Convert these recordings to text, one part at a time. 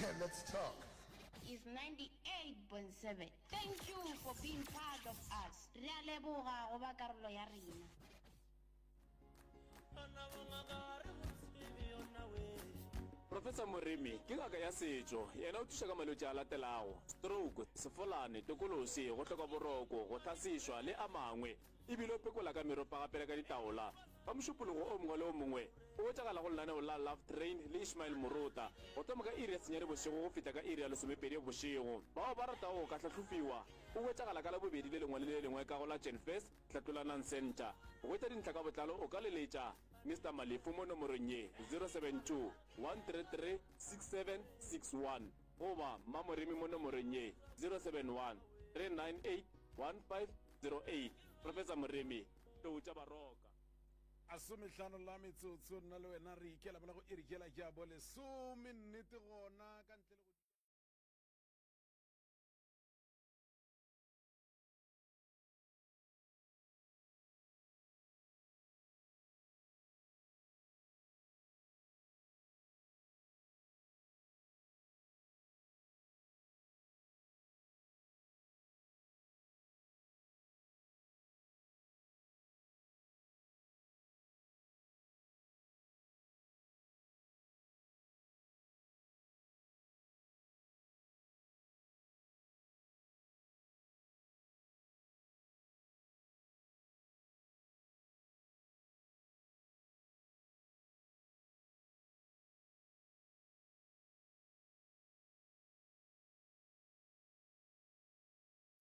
Let's talk. Is 98.7. Thank you for being part of us. Re a leboga go ba karolo ya rena. Professor Moremi ke ngaka ya setšo. Yena o thuša ka malwetši a latelago, stroke, sefolane, tokolosi, go hloka boroko, go hlasešwa le a mangwe. E bile o phekola ka meropa gape le ka ditaola. Ka Mošupologo o mongwe le o mongwe, o hwetšagala go lenaneo la Love Train le Ishmael Morota, go thoma ka iri ya senyane bošego go fihla ka iri ya lesomepedi bošego. Bao ba ratago go ka hlahlofiwa, o hwetšagala ka Labobedi le lengwe le le lengwe ka go la Genfest, Hlatlolanang Centre. Go hwetša dintlha ka botlalo o ka leletša Mister Malefu mo nomorong ye, 072 133 6761 goba Mmamoremi mo nomorong ye, 071 398 1508. Professor Moremi, Tlou tša Baroka. Masomehlano la metsotso nna le wena re ikela mola go iri yela ya bolesome nnete gona ka ntle le go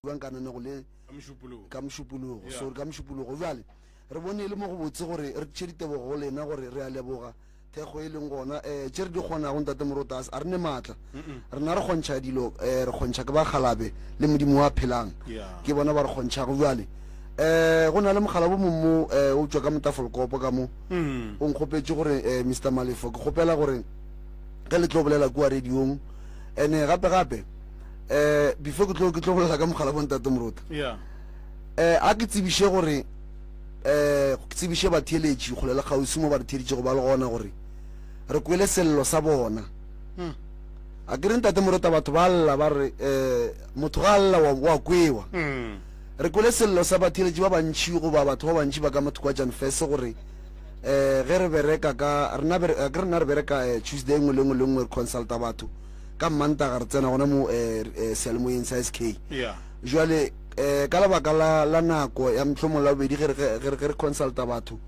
Bjang ka nanego le ka Mošupologo, sorry, ka Mošupologo. Bjale re bone e le mo go botse gore re tšhe ditebogo go lena gore re a leboga thekgo e leng gona. Um tše re di kgonago, Ntate Morotas, a re ne maatla. Rena re kgontšha dilo, um re kgontšha ke bakgalabe le Modimo wa phelang, ke bona ba re kgontšhago. Bjale um go na le mogala bo mong mo um o tšwa ka motafolkopo ka mo, o nkgopetše gore um Mister Malefo, ke kgopela gore ge le tlo bolela kua radiong, ene gape gape eh before ke tlo ke tlo bolela ka mogala bo ntate Morota. Yeah. Eh a ke tsebiše gore eh ke tsebiše batheeletši kgole le kgauswi mo ba re theeditšego ba le gona gore re kwele sello sa bona. Hmm. A ke re ntate Morota batho ba lla ba re eh motho ga a lla wa wa kwewa. Hmm. Re kwele sello sa batheeletši ba bantši goba batho ba bantši ba ka mathoko a Janfese gore eh ge re bereka ka rena ke rena re bereka eh, Tuesday nngwe le nngwe le nngwe re consulta batho Ka Mmantaga re tsena gona mo eh, eh, seyalemoyeng sa SK. Yeah. Jwale eh, ka lebaka la, la nako ya mohlomong la bobedi ge re, ge re, ge re consulta batho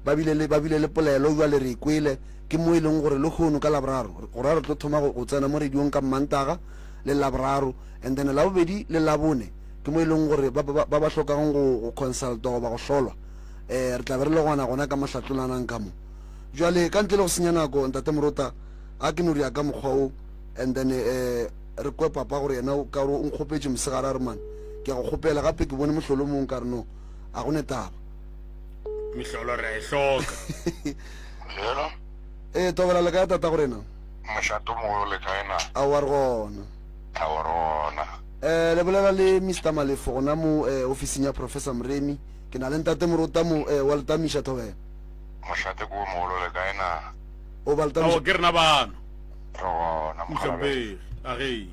ba bile le, ba bile le polelo jwale re e kwele ke mo e leng gore lehono ka Laboraro go ra re tlo thoma go, go tsena mo radiong ka Mmantaga le Laboraro and then Labobedi le Labone ke mo e leng gore ba ba, ba ba hlokang go, go consultwa goba go hlolwa eh, re tla be re le gona gona ka mohlahlolanang ka mo. Jwale ka ntle le go senya nako Ntate Morota A ke no ria ka mokgwa wo and then eh re kwe papa gore yena ka gore o nkgopetše mosegare a re man ke a go kgopela gape ke bone mohlolo mong ka re no a go ne taba. Mehlolo re a e hloka. Hello. Ee Tobela le kae tata go rena? Mošato mogolo le kae na? Aowa re gona. Aowa re gona. Eh le bolela le Mister Malefo gona mo eh ofising ya Professor Moremi. Ke na le ntate Morota mo eh wa Letamiša Thobela. Mošate ko mogolo le kae na? O ba Ao, ke rena bano. Re gona, Mohlomphegi. A ge.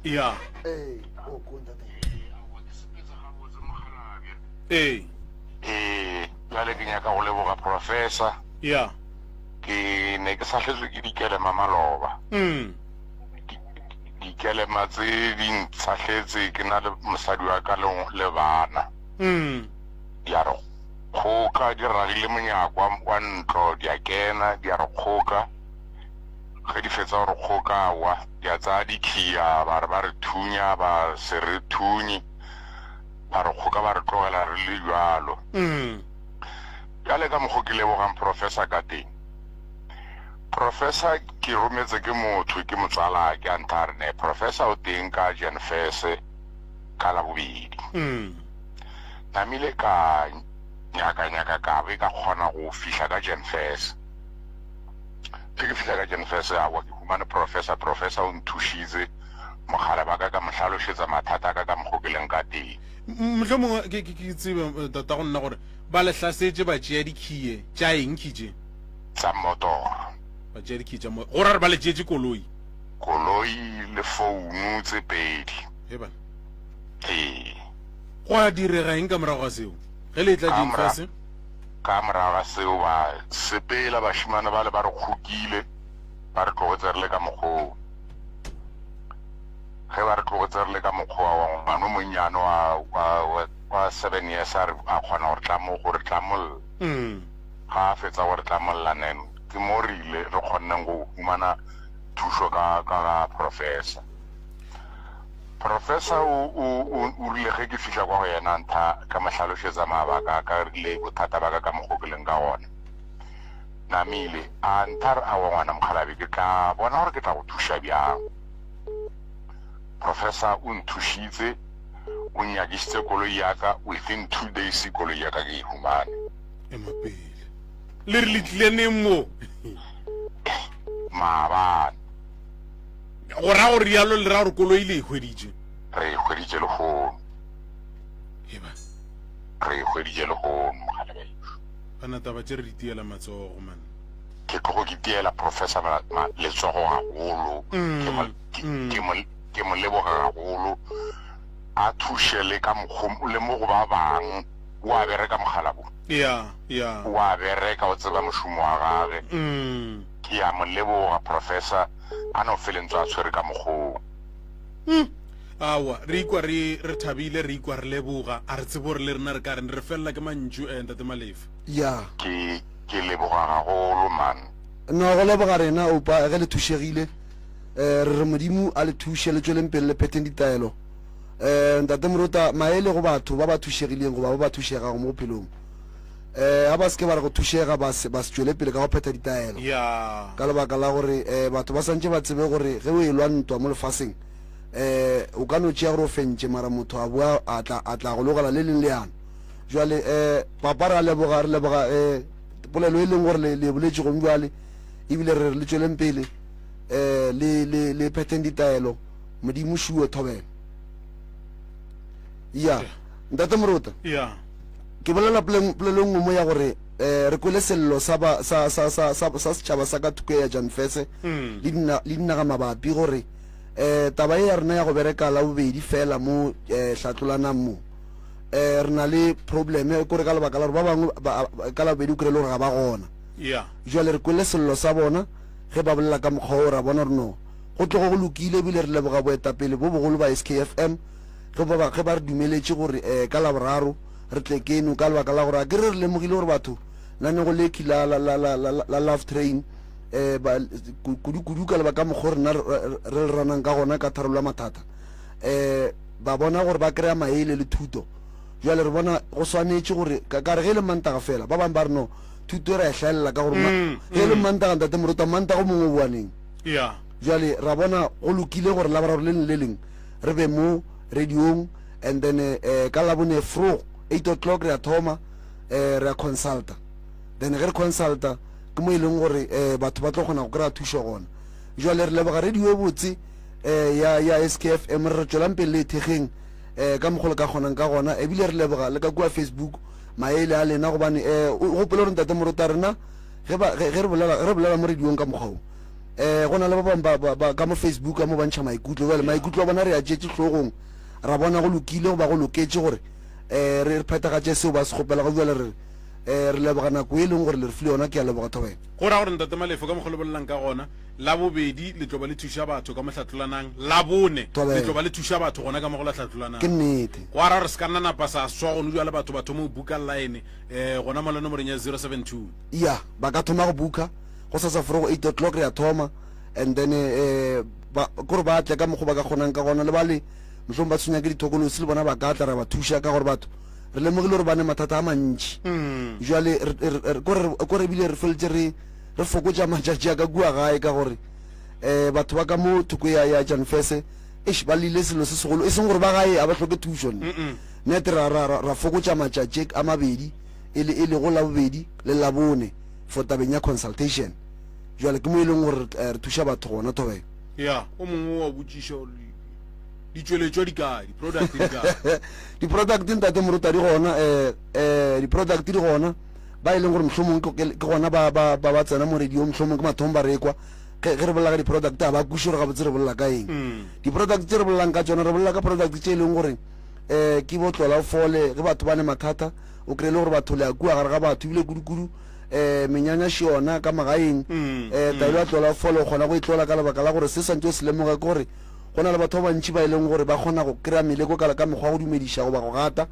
Ya. Ee, o ko ntate. Ee. Ee, bjale ke nyaka go leboga professor. Ya. Ke ne ke sahletswe ke dikelema maloba. Mm. Dikelema tse di ntshahletse ke na le mosadi wa ka le le bana. Mm. Di a re kgoka, di ragile monyako wa, wa ntlo, di a kena, di a re kgoka. Ge di fetsa go re kgoka, aowa, di a tsaya dikhiya, ba re ba re thunya, ba se re thunye, ba re kgoka, ba re tlogela re le bjalo. Mm. Bjale ka mokgo ke lebogang professor ka teng. Professor ke rometse ke motho, ke motsalake, a ntha a re ne, professor o teng ka Janfese ka Labobedi. Mm. Namile ka nyaka nyaka ka be ka kgona go fihla ka Janfes. Ge ke fihla ka Janfes awa ke humane professor, professor o nthušitse mogala ba ka ka mo hlalošetsa mathata a ka ka mokgo ke leng ka teng. Mohlomongwe ke ke ke tsebe eh, tata go nna gore ba le hlasetše ba tšea dikhiye tša eng khi tše? Tsa mmotoro. Ba tšea dikhii tša mo go ra re ba le tšeetše koloi. Koloi le founu tse pedi. He bana. Ee. Gwa direga eng ka morago ga seo? Ge le etla Ka Jane mora fase? ka morago ga seo ba sepela bašemane bale ba re kgokile ba re tlogetse re le ka mokgoo. Ge ba re tlogetse re le ka mokgowa wa ngwana o monnyane wa wa wa wa seven years a re a kgona go re tlamo go re tlamolla. Mm. Ga a fetsa go re tlamolla then ke mo re ile re kgonneng go humana thušo ka ka ga professor. Professor o o o o rile ge ke fihla kwa go yena ntha ka mo hlalošetsa mabaka a ka le bothata ba ka ka mokgo ke leng ka gona. Namile a ntha re aowa ngwana mokgalabje ke tla bona gore ke tla go thuša bjang. Professor o nthušitse o nnyakišitse koloi ya ka within 2 days koloi ya ka ke e humane. Ema pele. Le re le tlile neng mo? Maabane. Go ra gore rialo le ra gore koloi le e hweditše? Re e hweditše lehono. Eba. Re e hweditše lehono mogala bešo. Bana taba tše re di tiela matsogo man. Ke tlogo ke tiela Professor letsogo gagolo. Ke mo ke mo ke mo leboga gagolo. A thuše le ka mokgo le mo go ba bang. O a bereka mogala bo. Ya, ya. O a bereka o tseba mošomo wa gage. Ke a mo leboga Professor a no fele ntse a tshwere ka mokgoo. Aowa, re ikwa re re thabile, re ikwa re leboga. A re tsebe gore le rena re ka reng, re felela ke mantšu eh Ntate Malefe. Ya. Ke ke leboga gagolo man. No, go leboga rena Oupa ge le thušegile. Eh, re re Modimo a le thuše le tšweleng pele le phetheng ditaelo. Eh, Ntate Morota, maele go batho ba ba thušegileng goba ba ba thušegago mo bophelong. Eh, a ba se ke ba re go thušega ba se ba se tšwele pele ka go phetha ditaelo. Ya. Ka lebaka la gore eh, batho ba santše ba tsebe gore ge o elwa ntwa mo lefaseng eh, o ka no tšea gore o fentše mara motho a boa a tla a tla go logela le leng leano. Jwale eh, papa re a leboga re leboga eh, polelo e leng gore le le e boletše gong bjale ebile re re le tšweleng pele eh, le le le phetheng ditaelo. Modimo šuo thobela. Ya, Ntate Morota. Ya. Ke bolela polelo nngwe mo ya gore eh, re kwele sello sa ba sa sa sa sa sa setšhaba sa ka thoko ya Janfese mm. le dina le dinaga mabapi gore eh taba e ya rena ya go bereka la bobedi fela mo eh hlatlolanang mo eh re na le problem e kore ka lebaka la gore ba bangwe ka la bobedi o kry le gore ga ba gona yeah jwale re kwele sello sa bona ge ba bolela ka mokgwa o ra bona gore no Go tlogo go lokile ebile re leboga boetapele bo bogolo ba SKFM ge ba, ge ba re dumeletše gore eh, ka Laboraro re tle keno ka lebaka la gore a ke re re lemogile gore batho nanego lekhi la, la, la, la, la, la Love Train eh, ba, kudu kudu ka lebaka mokgwa rena re re le ranang ka gona ka tharollo ya mathata eh, ba bona gore ba kry-a maele le thuto. Jwale re bona go swanetše gore ka, ka re ge e le Mantaga fela ba bangwe ba re no thuto e ra e hlaelela ka gore ma, ge e le Mantaga ntate Morota Mantaga o mongwe o boa neng? Ya. Bjale ra bona go lokile gore Laboraro le leng le leng re be mo radiong and then eh, ka Labone fro 8 o'clock re a thoma eh, re a consulta. Then ge re consulta ke mo e leng gore eh, batho ba tlo kgona go kry-a thušo gona. Jwale re leboga radio e botse eh, ya, ya SKFM re re tšwelang pele le e thekgeng eh, ka mokgwa le ka kgonang ka gona ebile re leboga le ka kua Facebook maele a lena gobane eh, o gopole gore ntate Morota rena ge ba ge re bolela re bolela mo radiong ka mokgwa o eh go na le ba bangwe ba, ba, ba ka mo Facebook ka mo ba ntšha maikutlo bjale maikutlo a bona re a tšetše hlogong ra bona go lokile goba go loketše gore eh re re phethagatše seo ba se kgopelago bjale re eh re leboga nako e leng gore le re file yona ke a leboga thobela Go ra gore Ntate Malefo ka mokgwa le bolelang ka gona, Labobedi le tlo ba le thuša batho ka mo Hlatlolanang, Labone le tlo ba le thuša batho gona ka mo go la Hlatlolanang. Ke nnete. Go ra gore se ka nna napa sa swa gone bjale batho ba thoma go buka line eh gona mola nomoreng ya 072. Ya, ba ka thoma go buka gosasa forogo 8 o'clock re a thoma and then eh ba kore ba tle ka mokgo ba ka kgonang ka gona le ba le mohlomong ba tshwenya ke dithokolosi le bona ba ka tla ra ba thuša ka gore batho re lemogile gore ba ne mathata a mantši mm. jwale kore ebile re feletše re re fokotša matšatši a ka kua gae ka gore um batho ba ka mo thoko ya ya janfese eish ba lile selo se segolo e seng gore ba gae a ba hloke thušo nne nete ra, ra, ra, ra fokotša matšatši a mabedi e le e lego labobedi le labone for tabeng ya consultation jwale ke mo e leng gore eh, re thuša batho gona thobela. Ya, o mongwe wa botšiša gore ditšweletšwa di kae, di-product di kae? Di-product ntate Morota di gona, eh, eh, di-product di gona. ba e leng gore mohlomong ke gona ba ba ba ba tsena mo radiong mohlomong ke mathomo ba rekwa ge ge re bolela ka di-product ga ba kweše gore gabotse re bolela ka eng. Di-product tše re bolelang ka tšona re bolela ka product tše e leng gore um ke bo tlola o fole ge batho ba ne mathata o kry-e le gore batho le ya kua gare ga batho ebile kudu-kudu um menyanya še yona ka magaeng um taelo ya tlola o fole o kgona go e tlola ka lebaka la gore se swantse o se lemoge ke gore go na le batho ba bantši ba e leng gore ba kgona go kry-a meleko ka ka mekgwa wa go dumediša goba go gata.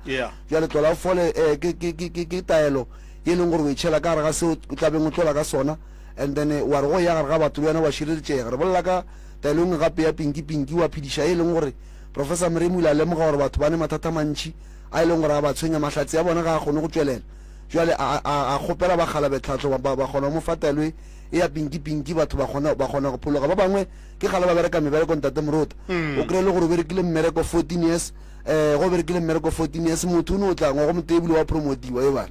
Bjale tlola o fole um ke, ke, ke, ke, ke taelo ye e leng gore o e tšhela ka gare ga seo o tlabeng o tlola ka sona and then wa re go ya gare ga batho le wena wa šireletšega. Re bolela ka taelo e nngwe gape ya pinki pinki wa phediša ye e leng gore Professor Moremi o ile a lemoga gore batho ba ne mathata a mantši a e leng gore a ba tshwenya, mahlatse a bona ga a kgone go tšwelela. Bjale a, a, a kgopela bakgalabe tlhahlo ba, ba, ba kgona go mo fa taelo e, e ya pinki pinki batho ba kgona, ba kgona go phologa. Ba bangwe ke kgale ba bereka mebereko ntate Morota. O kry-e le gore o berekile mmereko 14 years, eh, go berekile mmereko 14 years, motho o no tla ngwago motee ebile wa promotiwa, e bana.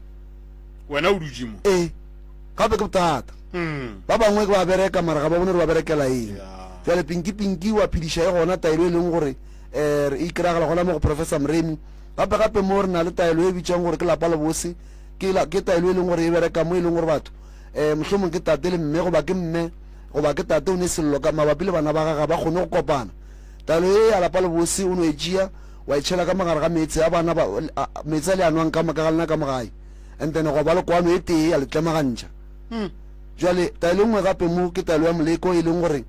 Wena o dutše mo. Ee, gape ke bothata. Ba bangwe ke ba bereka mara ga ba bone gore ba berekela eng. Bjale pinki pinki wa phediša e gona taelo e leng gore eh, re e kry-agala gona mo go Professor Moremi. Gape gape mo re na le taelo e bitšwang gore ke lapa lebose, ke, la, ke taelo e leng gore e bereka mo e leng gore batho eh, mohlomong ke tate le mme goba ke mme goba ke tate o ne sello ka mabapi le bana ba gagwe ga ba kgone go kopana. Taelo ye ya lapa lebose o no e tšea wa e tšhela ka mogare ga meetse a bana ba, a, meetse a le a nwang ka moka ga lena ka mo gae and then gwa ba le kwano e tee ya le tlemagantšha. Bjale taelo e nngwe gape mo ke taelo ya moleko e leng gore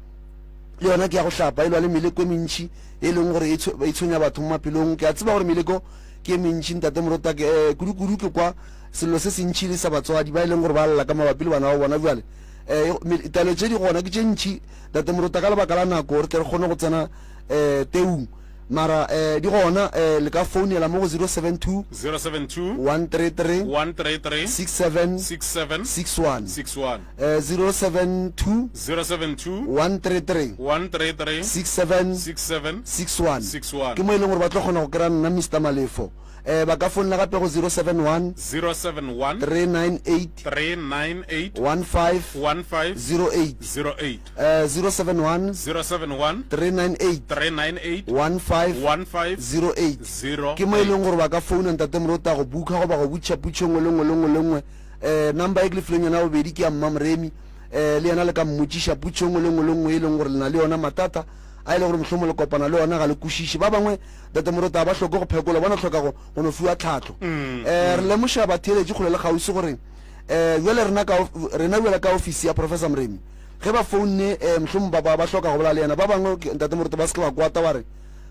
le yona ke ya go hlapa, e lwa le meleko e mentši e leng gore e, e tshwenya batho mo maphelong. Ke a tseba gore meleko ke e mentši ntate Morota, ke, eh, kudu-kudu ke kwa sello se sentši le sa batswadi ba e leng gore ba lla ka mabapi le bana ba bona. Bjale eh, taelo tše di gona ke tše ntši ntate Morota, ka lebaka la nako re tle re kgone go tsena eh, teung mara eh, di gona eh, le ka founela mo go 072 072 133 133 67 67 61 61 eh, 072 072 133 133 67 67 61 61 ke mo e leng gore ba tlo kgona go kry-a nna Mister Malefo eh, ba ka founela gape go 071 071 398 398 15 15 08 08 eh, 071 071 398 398 15 15 08 ke mo e 08 leng gore ba ka founa ntate Morota go bukha goba go butšha putšo nngwe le nngwe le nngwe le nngwe um number e ke le fileng yona ya bobedi ke ya mma Moremi um le yena le ka mmotšiša putšo nngwe le nngwe le nngwe e leng gore le na le yona matata a e le gore mohlomong le kopana le ona ga le kwešiše ba bangwe ntate Morota ga ba hloke go phekolwa bona hloka go go no fiwa tlhahlo um re lemoša batheeletši kgole le kgauswi gore um bjale rena ka rena bjale ka ofisi ya Professor Moremi ge ba founne um mohlomong ba ba ba hloka go bolela le yena ba bangwe ke- ntate Moruti ba se ke ba kwata ba re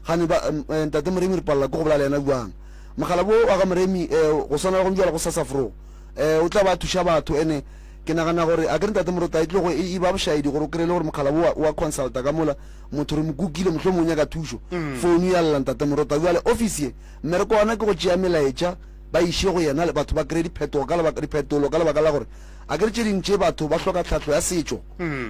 gane ba em, eh, ntate Moremi re palela ke go bolela le yena bjang mogala bo wa ga Moremi um go swana le go bjala go sasafro um o tla ba thuša batho ene ke nagana gore a ke re ntate Moruti a e tlogo e e ba bošaedi gore o kry-e le gore mogala bo wa- wa consulta ka mola motho re mo kukile mohlomong o nyaka thušo founu ya lla ntate Moruti bjale office ye mmereko wa ona ke go tšea melaetša ba iše go yena le batho ba kry-e diphetogo ka lebaka diphetolo ka lebaka la gore A ke re tše ding tše batho ba hloka tlhahlo ya setšo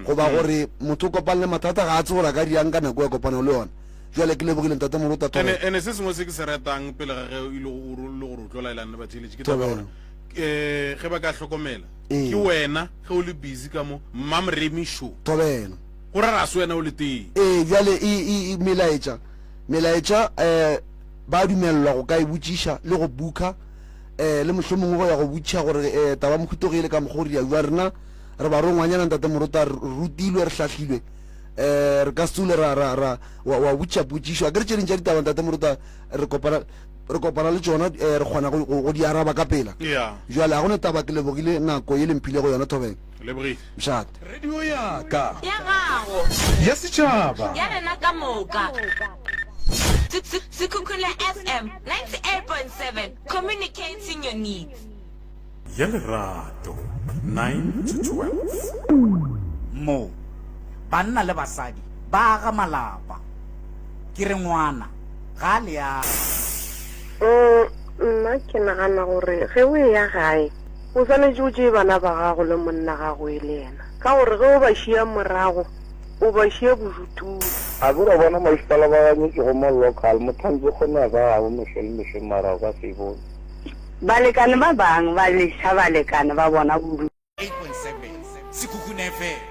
goba gore motho o kopane le mathata ga a tsebe gore a ka dirang ka nako ya kopano le yona. Bjale ke lebogile Ntate Moruta Ene Thobela. ene se sengwe se ke se ratang pele ga ge e le go le gore o tlo laelana le batheeletši ke taba ya gore Thobela. um ge ba ka hlokomela Ee. ke wena ge o le busy ka mo Mmamoremi šo Thobela. go ra ga se wena o le tee. Ee, bjale e, e, e melaetša melaetša um ba dumelelwa go ka e botšiša le go bukha eh, le mohlomongwe go ya go botšiša gore eh, taba mohuto ge e le ka mokgwa o re ya bjang. Rena re barongwanyana Ntate Morota, re rutilwe, re hlahlilwe, eh, re ka se tsole ra, ra, ra, wa, wa botšiša potšišo. A ke re tše ding tša ditaba Ntate Morota re kopana, re kopana le tšona eh, re kgona go, go, go di araba ka pela. Yeah. Jwale ga go ne taba, ke lebogile nako ye le mphilego yona Thobela. Lebogile. Mošate. Radio ya ka. Ya gago. Ya setšhaba. Ya rena ka moka. Sekhukhune FM 98.7 communicating your needs. Ya lerato 9 to 12. Mo, banna le basadi ba aga malapa. Ke re ngwana ga a leaga. Mm, nna ke nagana gore ge o eya gae o swanetše o tšee bana ba gago le monna gago e le yena, ka gore ge o ba šia morago o ba šia bodutung. A ke ra bona masepala ba ganyetšego mo local motho a ntse kgone ya ka gabo mehlo le mehlo mara o ka se e bone. Balekane ba bang ba leša balekane ba bona bodutu. 8.7 Sekhukhune FM.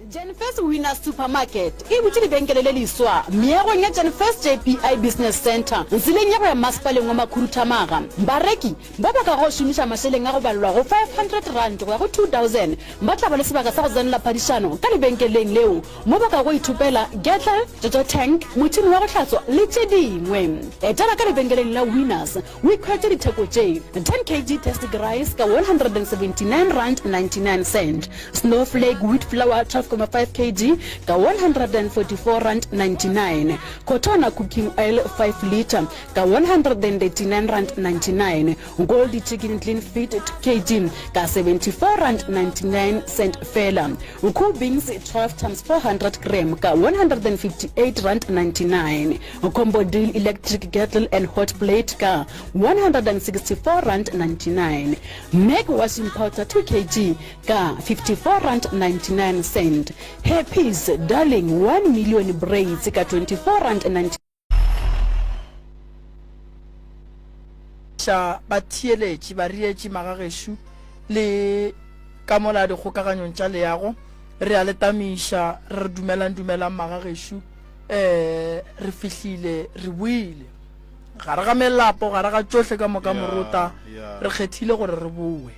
Jenfirst Winners Supermarket e butše lebenkele le leswa meagong ya Jenfirst JPI Business Centre tseleng ya go ya Masepaleng wa Makhuduthamaga. Bareki ba ba kago šomiša mašeleng a go balelwa go R500 go ya go R2000 ba tla ba le sebaka sa go tsenela phadišano ka lebenkeleng leo mo ba kago ithopela kettle, jojo tank, motšhene wa go hlatswa le tše dingwe. Etela ka lebenkeleng la Winners O ikhwetše ditheko tše, 10 kg Tastic Rice ka R179.99, Snowflake Wheat Flour 12.5 kg ka R144.99, Cotona Cooking Oil 5 litre ka R139.99, Goldie Chicken Clean Feed 2 kg ka R74.99 feela, Cool Beans 12 times 400 gram ka R158.99. Combo deal electric kettle and hot plate ka R164.99, Mac washing powder 2 kg ka R54.99, Hairpiece darling 1 million braids ka R24.99. Ša batheeletši, bareetši, magagešo le ka mola dikgokaganyong tša leago, re a le tamiša, re re dumelang, dumelang magagešo. um re fihlile re boile gare ga melapo gare ga tšohle ka moka morota re kgethile gore re boe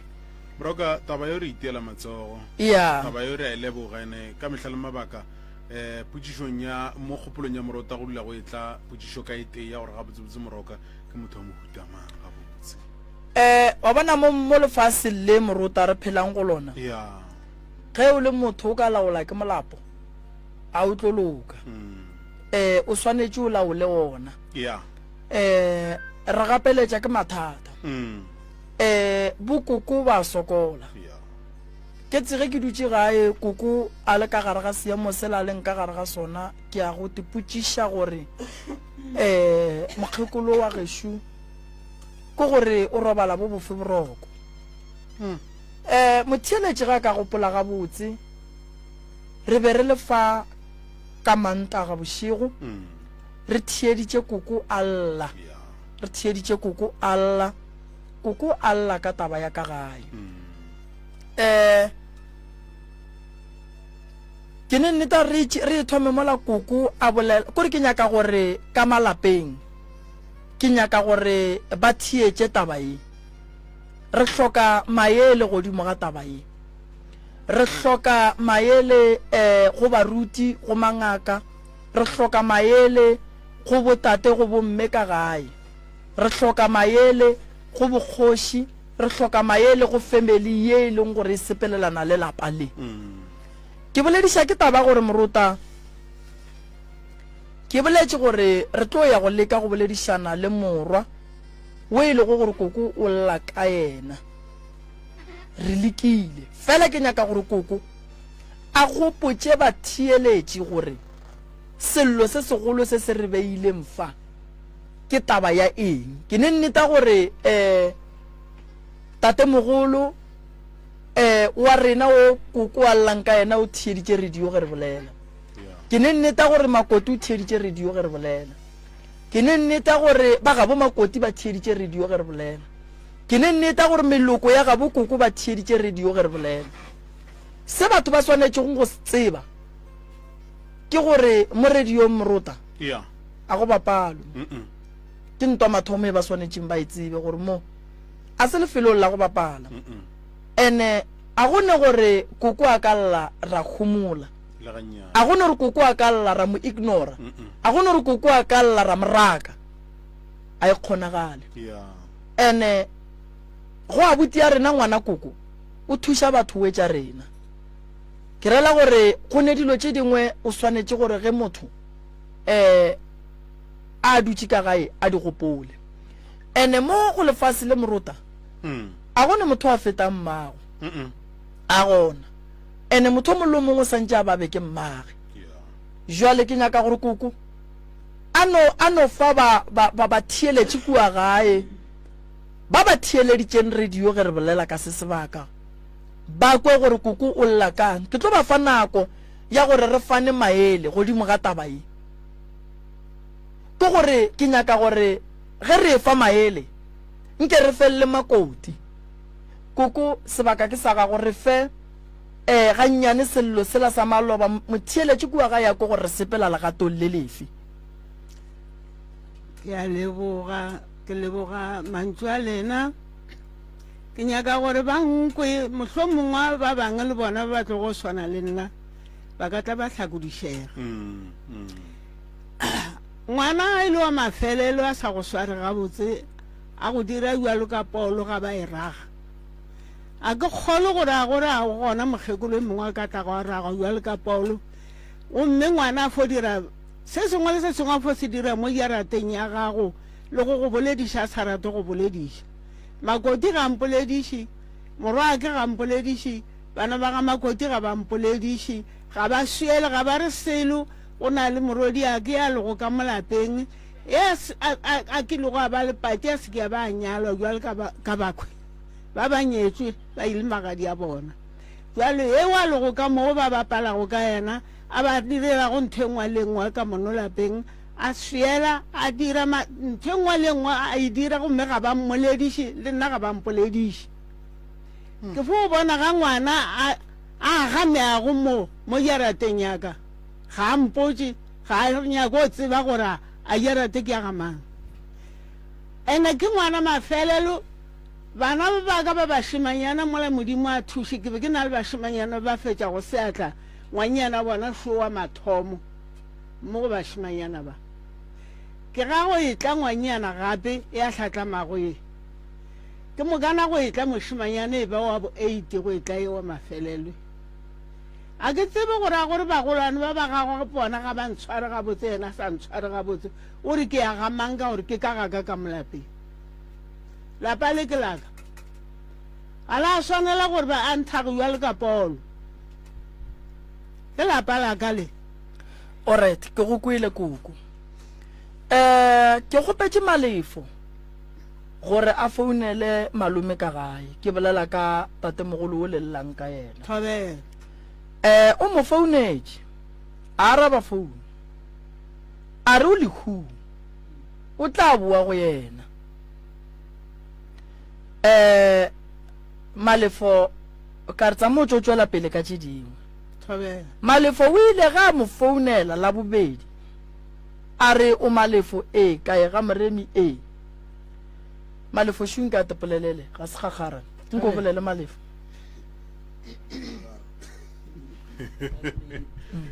broka taba yo re itiela matsogo ya taba yo re a e leboga ene ka mehla le mabaka eh potšišong ya mo kgopolong ya morota go dula go etla potšišo ka e tee ya gore gabotsebotse moroka ke motho wa mohuta mang gabotse eh wa bona mo mo lefaseng le morota re phelang go lona ya ge o le motho o ka laola ke molapo a o tlo loka um o swanetše o laole ona yeah um re gapeletša ke mathata mm. um bokoko ba sokola yeah ke tsege ke dutše gae koko a le ka gare ga seemo sela a leng ka gare ga sona ke ya go tepotšiša gore um mokgekolo wa gešo ke gore o robala bo bofe boroko um motheeletši ga ka gopola gabotse Re be re le fa ka Mantaga bošego, re theeditše koko a lla. Re theeditše koko a lla, koko a lla ka taba ya ka gae. Um ke ne nneta re re thome mola koko a bolela kore ke nyaka gore ka malapeng ke nyaka gore ba theetše taba ye. Re hloka maele godimo ga taba ye. Re hloka maele go baruti, go mangaka. Re hloka maele go botate, go bomme ka gae. Re hloka maele go bokgoši. Re hloka maele go family ye e leng gore e sepelelana le lapa le. Ke bolediša ke taba gore morota, ke boletše gore re tlo ya go leka go boledišana le morwa wo e lego gore koko o lla ka yena. Re lekile. Fela ke nyaka gore Koko a gopotše batheeletši gore sello se segolo se se re beileng fa ke taba ya eng. Ke ne nneta gore um tatemogolo um wa rena o Koko a llang ka yena o theeditše radio ge re bolela. Ke ne nneta gore Makoti o theeditše radio ge re bolela. Ke ne nneta gore ba gabo Makoti ba theeditše radio ge re bolela. Ke ne nneta gore meloko ya gabo koko ba theeditše radio ge re bolela. Se batho ba swanetšego go se tseba ke gore mo radiong morota Yeah. a go bapalwe. Mm-mm. Ke ntwa mathomo e ba swanetšeng ba e tsebe gore mo a se lefelong la go bapala. Mm-mm. Ene a go ne gore koko a ka lla ra homola. Le gannyane. A go ne gore koko a ka lla ra mo ignora. Mm-mm. A go ne gore koko a ka lla ra mo raka. A e kgonagale. Yeah. Ene go abuti ya rena ngwana koko o thuša batho o etša rena. Ke rela gore go ne dilo tše dingwe o swanetše gore ge motho um a dutše ka gae a di gopole. Ene mo go lefase le morota mm. a gone motho a fetang mmago. A gona. Ene motho o mongwe le o mongwe o santše a babe ke mmage. Jwale ke nyaka gore koko a no, a no fa ba, ba, ba batheeletši kua gae, ba ba theeleditšeng radio ge re bolela ka se sebaka, ba kwe gore koko o lla kang. Ke tlo ba fa nako ya gore re fane maele godimo ga taba ye. Ke gore ke nyaka gore ge re efa maele, nke re felele makoti. Koko, sebaka ke sa gago, re fe. um gannyane sello sela sa maloba, motheeletše kua ga yako gore re sepela legatong le lefe. Ke a leboga, ke leboga mantšu a lena. Ke nyaka gore ba nkwe, mohlomongwe ba bangwe le bona ba ba tlogo swana le nna ba ka tla ba hlakodišega. Ngwana e le wa mafelelo a sa go sware gabotse, a go dira bjalo ka polo ga ba e raga. A ke kgolwe gore a gore a go gona mokgekolo e mongwe a ka tlago a raga bjalo ka polo, gomme ngwana a fo dira se sengwe le se sengwe a fo se dira mo jarateng ya gago le go go bolediša a sa rate go bolediša. Makoti ga a mpolediše, morwa'ke ga a mpolediše, bana ba ga Makoti ga ba mpolediše, ga ba swiele, ga ba re selo. Go na le morwedi'ake ya lego ka mo lapeng, ye a, a, a, a kilego a ba le pati a se ke a ba a nyalwa bjalo ka ba, ka bakhwe ba ba nyetšwe ba ile magadi a bona. Bjalo yeo a lego ka mo ba bapalago ka yena, a ba direlago ntho e nngwe le e nngwe ka mono lapeng, a swiela, a dira ma, ntho e nngwe le e nngwe a e dira, gomme ga ba mmolediše, le nna ga ba mpolediše. Ke fo bona ga ngwana a, a aga meago mo, mo jarateng ya ka. Ga a mpotše, ga a nyake go tseba gore a, a jarate ke ya ga mang. Ene ke ngwana mafelelo, bana ba ba ka ba bašemanyana mola Modimo a thuše, ke be ke na le bašemanyana ba fetšago seatla, ngwannyana bona šo wa mathomo mo go bašemanyana ba. Ke ga go etla ngwannyana gape e a hlatlamago ye. Ke mokana go etla mošemanyana e ba wa bo eight go etla ye wa mafelelo. A ke tsebe gore a gore bagolwane ba ba gagwe bona ga ba ntshware gabotse yena a sa ntshware gabotse o re ke ya ga mang ka gore ke ka ga ka ka mo lapeng. Lapa le ke la ka. Ga la swanela gore ba a nthage bjalo ka polo. Ke lapa la ka le. Alright, ke go kwele koko. Eh, ke kgopetše Malefo gore a founele malome ka gae. Ke bolela ka tatemogolo wo le llang ka yena. Thobela. Eh, o mo founetše. A araba founu. A re o lehung. O tla boa go yena. Eh, Malefo ka re tsamao tšo tšwela pele ka tše dingwe. Thobela. Malefo o ile ge a mo founela la bobedi a re o Malefo ee kae ga Moremi ee. Malefo šu nka te polelele ga se gagara nko bolele Malefo.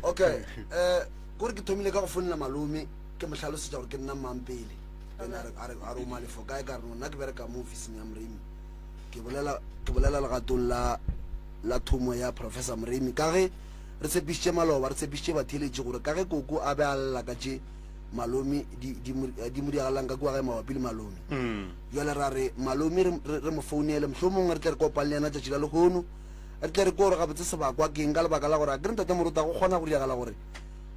Okay eh kore ke thomile ka go founela malome ke mo hlalosetša gore ke nna mang pele then a re a re a re o Malefo kae ka re no nna ke bereka mo ofising ya Moremi ke bolela ke bolela legatong la la thomo ya Professor Moremi ka ge re tshepišitše maloba re tshepišitše batheeletši gore ka ge koko a be a lla ka tše malome di di mo di mo diagalang ka kua gae mabapi le malome jale ra re malome re, re, re mo founele mohlomongwe re tle re kopane le yena tšatši la lehono re tle re kwe gore gabotse sebakwa keng ka lebaka la gore a kere ntate Morota go kgona go diagala gore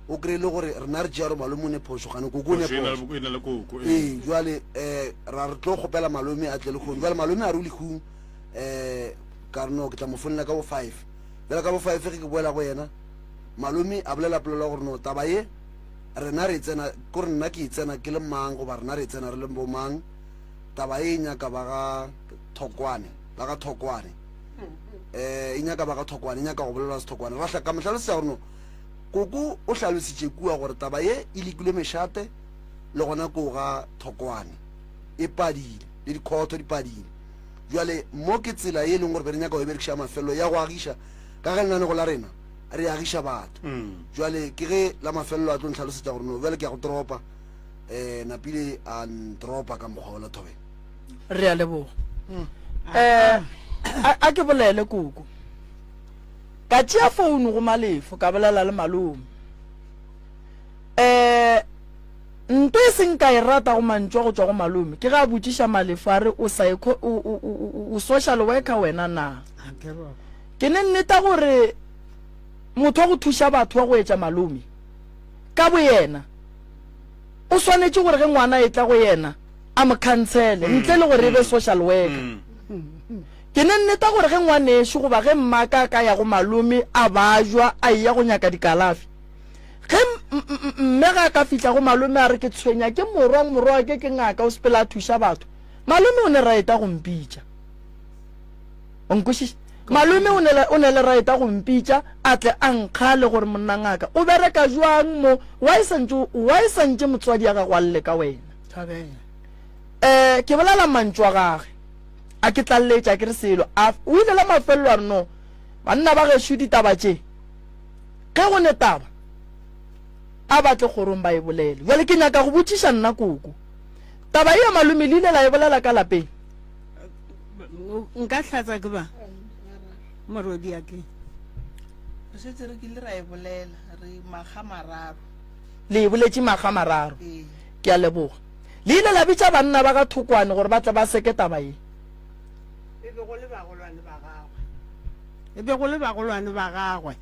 o kry-e le gore rena re tšea gore malome o ne phošo gane koko o ne Phošo e na le- phošo e na le koko, ee. ee jale um ra re tlo kgopela malome a tle lehono jale malome a re o lehung um ka re no ke tla mo founela ka bo five bjale ka bo five ge ke boela go yena malome a bolela polelo ya gore no taba ye rena re e tsena kore nna ke e tsena ke le mang goba rena re e tsena re le bo mang taba ye e nyaka ba ga thokwane ba ga thokwane um e nyaka ba ga thokwane e nyaka go bolelwa sethokwane ra hla ka mo hlalosetša gore no koko o hlalositše kua gore taba ye e lekilwe mešate le gona koo ga thokwane e padile le dikhotho di padile Bjale mo ke tsela ye e leng gore be re nyaka go e berekiša ya mafelelo ya go agiša, ka ge lenanego la rena re agiša batho. Bjale ke ge la mafelelo a tlo ntlhalosetša gore no bjale ke ya go dropa, um napile a ndropa ka mokgwa ola thobela. Re a leboga. Um a ke bolele koko. Ka tšea founu go Malefo ka bolela le malome. Um Nto e seng ka e rata go mantšu a go tšwa go malome ke ge a botšiša Malefo a re o psycho, o, o, o, o, o social worker wena na? Ke ne nneta gore motho wa go thuša batho wa go etša malome ka boyena o swanetše gore ge ngwana a etla go yena a mo khansele ntle le gore e be social worker. Ke ne nneta gore ge ngwanešo goba ge mmaka a ka ya go malome a bajwa a eya go nyaka dikalafi Ge mme ga a ka fihla go malome a re ke tshwenya ke morwa, morwa wa ke ke ngaka o sepela a thuša batho, malome o ne right a go mpitša. O nkwešiša? Malome o ne le, o ne le right go mpitša a tle a nkgale gore monna ngaka o bereka jwang mo, why santše, why santše motswadi ya gago a lle ka wena? Thobela. Eh, ke bolela mantšu a gage, a ke tlalletše, a ke re selo. A, o ile la mafelelo a re no, banna ba gešo ditaba tše, ge go ne taba, a ba tle kgorong ba e bolele. Bjale ke nyaka go botšiša nna koko, taba ye ya malome le ile la e bolela ka lapeng? Nka hlatsa ke ba morwedi ya ke. Re šetše re kile ra e bolela re makga mararo. Le e boletše makga mararo. Ee. Ke a leboga. Le ile la bitša banna ba ga Thokwane gore ba tle ba seke taba ye. E be go le bagolwane ba gagwe. E be go le bagolwane ba gagwe.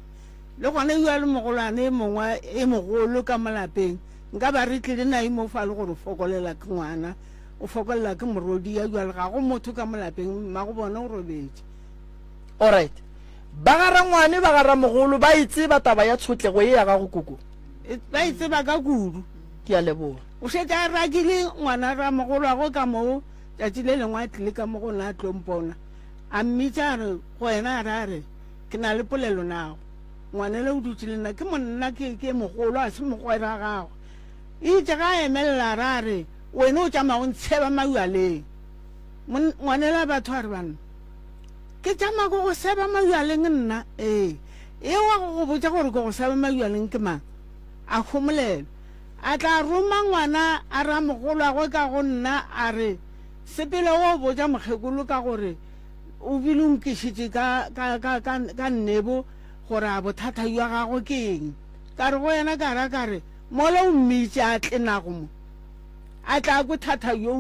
Le gona yo a le mogolwane e mongwe e mogolo ka mo lapeng, nka ba re tlile nae mo fa le gore o fokolela ke ngwana. O fokolela ke morodia bjale ga go motho ka mo lapeng mmago bona o robetše. Alright. Ba ga rangwane ba ga ramogolo ba e tseba taba ya tshotlego ye ya gago koko? Ba e tseba ka kudu. Ke a leboga. O šetše a rakile ngwana ramogolwagwe ka moo tšatši le lengwe a tlile ka mo go nna a tlo mpona. A mmitša a re go yena a re a re ke na le polelo nago. Ngwanela o dutše le nna ke monna ke ke mogolo a se mogwera gagwe. Eitše ge a emelela a re a re Wena o tšama o ntsheba maualeng. Ngwanela batho a re banna. Ke tšama ko go seba maualeng nna? Ee. E wa go go botša gore ke go seba maualeng ke mang? A homolelwa. A tla roma ngwana a ramogolwagwe ka go nna a re, Sepela o botša mokgekolo ka gore o bile o nkišitše ka, ka, ka, ka, ka nnebo gore a bothata bja gagwe ke eng. Ka re go yena ka ra ka re, Mola o mmitše a tle nago mo. A tla kwe thata yo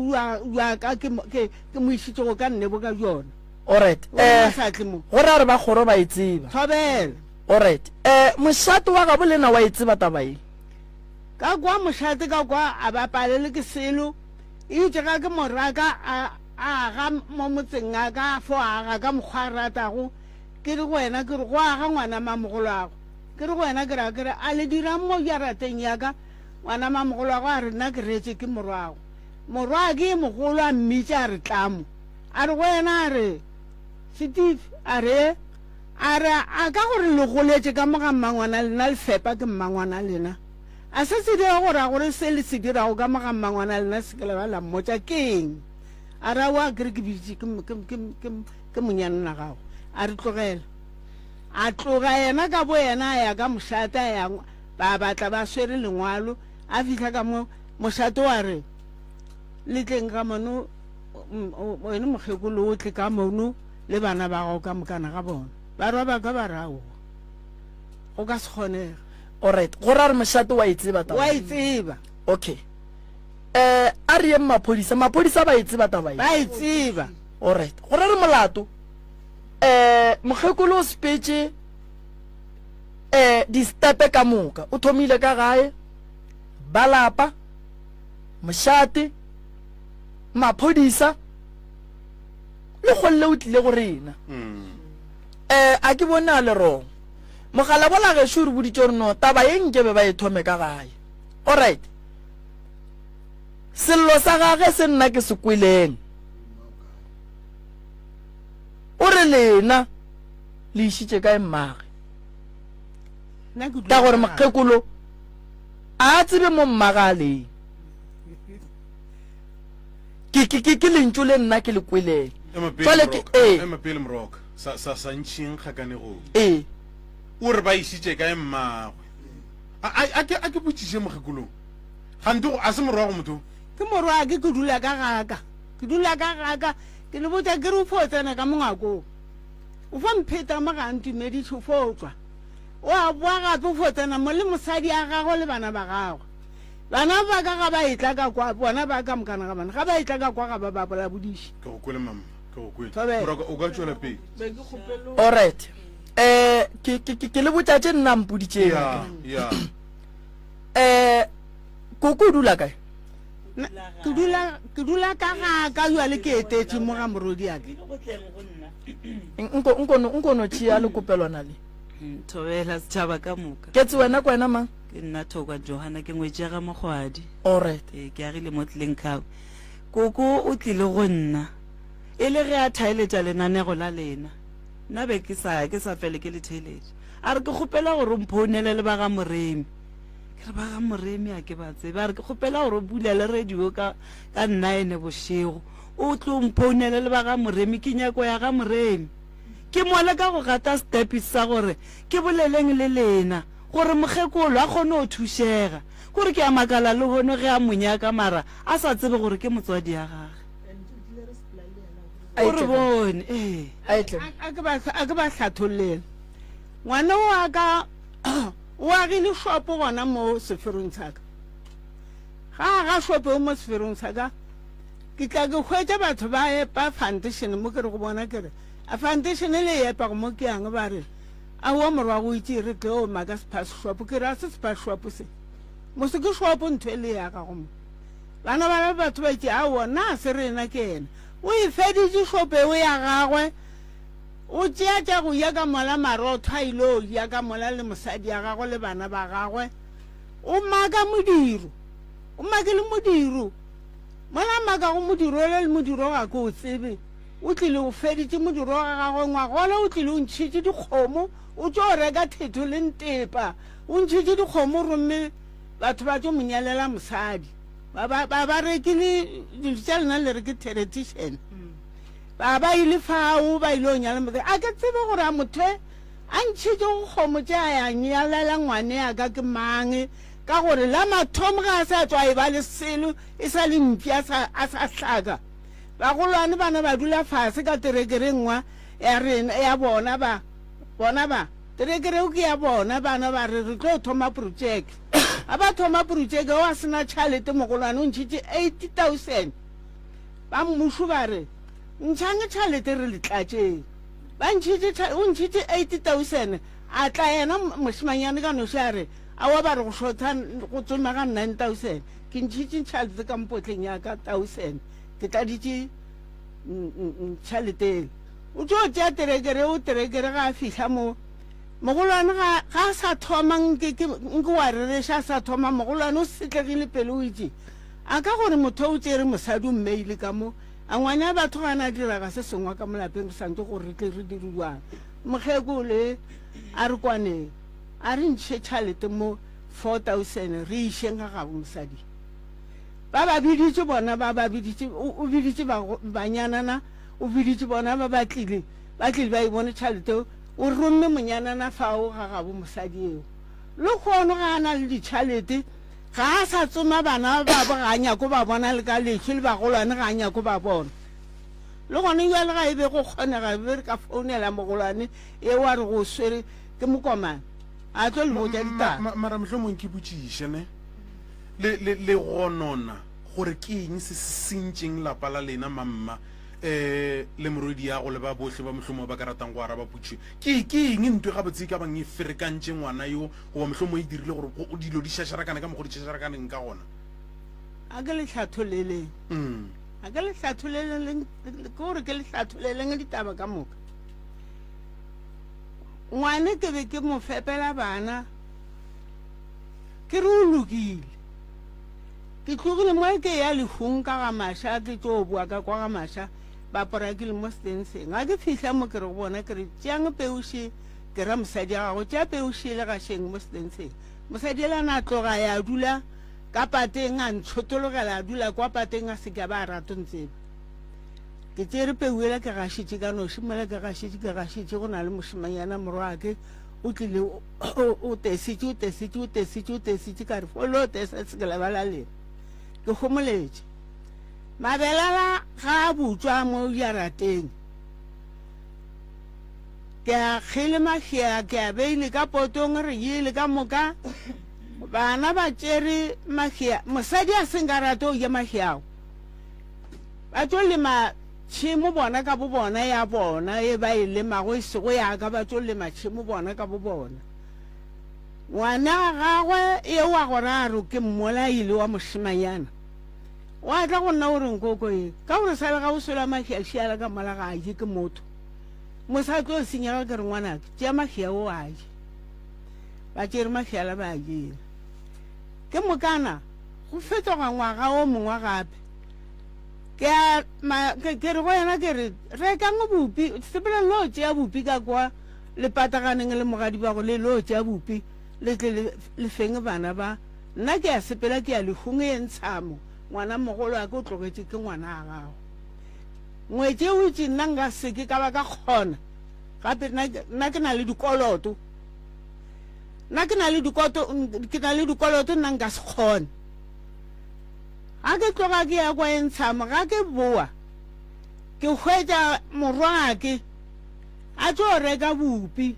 bja ka ke, ke, ke mo išitšego ka nnebo ka bjona. Alright. O reng a sa tle mo? Go ra gore ba kgoro ba e tseba. Thobela. Alright. Eh, mošate wa gabo lena wa e tseba taba ye? Ka kwa mošate ka kwa a ba palelwe ke selo. Eitše ga ke mo raka a, a aga mo motseng a ka a fo aga ka mokgwa a ratago. Ke re go wena ke re go aga ngwana mamogolwago. Ke re go wena ke ra ke re a le dirang mo jarateng ya ka? Ngwana mamogolwago a re, Nna ke reetše ke morwago. Morwake e mogolo a mmitša a re, Tla mo. A re go yena a re, Steve, a re, a re, a ka gore le goletše ka mo ga mmangwana lena le fepa ke mmangwana lena. A se se dira gore a gore se le se dirago ka mo ga mmangwana lena se ke la ba la mmotša ke eng? A re, Aowa, ke re ke bitše ke, ke, ke, ke, ke monyanna gago. A re, Tlogela. A tloga yena ka boyena a ya ka mošate a ya Ba batla ba swere lengwalo. A fihla ka mo mošate wa re, Le tleng ka mono, wene mokgekolo o tle ka mono le bana ba gago ka mokana ga bona. Barwa ba ka ba re, Aowa, go ka se kgonege. Alright, go ra gore mošate wa e tseba taba. Wa e tseba. Okay. Eh, a re yeng maphodisa, maphodisa ba e tseba taba e. Ba e tseba. Alright, go ra re molato. Eh, mokgekolo o sepetše eh di-stepe ka moka o thomile ka gae ba lapa mošate maphodisa le kgolle o tlile go rena um a ke bone a le wrong mogala bola gešo o re boditše gore no taba ye nke be ba e thome ka gae alright sello sa gage se nna ke se kweleng o re lena le išitše kae mmage ka gore mokgekolo a tsebe mo mmaga a leng ke ke ke ke lentšu le nna ke le kweleng jwale ke ee ema pele moroka sa sa sa ntšhing kgakanegong ee o re ba išitše kae mmagwe a a ke a ke botšiše mokgekolong gante go a se morwa go motho ke morwa ke ke dula ka gaka ke dula ka gaka ke le botša ke re o fo tsena ka mongwakong O fo mpheta mo ga a ntumediše, o fo tšwa. O a boa gape o fo tsena mo le mosadi a gagwe le bana ba gagwe. Bana ba ka ga ba etla ka kwa, bona ba ka mokana ga bona, ga ba etla ka kwa ga ba ba bolabodiše. Ke go kwele mama, ke go kwele. Thobela. Moraka o ka tšwela pele. Be ke kgopelo. Alright. Eh ke ke ke le botša tše nna mpoditšeng. Ya, ya. Eh koko o dula kae? Ke dula ke dula ka ga ka jwale ke etetše mo ga morwediake. Nko nko nko no tšea le kopelwana le. Hmm, thobela setšhaba ka moka. Ke tse wena kwena mang? Ke nna Thokwa Johana ke ngwetši ya ga Mokgwadi. Alright. Ee, ke agile mo Tlenkau. Koko o tlile go nna e le ge a thaeletša lenanego la lena. Nna be ke sa ke sa fele ke le theeletša. A re ke kgopela gore o mphounele le ba ga Moremi. Ke re ba ga Moremi a ke ba tsebe. A re ke kgopela gore o bulele radio ka ka nnaene bošego. O tlo mphounele le ba ga Moremi ke nyako ya ga Moremi. Ke mo leka go gata steps sa gore ke boleleng le lena gore mokgekolo a kgone go thušega. Kore ke a makala lehono ge a mo nyaka mara a sa tsebe gore ke motswadi ya gage. O re bone, ee. A ke ba hlathollele. Ngwana wa ka o agile shopo gona mo seferong sa ka. Ga aga shopo mo seferong sa ka, ke tla ke hwetša batho ba epa foundation mo ke re go bona ke re, a foundation le e epago mo ke yang? Ba re, aowa morwa go itše re tlo maka sephase shopo. Ke re a se sephase shopo se, mose ke shopo ntho e le e agago mo. Bana ba batho ba itše, Aowa, na se rena ke yena. O e feditše šopeo ya gagwe, o tšea tša go ja ka mola marotho a ile ja ka mola le mosadi ya gagwe le bana ba gagwe. O maka modiro, o makile modiro. Mola a makago modiro ole le modiro ga ke o tsebe. O tlile o feditše modiro wa gagwe ngwagola, o tlile o ntšhitše dikgomo, o tšo reka thetho le ntepa, o ntšhitše dikgomo romme Batho ba tlo mo nyalela mosadi. Ba ba ba ba rekile dilo tša lena le re ke tradition. Ba ba ile fao ba ile go nyala mosadi. A ke tsebe gore a motho e a ntšhitše go kgomo tše a ya nyalela ngwane ya ka ke mang ka gore la mathomo ga a sa tswa e ba le selo e sa le mpša a sa a sa hlaka. Bagolwane bana ba dula fase ka terekereng ngwa ya rena ya bona ba bona ba Terekereo ke ya bona, bana ba re re tlo thoma projeke. Ga ba thoma projeke o a sena tšhalete mogolwane o ntšhitše 8000. Ba mmušo ba re ntšhang tšhalete re le tlatšeng. Ba ntšhitše o ntšhitše 8000 a tla yena mošemanyane ka noši a re aowa ba re go šotha go tsomega 9000 ke ntšhitše tšhalete ka mpotleng ya ka 1000 ke tladitše tšhalete ele. O tšo tšea terekere o terekere ga a fihla mo mogolwane ga ga a sa thoma nke ke nke wa rereša a sa thoma mogolwane o setlegile pele o itše a ka gore motho o tšere mosadi o mmeile ka mo a ngwana batho ga na diraga se sengwe ka molapeng re santse gore re tle re dire jwang mokgeko le a re kwaneng a re ntšhe tšhalete mo 4000 re išeng ga gabo mosadi ba ba biditše bona ba ba biditše o biditše banyanana O biditše bona ba ba tlile, ba tlile ba e bone tšhalete, o romme monyanana fao ga gabo mosadi eo. Lehono ga a na le ditšhalete, ga a sa tsoma bana ba babo, ga a nyako ba bona le ka lešo, le bagolwane ga a nyako ba bona. Le gona bjale ga e be go kgonega, be re ka founela mogolwane eo a re go swere ke mokomane, a tlo le botša ditaba. Mara mohlomong ke botšiše ne, le, le, le gonona gore ke eng se se sentšeng lapa la lena, mamma eh, le morwediago le ba bohle ba mohlomongwe ba ka ratang go araba potšišo. Ke, ke eng ntwe gabotse e ka bang e ferekantše ngwana yo, goba mohlomongwe e dirile gore go, dilo di šašarakane ka mokgwa di šašarakaneng ka gona? A ke le hlatholeleng. Mm. A ke le hlatholeleng, ke gore ke le hlatholeleng ditaba ka moka. Ngwane ke be ke mo fepela bana, ke re o lokile. Ke tlogile mo ke ya lehung ka ga Masha, ke tšo boa ka kwa ga Masha, ba porakile mo setenseng. Ga ke fihla mo ke re go bona, ke re, Tšeang peu še, ke ra mosadi ya gago, tšea peu še le gašeng mo setenseng. Mosadi yela na tloga ya dula ka pateng, a ntshotologela a dula kwa pateng, a se ke a ba a rato ntseba. Ke tšere peu yela ke gašetše ka noši, mola ke gašetše, ke gašetše, go na le mošemanyana morwake, o tlile o tesitše o tesitše o tesitše o tesitše ka re folo o tesa se ke lebala lena ke homoletše mabelala ga a butswa mo jarateng ke a kgele mahea ke a beile ka potong re jele ka moka bana ba tšere mahea mosadi a seng ka rate o ja maheago ba tlo lema Tšhemo bona ka bobona ya bona ye ba e lemago e sego ya ka, ba tlo lema tšhemo bona ka bobona. Ngwana wa gagwe ye wa goraro ke mmolaile wa mošemanyana, wa tla go nna o re nkoko ye, ka gore sa le ga o sola mahiašiala ka mola ga a je ke motho. Mosa tlo senyega ke re ngwanake, tšea mahia o a je. Ba tšere mahiala ba a jele. Ke mokana go fetoga ngwaga o mongwe gape. Ke a ma, ke, ke re go yena ke re, Rekang bupi, sepela le lo tšea bupi ka kwa le pataganeng le mogadibago le lo tšea bupi le tle le, le feng bana ba. Nna ke a sepela ke ya lehung e ntshamo, ngwana mogolo wa ke o tlogetše ke ngwana a gago. Ngwetši o itše nna nka se ke ka ba ka kgona gape nna, nna ke na le dikoloto. Nna ke na le dikoto, ke na le dikoloto nna nka se kgone. Ga ke tloga ke ya kwa Entshamo, ga ke boa ke hwetša morwake a tšo reka bupi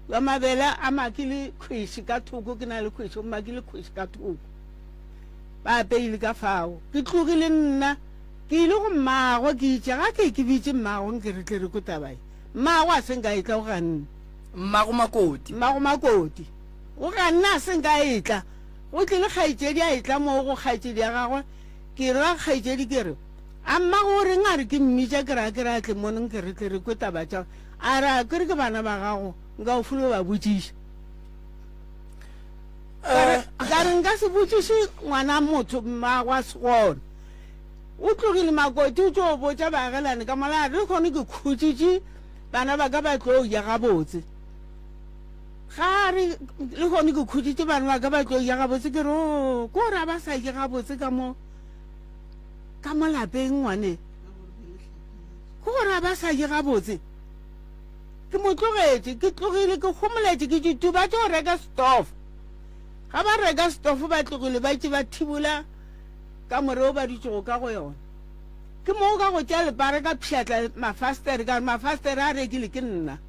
bja mabele a makile khweši ka thoko, ke na le khweši, o makile khweši ka thoko, ba apeile ka fao. Ke tlogile nna ke ile go mmagwe, ke itše ga ke ke bitše mmagwe nke re tle re kwe taba ye. Mmagwe a se nka etla o ganne. Mmago Makoti. Mmago Makoti o ganne a se nka etla. Go tlile kgaetšedi a etla moo go kgaetšedi ya gagwe, ke ra kgaetšedi ke re, A mmago o reng a re ke mmitša ke re a ke re a tle mono nke re tle re kwe taba tša A re a ke re ke bana ba gago nka o folo ba botšiša. Ka re ka re nka se botšiše ngwana motho mmagwe a se gona. O tlogile Makoti o tšo botša baagelani ka mola a re lehono ke khutšitše bana ba ka ba tlo ja gabotse. Ga a re, Lehono ke khutšitše bana ba ka ba tlo ja gabotse. Ke re, Oo, ke gore a ba sa je gabotse ka mo, ka mo lapeng, ngwane. Ke gore a ba sa je gabotse. Ke mo tlogetše, ke tlogile, ke homoletše, ke tšo ba tšo reka stofo. Ga ba reka stofo ba tlogile ba tše ba thibola kamore o ba dutšego ka go yona. Ke moo ka go tšea lepara ka pšhatla mafastere, ka re mafastere a rekile ke nna.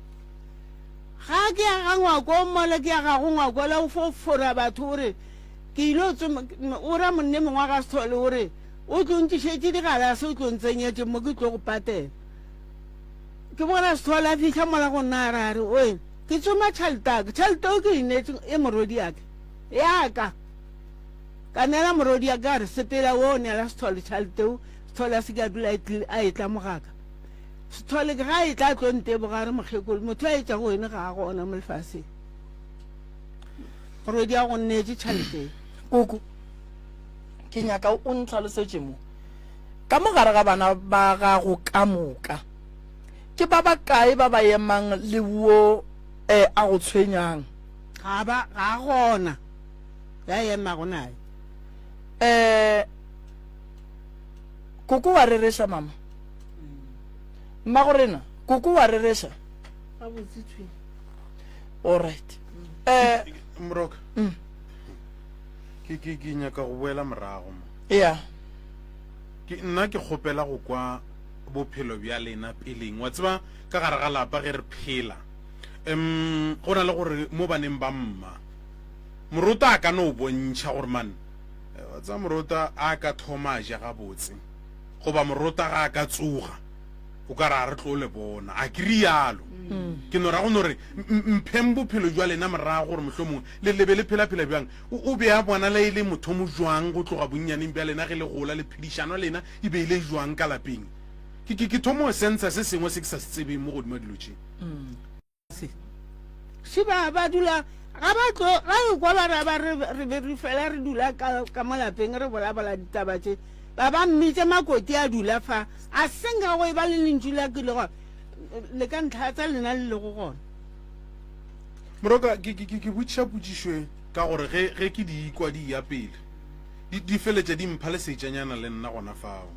Ga ke ya ga ngwako mola ke ya gago ngwako la o fo fora batho o re ke ile o tsoma o ra monne mongwe ga sethole o re o tlo ntlišetše digalase o tlo ntsenyetše mo ke tlo go patela. Ke bona sethole a fihla mola go nna a re a re oe ke tsoma tšhelete ya ka tšhelete o ke e neetše e morwedi ya ka ya ka ka neela morwedi ya ka a re sepela o neela sethole tšhelete o sethole a se ke a dula a etla mogaka. Sethole ke ga e tla tlo nteboga a re mokgekolo motho a etša go wene ga a gona mo lefaseng. Morwedi a go nneetše tšhalete. Koko, ke nyaka o ntlhalosetše mo. Ka mo gare ga bana ba gago ka moka, ke ba bakae ba ba emang le wo eh, a go tshwenyang? Ga ba, ga a gona ya emago naye. Eh, koko wa rereša mama? Mmagorena, koko wa rereša? Gabotse thwi. All right. Eh, Moroka. Mm. Ke ke ke nyaka go boela morago mo. Yeah. Ke nna ke kgopela go kwa bophelo bja lena peleng. Wa tseba ka gare ga lapa ge re phela. Em go na le gore mo baneng ba mma. Morota a ka no bontšha gore man eh, wa tseba morota a ka thoma a ja gabotse. Goba morota ga a ka tsoga, o ka re a re tlo le bona. A ke rialo. Ke no ra go no re, Mpheng bophelo jwa lena morago gore mohlomongwe le le be le phela-phela bjang. O, o be a bonala e le mothomo jwang go tloga bonnyaneng bja lena ge le gola, le phedišano lena e be e le jwang ka lapeng. Ke, ke, ke thomo sensa se sengwe se ke sa se tsebeng mo godimo ga dilo tše. Se. Še ba, ba dula, ga ba tlo, ga e kwa ba ra ba re, re be re fela re dula ka, ka mo lapeng re bolabola ditaba tše. Ba ba mmitša Makoti a dula fa, a se nka go e ba le lentšu la ke le gona, le ka ntlha tsa lena le lego gona. Moroka, ke, ke, ke, ke botšiša potšišo e ka gore ge, ge ke di ikwa di eya pele, di, di feletša di mpha lesetšanyana le nna gona fao.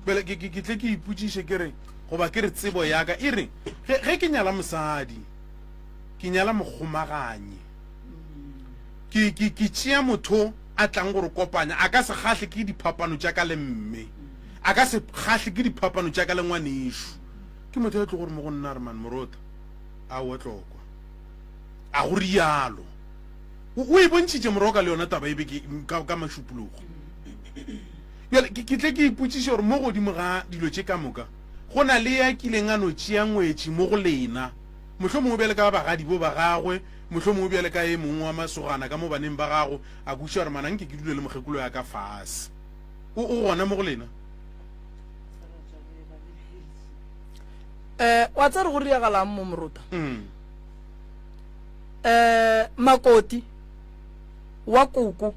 Bjale ke, ke, ke tle ke ipotšiše ke re, goba ke re tsebo ya ka e re, ge, ge ke nyala mosadi, ke nyala mokgomaganyi. Ke, ke, ke tšea motho a tlang go re kopanya, a ka se kgahle ke diphapano tša ka le mme, a ka se kgahle ke diphapano tša ka le ngwanešu. Ke motho a tlo gore mo go nna a re, Man, Morota, aowa tlokwa. A go rialo. O, o e bontšhitše Moroka le yona taba e be ke, ka, ka mašupologo. Bjale, ke, ke tle ke ipotšiše gore mo godimo ga dilo tše ka moka, go na le ya kileng a no tšea ngwetši mo go lena, mohlomongwe bjale ka bagadibo ba gagwe, mohlomongwe bjale ka e mongwe wa masogana ka mo baneng ba gago, a kwešiša gore mana nke ke dule le mokgekolo ya ka fase. O, o gona mo go lena? Eh, wa tsere go riagalang mo morota? Mm. Eh, makoti wa koko,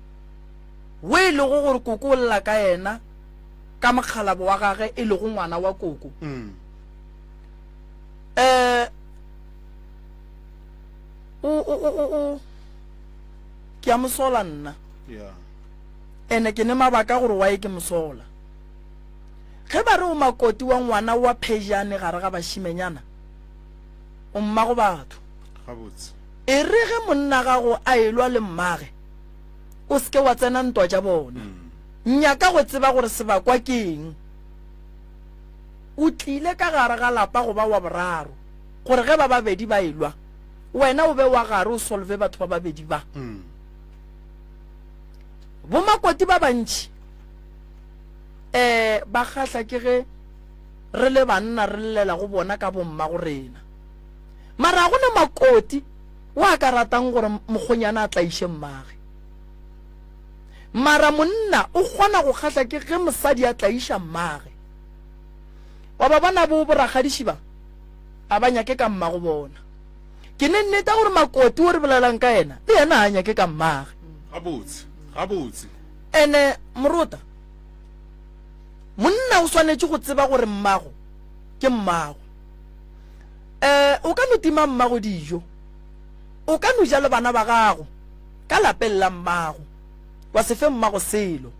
we e lego gore koko o lla ka yena. ka mokgalabo wa gage e lego ngwana wa koko. Eh o o o o o ke a mosola nna. Yeah. Ene ke ne mabaka gore why ke mosola. Ge ba re o makoti wa ngwana wa phejane gare ga bašimenyana, o mmago batho. Gabotse. E re ge monna gago a elwa le mmage, o se ke wa tsena ntwa tša bona. Nyaka go tseba gore sebakwa ke eng. O tlile ka gare ga lapa go ba wa boraro, gore ge ba babedi ba elwa, wena o be wa gare o solve batho ba babedi ba. Bomakoti ba bantši um ba kgahla ke ge re le banna re llela go bona ka bommago rena. Mara ga go na makoti wa ka ratang gore mokgonyana a tlaiše mmage. Mara monna o kgona go kgahla ke ge mosadi a tlaiša mmage. Wa ba bona bo borakgadiši ba, a ba nyake ka mmago bona. Ke ne nneta gore makoti o re bolelang ka yena, le yena a nyake ka mmage. Gabotse, gabotse. Ene morota, monna o swanetše go tseba gore mmago ke mmago. Eh, o ka no tima mmago dijo, o ka no ja le bana ba gago ka lapeng la mmago, wa se fe mmago selo.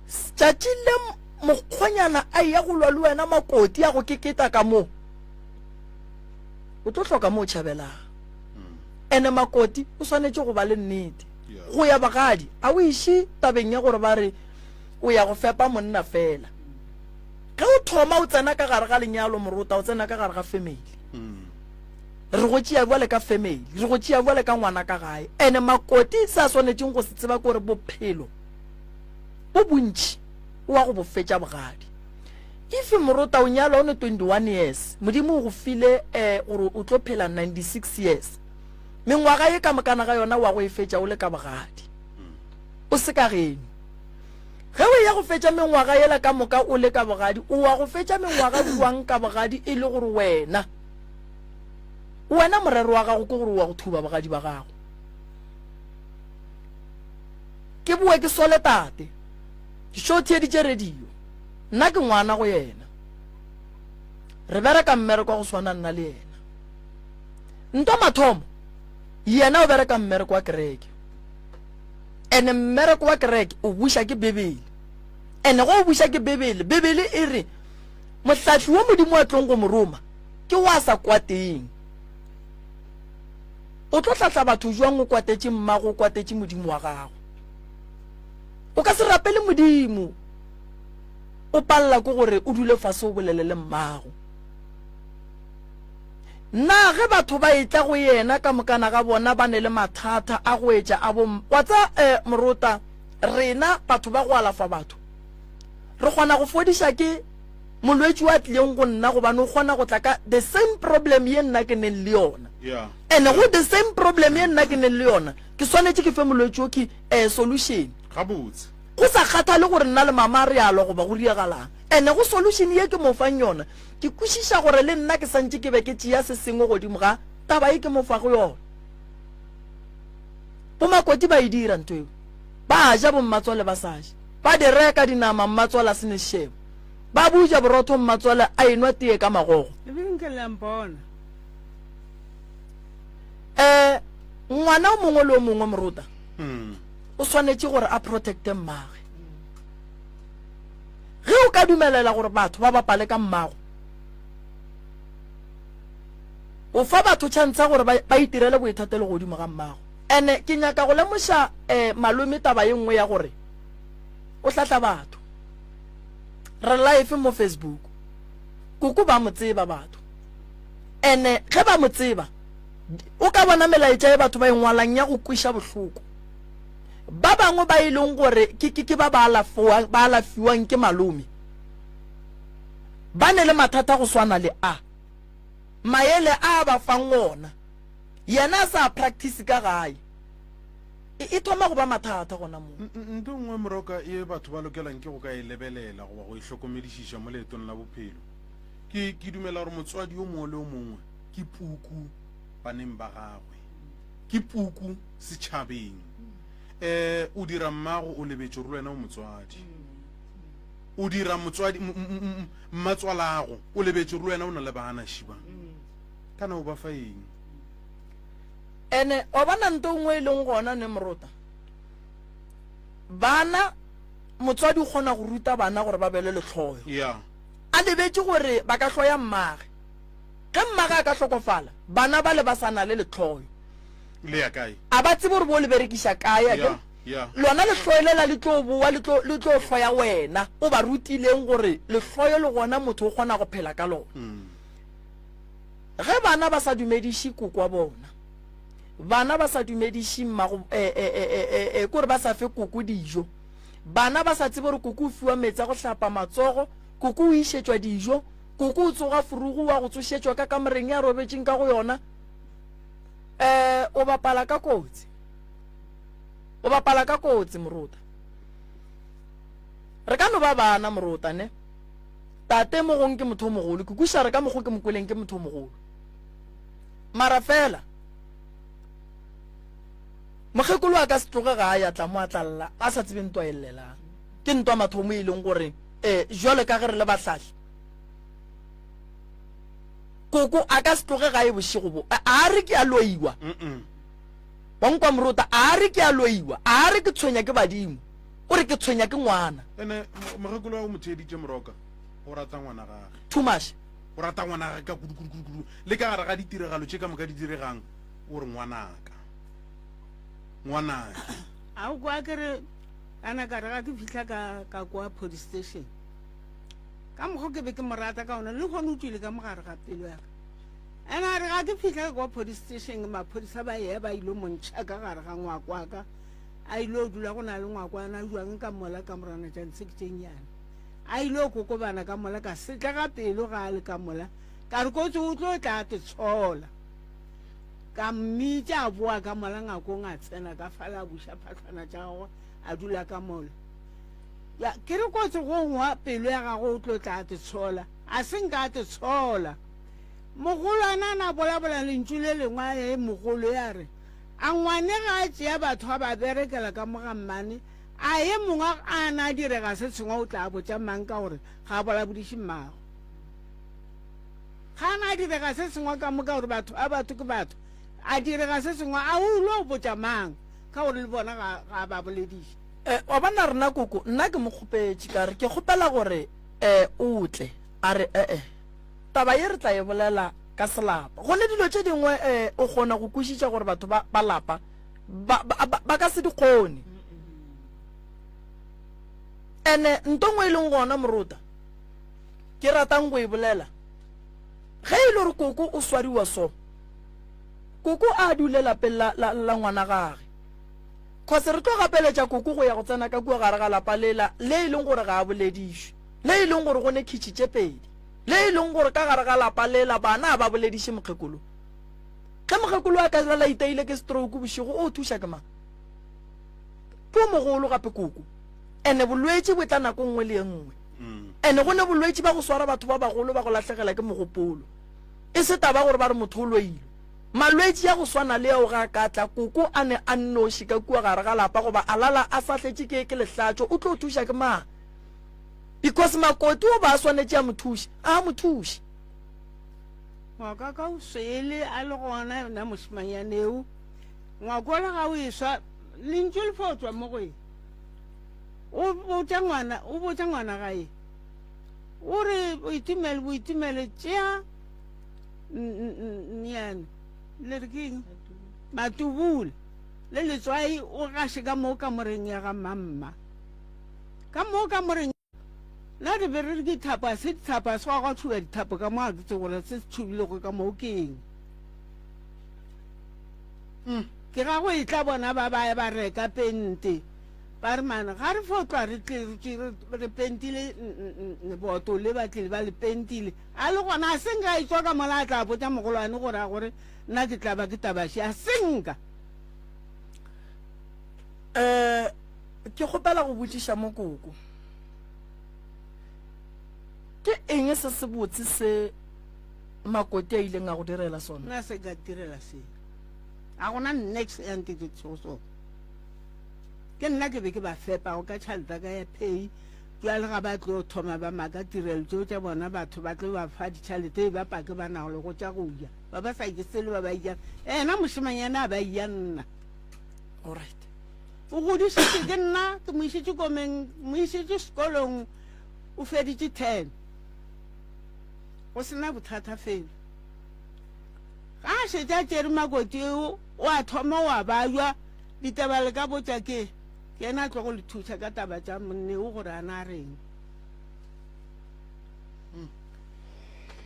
Tšatši le mokgonyana a eya go lwa le wena makoti a go keketa ka mo, o tlo hloka mo o tšhabelang. Ene makoti o swanetše go ba le nnete. Go ya bogadi a o iše tabeng ya gore ba re o ya go fepa monna fela. Ge o thoma o tsena ka gare ga lenyalo morota o tsena ka gare ga family. Re go tšea bjale ka family, re go tšea bjale ka ngwana ka gae. Ene makoti se a swanetšeng go se tseba ke gore bophelo bo bontši o wa go bo fetša bogadi. If morota o nyalwa o ne 21 years, Modimo o go file eh gore o tlo phela 96 years. Mengwaga ye ka mokana ga yona wa go e fetša o le ka bogadi. O se ka geno. Ge o eya go fetša mengwaga yela ka moka o le ka bogadi, o wa go fetša mengwaga bjang ka bogadi e le gore wena, wena morero wa gago ke gore o wa go thuba bogadi ba gago. Ke boe ke sole tate, ke xo theeditše radio, nna ke ngwana go yena. Re bereka mmereko wa go swana nna le yena. Ntwa mathomo, yena o bereka mmereko wa kereke. Ene mmereko wa kereke o buša ke Bibele. Ene go o buša ke Bibele, Bibele e re mohlahli wo Modimo a tlong go mo roma ke wa sa kwateng. O tlo hlahla batho jwang o kwatetše mmago, o kwatetše Modimo wa gago? O ka se rapele Modimo o palela ke gore o dule fase o bolele le mmago. Na ge batho ba etla go yena ka mokana ga bona ba ne le mathata a go etša a bo wa tsa eh, morota rena batho ba go alafa batho re kgona go fodiša ke molwetši wa tlileng go nna gobane o kgona go tla ka the same problem ye nna ke neng le yona Yeah. ene go the same problem ye nna ke neng le yona ke swanetše ke fe molwetši o ke eh, solution Gabotse. go sa kgathale gore nna le mama re a lwa goba go diagalang ene go solution ye ke mo fang yona Ke kwešiša gore le nna ke santše ke be ke tšea se sengwe godimo ga taba ye ke mo fago yona. Bomakoti ba e dira ntho eo. Ba ja bommatswale ba sa je. Ba di reka dinama mmatswale a se ne sešebo. Ba buja borotho mmatswale a enwa tee ka magogo. Ebile nke le a mpona. Eh, ngwana o mongwe le o mongwe morota o swanetše gore a protecte mmagwe. Ge o ka dumelela gore batho ba bapale ka mmago, o fa batho chance ya gore ba itirele boithatelo godimo ga mmago. Ene ke nyaka go lemoša eh, malome taba ye nngwe ya gore o hlahla batho. Re live mo Facebook. Koko ba mo tseba batho. Ene ge ba mo tseba, o ka bona melaetša e batho ba e ngwalang ya go kweša bohloko. Ba bangwe ba e leng gore ke, ke, ke ba ba alafowa, ba alafiwang ke malome, ba ne le mathata go swana le a. Maele a a ba fang ona, yena a sa a practice ka gae, e, e thoma go ba mathata gona moo. Ntho e nngwe Moroka ye batho ba lokelang ke go ka e lebelela goba go e hlokomedišiša mo leetong la bophelo, ke, ke dumela gore motswadi yo mongwe le yo mongwe ke puku baneng ba gagwe. Ke puku setšhabeng. Um o dira mmago o lebetše gore le wena o motswadi. O dira motswadi, mmatswalago, o lebetše gore le wena o na le bana, šiba. Kana o ba fa eng? Ene wa bona nto nngwe e leng gona ne morota. Bana, motswadi o kgona go ruta bana gore ba be le lehloyo. Yeah. A lebetše gore ba ka hloya mmage. Ge mmage a ka hlokofala, bana bale ba sa na le lehloyo. Le ya kae? A ba tsebe gore bo le berekiša kae, akere? Yeah, yeah. Lona lehloyo lela le tlo bowa, le tlo, le tlo hloya wena o ba rutileng gore lehloyo le gona motho o kgona go phela ka lona. Ge bana ba sa dumediše koko wa bona, bana ba sa dumediše mmago, eh, eh, eh, eh, eh, eh, kore ba sa fe koko dijo, bana ba sa tsebe gore koko o fiwa meetse a go hlapa matsogo, koko o išetšwa dijo, koko o tsoga furugu wa go tsošetšwa ka kamoreng ya robetšeng ka go yona, eh, o bapala ka kotsi. O bapala ka kotsi, morota. Re ka no ba bana, morota, ne? Tate mo gong ke motho o mogolo, ke kwešiša re ka mokgo ke mo kweleng ke motho o mogolo. Mara fela mokgekolo a ka se tloge ga a ya tla mo a tla lla a sa tsebe ntwa e llelang. Ke ntwa mathomo e leng gore eh jwale ka ge re le bahlahli koko a ka se tloge gae bošego bo a re ke a loiwa. Wa nkwa morota a re ke a loiwa, a re ke tshwenya ke badimo. O re ke tshwenya ke ngwana. Ene mokgekolo wa o mo theeditše Moroka, o rata ngwana gage. Too much. O rata ngwana gage ka kudu kudu kudu kudu. Le ka gare ga ditiragalo tše ka moka di diregang, o re ngwanaka. Ngwanake. A o kwa ke re kana ka re ga ke fihla ka ka kwa police station. Ka mokgwa ke be ke mo rata ka ona le gone o tšwile ka mogare ga pelo ya ka. Ene a re ga ke fihla ka kwa police station maphodisa ba ye ba ilo mo ntšha ka gare ga ngwako wa ka. A ile dula go na le ngwakwana jwang ka mola kamorana tša ntshe ke tše nnyane. A ile kokobana ka mola ka setlega pelo ga a le ka mola. Ka re kotsi o tlo tla a te tshola. Ka mmitša a boa ka mola ngakong a tsena ka fala a buša phahlwana tša gagwe a dula ka mola. Ya ke re kotsi go ngwa pelo ya gagwe o tlo tla a te tshola. A se nka a te tshola. Mogolwana a na bolabola lentšu le lengwe a ye mogolo ya re A ngwane ga a tšea batho a ba berekela ka mo ga mmane, a ye mongwe a na a direga se sengwe o tla botša mang ka gore ga a bolabodiše mmagwe? Ga a na a direga se sengwe ka mo ka gore batho a batho ke batho, a direga se sengwe a o lo botša mang ka gore le bona ga ga a ba bolediše? Eh, wa bona rena koko, nna ke mo kgopetše ka re ke kgopela gore eh o tle, a re eh-eh. Taba ye re tla e bolela ka selapa. Go ne dilo tše dingwe eh, o kgona go kwešiša gore batho ba, ba lapa ba, ba, ba, ba ka se di kgone. Ene nto nngwe e leng gona morota ke ratang go e bolela, ge e le gore koko o swariwa so, koko a dule lapeng la, la, la ngwana gage. Cause re tlo gapeletša koko go ya go tsena ka kua gare ga lapa lela le e leng gore ga a boledišwe, le e leng gore go ne khitšhi tše pedi. Le e leng gore ka gare ga lapa lela bana a ba bolediše mokgekolo. Ge mokgekolo a ka lala iteile ke stroke bošego o thuša ke mang? Ke o mogolo gape koko. Ene bolwetši bo tla nako nngwe le ye nngwe. Ene go ne bolwetši ba go swara batho ba bagolo ba go lahlegela ke mogopolo. E se taba gore ba re motho o loilwe. Malwetši a go swana le ao ga a ka tla koko a ne a nnoši ka kua gare ga lapa goba a lala a fahletše ke ke lehlatšo o tlo thuša ke mang? Because makoti o ba a swanetše a mo thuše, a mo thuše. Ngwako ka o swele a le gona yona mošemanyane eo. Ngwako le ga o eswa lentšu le fo tswa mo go e. O botša ngwana, o botša ngwana gae. O re boitumelo, boitumelo tšea nyane. Le re ke eng? Matubule le letswai o gaše ka mo kamoreng ya ga mamma. Ka mo kamoreng na re be re re ke thapo, a se dithapo, a se gwa gwa tšhuba dithapo ka mo, a ke tsebe gore se se tšhubilego ka mo ke eng. Mm. Ke ga go etla bona ba ba ya ba reka pente, ba re mane ga re fo tlwa re tle re, re pentile leboto le, ba tlile ba le pentile. A le gona a se nka a etswa ka mola a tla botša mogolwane gore a gore nna ke tla ba ke tabaše, a se nka. Eh, Ke kgopela go botšiša mo koko. Ke eng se sebotse se Makoti a ileng a go direla sona? Nna se ka direla selo. A gona nex ya ntetetšego sona. Ke nna ke be ke ba fepago ka tšhelete ka ya pay. Bjale ga ba tlo thoma ba maka tirelo tšeo tša bona, batho ba tlo ba fa ditšhalete e ba pake ba nago le go tša go ja. Ba ba sa je selo ba ba ijang. Ena mošemanyana a ba ija nna. Alright. O godišitše ke nna, ke mo išitše komeng, mo išitše sekolong, o feditše ten. Go sena bothata felo. Ga a šetše a tšere makoti eo, o a thoma o a bajwa, ditaba le ka botša ke. Ke yena a tlogo le thuša ka taba tša monneo gore a na reng.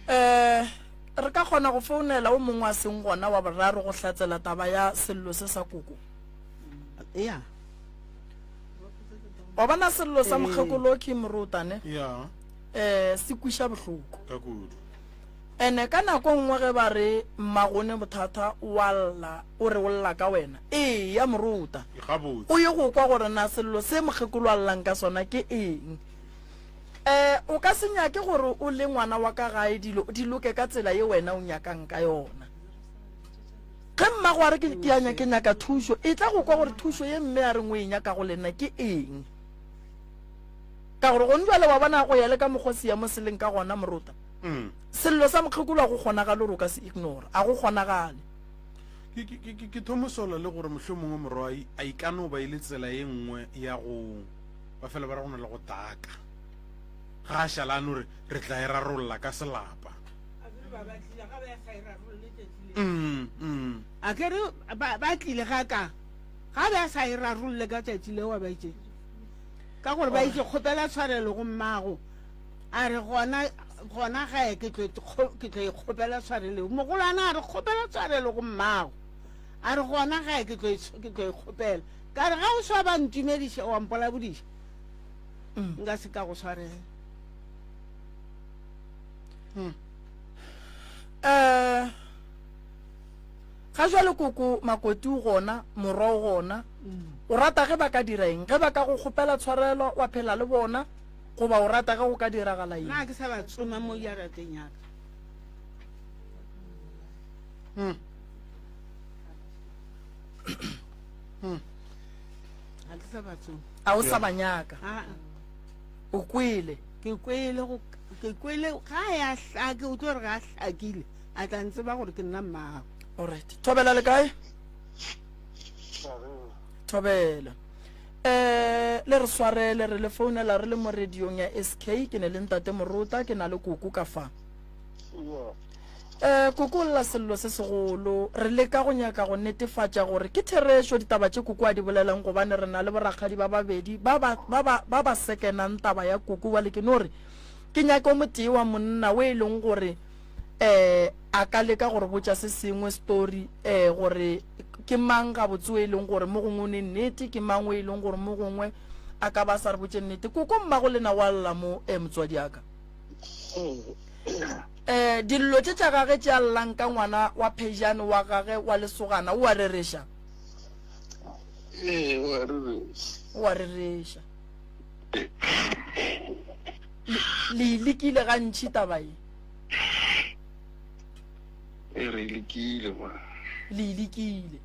Um re ka kgona go founela o mongwe a seng gona wa boraro go hlatsela taba ya sello se sa koko? Ya. Wa bona sello sa mokgekolo ke morotane? Ya. Um se kwiša bohloko. Ka kudu. Ene ka nako nngwe ge ba re mmagone bothata o a lla, o re o lla ka wena. Eya moruta. Gabotse. O ye go kwa gore na sello se mokgekolo a llang ka sona ke eng. E, o ka se nyake gore o le ngwana wa ka gae dilo di loke ka tsela ye wena o nyakang ka yona. Ge mmago a re ke, ke a, ke nyaka thušo, etla go kwa gore thušo ye mme a reng o e nyaka go lena ke eng. Ka gore gone jwale wa bona go ya le ka mokgwa seemo se leng ka gona moruta. Mm. Sello sa mokgekolo a go kgonagale gore o ka se ignore, a go kgonagale. Ke, ke, ke, ke, ke thomosola le gore mohlomongwe morwai a e ka no ba e le tsela ye nngwe ya go ba fela ba re go na le go taka. Ga a šala a no re re tla e rarolla ka selapa. Mm, mm. A ke re ba, ba tlile ga ka ga be a sa e rarolle ka tšatši leo ba itše ka gore ba itše kgopela tshwarelo go mmago. A re, Gona, gona gae ke tlo, ke tlo e kgopela tshwarelo. Mogolwana a re, Kgopela tshwarelo go mmago. A re, Gona gae ke tlo, ke tlo e kgopela. Ka re, Ga o swa ba ntumediša wa mpolabodiša, mm. nka se ka go swarela. Hmm. Eh, ga jwale koko makoti o gona morwa o gona mm. o rata ge ba ka dira eng ge ba ka go kgopela tshwarelo wa phela le bona Goba o rata ge go ka diragala eng? Na ke sa ba tsoma mo jarateng ya ka? Hmm. Hmm. Ga ke sa ba tsoma. A o sa ba nyaka? Ah. O kwele? Ke kwele go ke kwele ga ya hlake o tlo re ga hlakile a tla ntseba gore ke nna mmago. Alright. Thobela le kae? Thobela. Eh, le re swarele re le founela re le mo radiong ya SK ke ne le ntate Morota ke na le koko ka fa. Eh, koko o lla sello se segolo re leka go nyaka go netefatša gore ke therešo ditaba tše koko a di bolelang gobane re na le borakgadi ba babedi ba ba ba ba ba ba sekenang taba ya koko bjale ke no re ke nyake o motee wa monna o e leng gore eh a ka leka go re botša se sengwe story eh gore Ke mang gabotse o e leng gore mo gongwe o ne nnete? Ke mang o e leng gore mo gongwe a ka ba a sa re botše nnete? Koko mmago lena wa lla mo, eh, motswadi a ka. Eh, dillo tše tša gage tše a llang ka ngwana wa phejane wa gage wa lesogana, o a rereša? Ee, o a rereša. O a rereša. Le, le e lekile gantši taba ye? E re lekile ma. Le e lekile.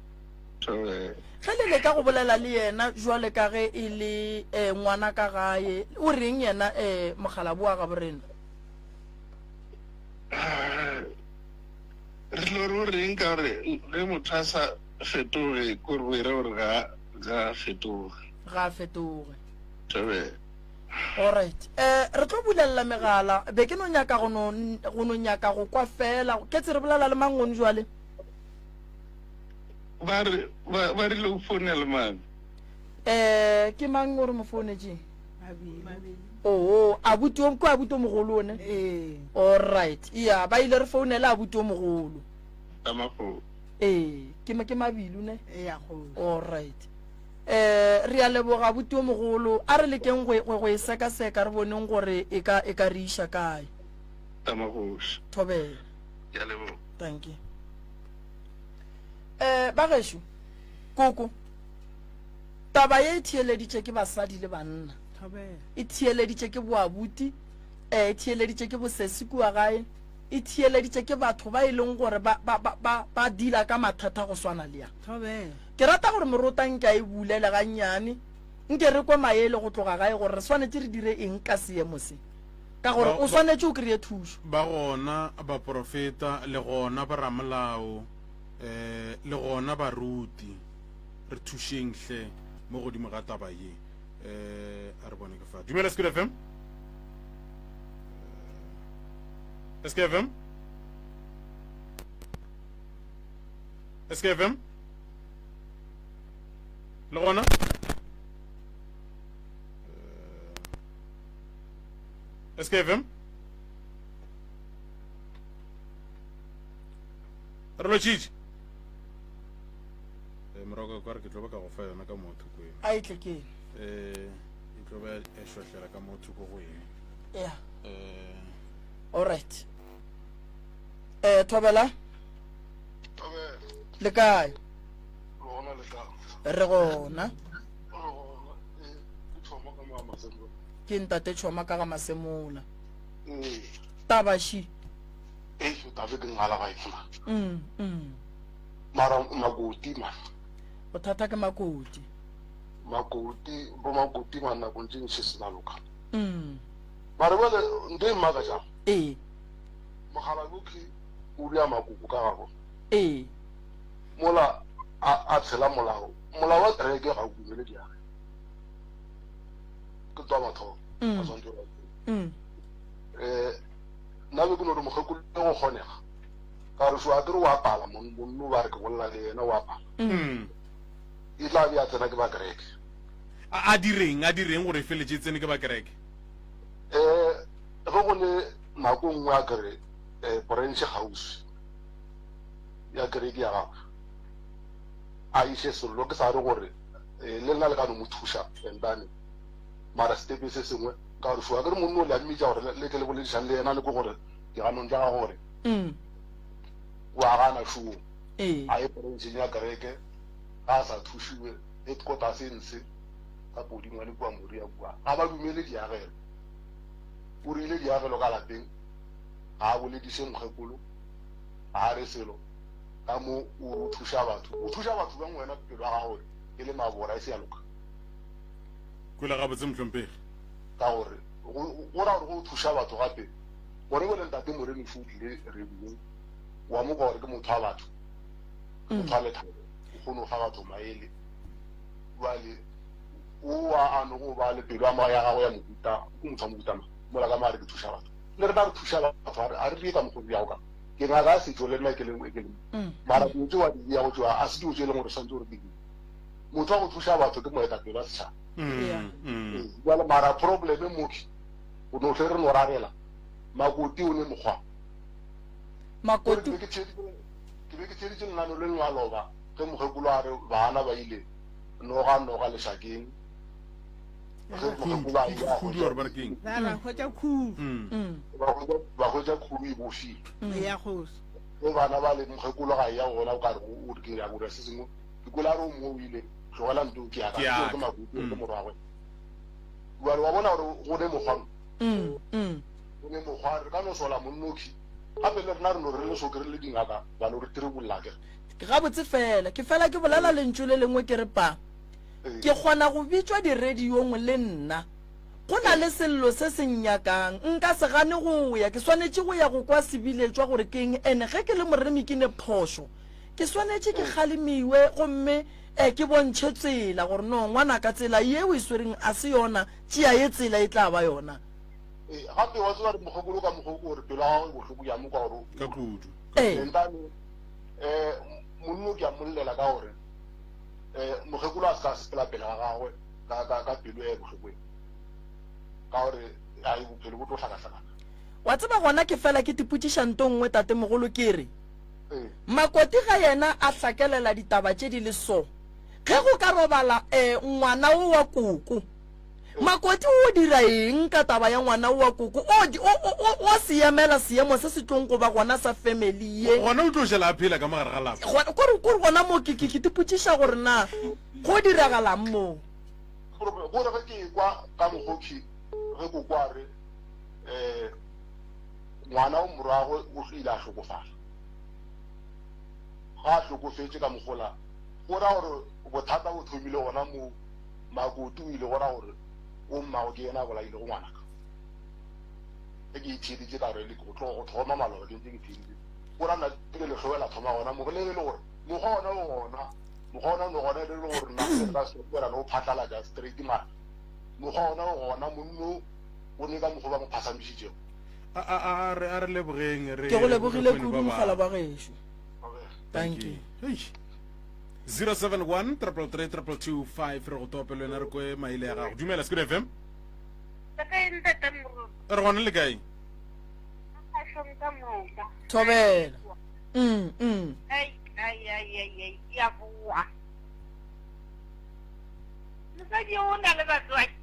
Thobela. Ge le leka go bolela le yena jwale ka ge e le eh, ngwana ka gae, o reng yena eh, mokgalabo wa gabo rena? Ah, re tlo re o reng ka gore ge motho a sa fetoge ko re go ira gore ga ga a fetoge. Ga a fetoge. Thobela. Alright. Eh, re tlo bulelela megala. Be ke no nyaka go no go no nyaka go kwa fela. Ketse re bolela le mang gone jwale? Ba re ba ba rile o founela mang? Eh, ke mang o re mo founetšeng? Oo, abuti o ke abuti o mogolo one. Ee. Alright. Yeah, ba ile re founela abuti o mogolo. Tamafo. Ee, ke ke Mabilu ne? Ee, ya go. Alright. Eh, re a leboga abuti o mogolo. A re lekeng go, go, go e sekaseka re boneng gore e ka, e ka re iša kae. Tamagoši. Thobela. Ke a leboga. Thank you. Eh, ba gešo, koko, taba ye e theeleditše ke basadi le banna. Thobela. E theeleditše ke boabuti, eh, e theeleditše ke bosesi kua gae, e theeleditše ke batho ba e leng gore ba, ba, ba, ba, ba deala ka mathata go swana le a. Thobela. Ke rata gore morota nke a e bulele gannyane. Nke re kwe maele go tloga gae gore re swanetše re dire eng ka seemo se, ka gore o swanetše o kreye thušo. Ba gona baprofeta, le gona boramolao, eh, le gona baruti. Re thušeng hle mo godimo ga taba ye. Eh, a re bone ke fa. Dumela Sekolo FM. Eh, SKFM. SKFM. Le gona? Eh, SKFM. Re lotšhitše. Eh, morago ka re ke tlo ba ka go fa yona ka mo thoko eno. A e tle ke eno. Eh, e tlo ba e šwahlela ka mo thoko go eng. Yeah. Eh. All right. Eh, Thobela. Thobela. Le kae? Re gona le kae? Re gona. Re gona. Eh, ke thoma ka mo Masemola. Ke ntate Choma ka ga Masemola. Mm. Tabashi. Eh, tabe ke ngala ga itsma. Mm, mm. Mara makoti ma. Bothata ke makoti. Makoti, bo makoti ma nako ntse ntse se na loka. Mm. Mara bale ntwe e mmakatšang. Ee. Mokgalabje ke o bea makoko ka gagwe. Ee. Mola a, a tshela molao. Molao wa kereke ga o dumele diage. Ke twa mathomo. Mm. A swantse go. Mm. Eh, nna be ke no re mokgekolo go kgonega. Ka re so a ke re wa pala monno ba re ke bolela le yena wa pala. Mm. E tla be a tsena ke ba kereke. A, a direng, a direng gore e feletše e tsene ke ba kereke? Eh, ge go le nako nngwe a kere eh, branch kgauswi ya kereke ya gagwe a iše sello ke sa re gore eh, le nna le ka no mo thuša entane mara stepe se sengwe ka gore šoa ke re monno o le a mmitša gore le tle le boledišang le yena le ko gore diganong tša gagwe gore mm. o a gana šoo ee. a ye brancheng ya kereke ga a sa thušiwe headquarters e ntshe ka podingwane kua moria kua ga ba dumele diagelo O rile diagelo ka lapeng ga a bolediše mokgekolo, ga a re selo ka mo o re o thuša batho. O thuša batho bjang wena pelo ya gago e le mabora e se ya loka? Kwele gabotse mohlomphegi. Ka gore go ra gore go thuša batho gape gore bole ntate Moremiši o tlile radiong wa mo kwa gore ke motho wa batho, ke motho wa lethabo, o kgone go fa batho maele. Bjale O a a nogo ba le pelo ya ya gagwe ya mohuta, ke motho wa mohuta mang? Mola ka mo a re ke thuša batho. Le rena re thuša batho, a re, a re die ka mokgwa o diago ka. Ke ngaka ya setšo le nna ke le, ke le mo. Mara dilo tšeo a di diago tšeo, a se dilo tše e leng gore swantse gore di dire. Motho wa go thuša batho ke moetapele wa setšhaba. Ee, bjale mara probleme mo ke, go no hlwe re no rarela, Makoti o ne mokgwa. Makoti. Ke be ke theeditše, ke be ke theeditše lenaneo le lengwe la loba, ge mokgekolo a re bana ba ile. Noga noga lešakeng. Ge mokgekolo a ile a Khudu or ba re keng? Ba ba hwetša khudu. Mm. Ba hwetša ba hwetša khudu e bofile. Ya kgoši. Ge bana ba le mokgekolo ga e ya gona o ka re o re ke ya go se sengwe. Ke kwele a re o mongwe o ile tlogela nto ke ya ka Ke ya ke ka. makutu Mm. ke morwagwe. Jwale wa bona gore go ne mokgwa mo. Mm, mm. Go ne mokgwa re ka no sola monnoki. Gape le rena re no re le soke re le dingaka ba no re tiribolla ke. Gabotse fela, ke fela ke bolela lentšu le lengwe ke re, Pa, ke kgona go bitšwa diradiong le nna. Go na le sello se se nnyakang. Nka se gane go ya. Ke swanetše go ya go kwa se biletšwa gore ke eng. Ene ge ke le moremi ke ne phošo. Ke swanetše ke kgalemiwe gomme eh, ke bontšhe tsela gore no ngwanaka tsela ye o e swereng a se yona, tšea ye tsela e tla ba yona. Ee, gape wa tseba re mokgekolo ka mokgwa o gore pelo ya gagwe e bohloko bjang mo kwa gore o- Ka kudu. Ee. Entane eh monno ke a mollela ka gore eh mokgekolo a se ka sepela pele ga gagwe ka ka ka pelo e bohloko e ka gore ai bophelo bo tlo hlakahlakana. Wa tseba gona ke fela ke tipotšiša nto nngwe tatemogolo ke re, Ee. Makoti ga yena a hlakelela ditaba tše di le so, ge go ka robala eh ngwana wo wa koko, Makoti o dira eng ka taba ya ngwana oa koko? O, o, o, o, o se emela seemo se se tlong go ba gona sa family ye. Gona o tlo šala a phela ka mo gare ga lapa. Gona, kore, kore gona mo ke, ke, ke tipotšiša gore na go diragalang mo. Gore, gore ge ke ekwa ka mokgothi ge koko a re, eh, ngwana o morwagwe o ile a hlokofala. Ga a hlokofetše ka mogola, go ra gore bothata bo thomile gona moo. Makoti o ile go ra gore o mmago ke yena a bolailego ngwanaka. Ge ke e theeditše ka re le go tloga go thoma maloba ke ntse ke theeditše. Go ra nna ke lehlowe la thoma gona mo le ge e le gore mokgwa ona o gona, mokgwa ona o ne gona e le gore nna re ka se ra no phatlalatša straight mara mokgwa ona o gona monno o ne ka mokgwa ba mo phasamišitšego. A a a re a re lebogeng re Ke go lebogile re kudu ba mogala wa gešo. Thank you. Eish. 071 333 2225 re go tope le wena re kwe maele ya gago. Dumela Sekhudu FM. Le kae ntate Moruti? Re gona le kae? Kgašong ka moka. Thobela. Mm, mm. Ai, ai, ai, ai, ai, ke a boa. Mosadi o na le batswadi.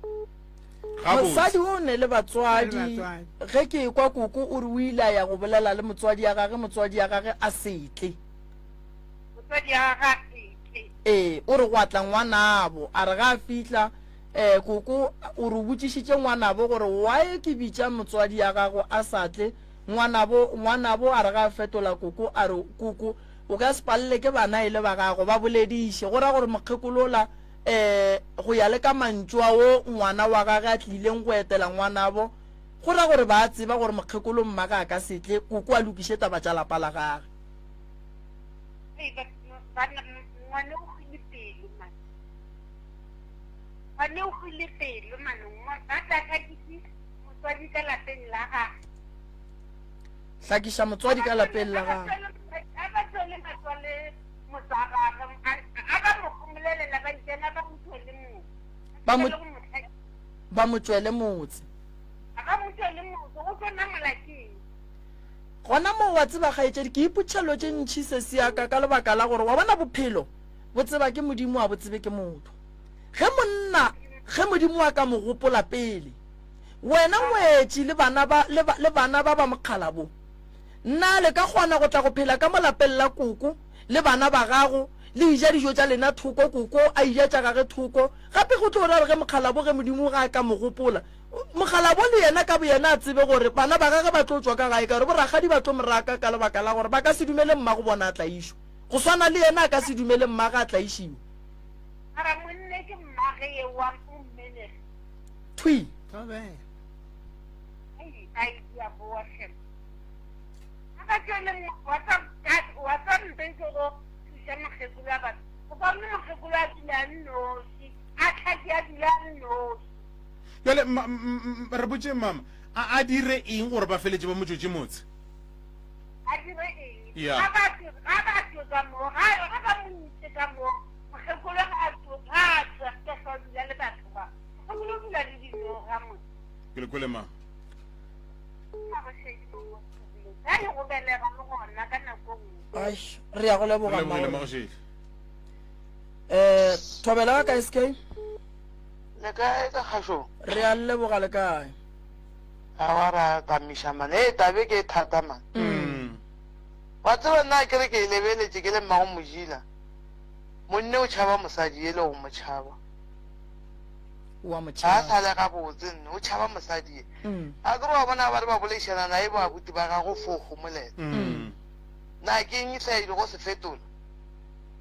Mosadi o ne le batswadi. Ge ke ekwa koko o re o ile a ya go bolela le motswadi ya gage, motswadi ya gage a se tle. Motswadi ya gage a se tle. Ee, o re gwa tla ngwanabo, a re ga a fihla, eh, koko o re o botšišitše ngwanabo gore why ke bitša motswadi ya gago a sa tle, ngwanabo, ngwanabo a re ga a fetola koko a re, koko, o ka se palele ke bana e le ba gago, ba bolediše, go ra gore mokgekolo ola, eh, go ya le ka mantšu a wo ngwana wa gage a tlileng go etela ngwanabo, go ra gore ba a tseba gore mokgekolo mmage a ka se tle, koko a lokiše taba tša lapa la gage. Hei, ba, banna, ngwane o hwile pelo, man. Ngwane o hwile pelo, man. Ba tla hlakise motswadi ka lapeng la gage. Hlakiša motswadi ka lapeng la gage. A ba tswele matswale motswagagwe, a ba mo gomolelela ba itsena ba mo tswele motse. Ba mo ba mo tšwele motse. A ba mo tšwele motse, o tlo namola keng? Gona moo wa tseba kgaetšedi, ke ipotšiša dilo tše ntši sesi ya ka, ka lebaka la gore wa bona bophelo bo tseba ke Modimo a bo tsebe ke motho. Ge monna, ge Modimo a ka mo gopola pele, wena ngwetši le bana ba, le, le bana ba ba mokgala bo, na le ka kgona go tla go phela ka mo lapeng la koko le bana ba gago, le eja dijo tša lena thoko, koko a eja tša gage thoko? Gape go tlo ra re ge mokgala bo, ge Modimo ga a ka mo gopola, Mokgalabo le yena ka boyena a tsebe gore bana ba gagwe ba tlo tšwa ka gae ka gore borakgadi ba tlo mo raka ka lebaka la gore ba ka se dumele mmago bona a tlaišwa. Go swana le yena a ka se dumele mmage a tlaišiwa. Mara monne ke mmage ye wa o mmelege. Thwi. Thobela. Ai ai di a boa hle. A ba tšwele wa tsa wa tsa mpe ke go thuša mokgekolo wa batho. O ka nne mokgekolo a dula a nnoši, a tlhaki a dula a nnoši. Bjale re botšeng mama, a a dire eng gore ba feletše ba mo tšwetše motse? A dire eng? Ya. Ga ba tšwe, ga ba tšwe ka mo, ga ga ba mo ntšhe ka mo, mokgekolo ga a tšwe, ga a tšwe, ke tla dula le batho ba. Mokgekolo o dula le dinoga mo. Ke le kwele mama. Magošedi mo mo sebeng. Ga e go belega le gona ka nako nngwe. Aish, re ya go leboga Re lebogile mma. Magošedi. Eh, thobela ka SK. Le kae ka kgašong? Re a leboga le kae? Awa ra kamiša man. Ee tabe ke e thata man. Wa tseba nna ke re ke e lebeletše ke le mmago Mojila. Monne o tšhaba mosadi ele go mo tšhaba. Wa mo Ga a tšhaba. sa le gabotse nne o tšhaba mosadi ye. A ke re wa bona ba re ba boledišana naye bo abuti ba gago fo homolela. Na ke eng se a ile go se fetola?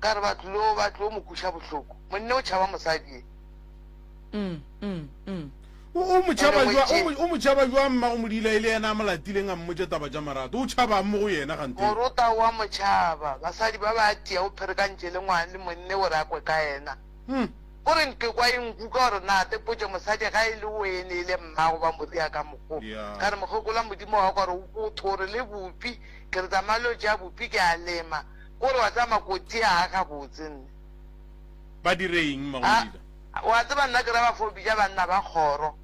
Ka re ba tlilo ba tlo mo kuša bohloko. Monne o tšhaba mosadi ye. Mm, mm, mm. O, o mo tšhaba Ene jwa- o ngwetši- mo- o mo tšhaba jwang mmago Modila e le yena a mo latileng a mmotša taba tša marato? O tšhabang mo go yena kganthe? Morota o a mo tšhaba. Basadi ba ba tia o pherekantše le ngwana le monne gore a kwe ka yena. O re nke kwa e nkuka gore na te potše mosadi ga e le o ene e le mmago ba mo ria ka mokgo. Ya. Ka re mokgekolo wa Modimo wa ka gore o thore le bupi ke re tsamaya le o tšea bupi ke a lema. Ko re wa tseba makoti a gabotse nne. Ba dire eng mmago A Modila? Wa tseba nna ke ra ba fo bitša banna ba kgoro,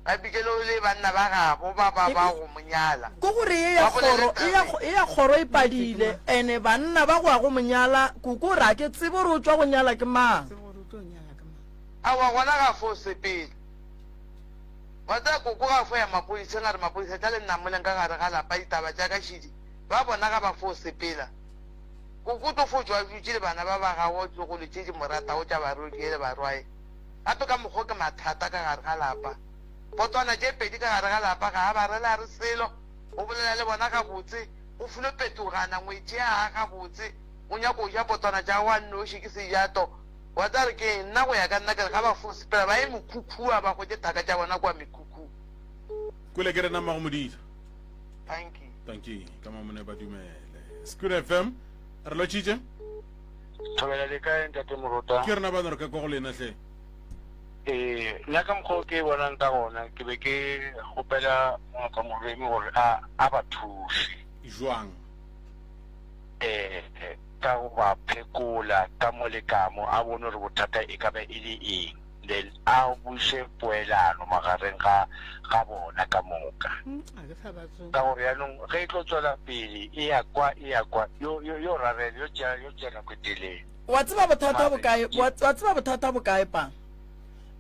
ba bitše le le banna ba gabo ba ba ba go mo nyala. Ko gore ye ya Ba bolele kgoro, e ya, taba e ya kgoro e padile, ene banna ba go ya go mo nyala, koko o re a ke tsebe gore o tšwa go nyala ke mang. Aowa gona ga fo sepele. Wa tseba koko ga fo ya mapodiseng a re mapodisa tla le nnamoleng ka gare ga lapa ditaba tša ka šidi, ba bona ga ba fo sepela. Koko o tlo fo tšwa a dutše le bana ba ba gagwe tlogolo tše di mo ratago tša barwedie le barwae. Gape ka mokgwa ke mathata ka gare ga lapa. Potwana tše pedi ka gare ga lapa ga a ba rele a re selo, o bolela le bona gabotse, o filo petogana ngwetši ya gagwe gabotse, o nyako ja potwana tša gagwe a nnoši ke sejato. Wa tseba re ke eng? Nna go ya ka nna ke re ga ba fo sepela ba ye mekhukhua ba hwetše thaka tša bona kua mekhukhung. Kwele ke rena mmago Modisa. Tanki. Tanki ka mamone ba dumele. Sekuru FM re lotšitše. Thobela le kae ntate Morota? Ke rena bana re ka kwa go lena hle. Ee, nna ka mokgwa o ke bonang ka gona ke be ke kgopela ngaka Moremi gore a a ba thuše. Jwang? Eh, ka go ba phekola ka mo le ka mo, a bone gore bothata e ka ba e le eng, then a buše poelano magareng ga ga bona ka moka. Ka gore yaanong ge e tlo tswela pele e ya kwa e ya kwa, yo yo yo rarela, yo tšea yo tšea nako e telele. Wa tseba bothata bo kae? Wa tseba bothata bo kae, pa?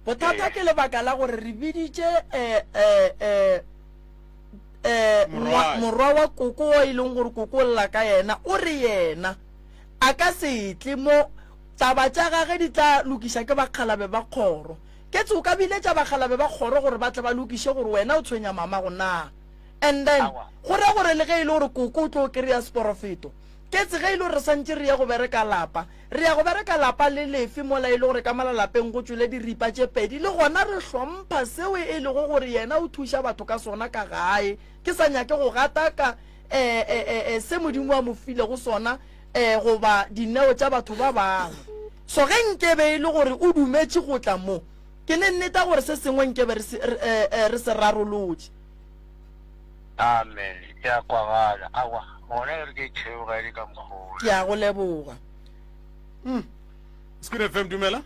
Bothata ke lebaka la gore re biditše eh, eh, eh, eh, morwa wa koko o e leng gore koko o lla ka yena, o re yena a ka se tle mo, taba tša gage di tla lokiša ke bakgalabe ba kgoro. Ketse o ka biletša bakgalabe ba kgoro gore ba tle ba lokiše gore wena o tshwenya mamago na? And then go ra gore le ge e le gore koko o tlo kry-a seporofeto, Ketse ge e le gore re santše re ya go bereka lapa, re ya go bereka lapa le lefe mola e le gore ka mola lapeng go tšwele diripa tše pedi? Le gona re hlompha seo e lego gore yena o thuša batho ka sona ka gae. Ke sa nyake go gataka e, e, e, e, se Modimo a mo filego sona e, goba dineo tša batho ba bangwe. So ge nkebe e le gore o dumetše go tla mo, ke ne nneta gore se sengwe nkebe re se, re, e, e, re se rarolotše. Amen. E a kwagala. Aowa, gona e re ke theoga e le ka mokgwa wola. Ke a go leboga. Mm. Sekuru FM, dumela.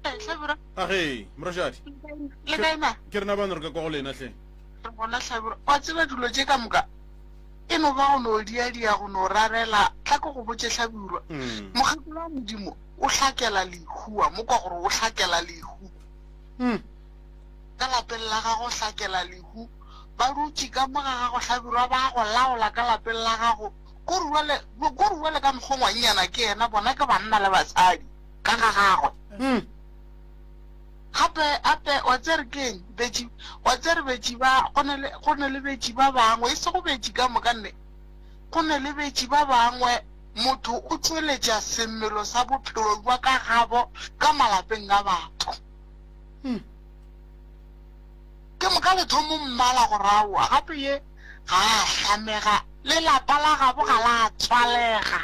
Eh, Hlabirwa. Age, Morošadi. Le kae ma? Ke rena bano re ka kwa go lena hle. Re gona Hlabirwa. Wa tseba dilo tše ka moka e no ba go no diadia go no rarela. Tla ke go botše Hlabirwa. Mm. Mokgekolo wa Modimo o hlakela lehu wa mo kwa gore o hlakela lehu. Mm. Ka lapeng la gago hlakela lehu, ba dutše ka mo ga gago Hlabirwa ba go laola ka lapeng la gago, ko re bjale, ko re bjale ka mokgo ngwannyana ke yena, bona ke banna le basadi ka ga gagwe. Gape, gape, wa tseba re keng, betši, wa tseba re betši ba, go ne le, go ne le betši ba bangwe, e sego betši ka moka nne, go ne le betši ba bangwe, motho o tšweletša semelo sa bophelo bja ka gabo ka malapeng a batho. Hmm. Ke moka le thomo mmala gore aowa gape ye ga a hlamega le lapa la gabo ga la tswalega.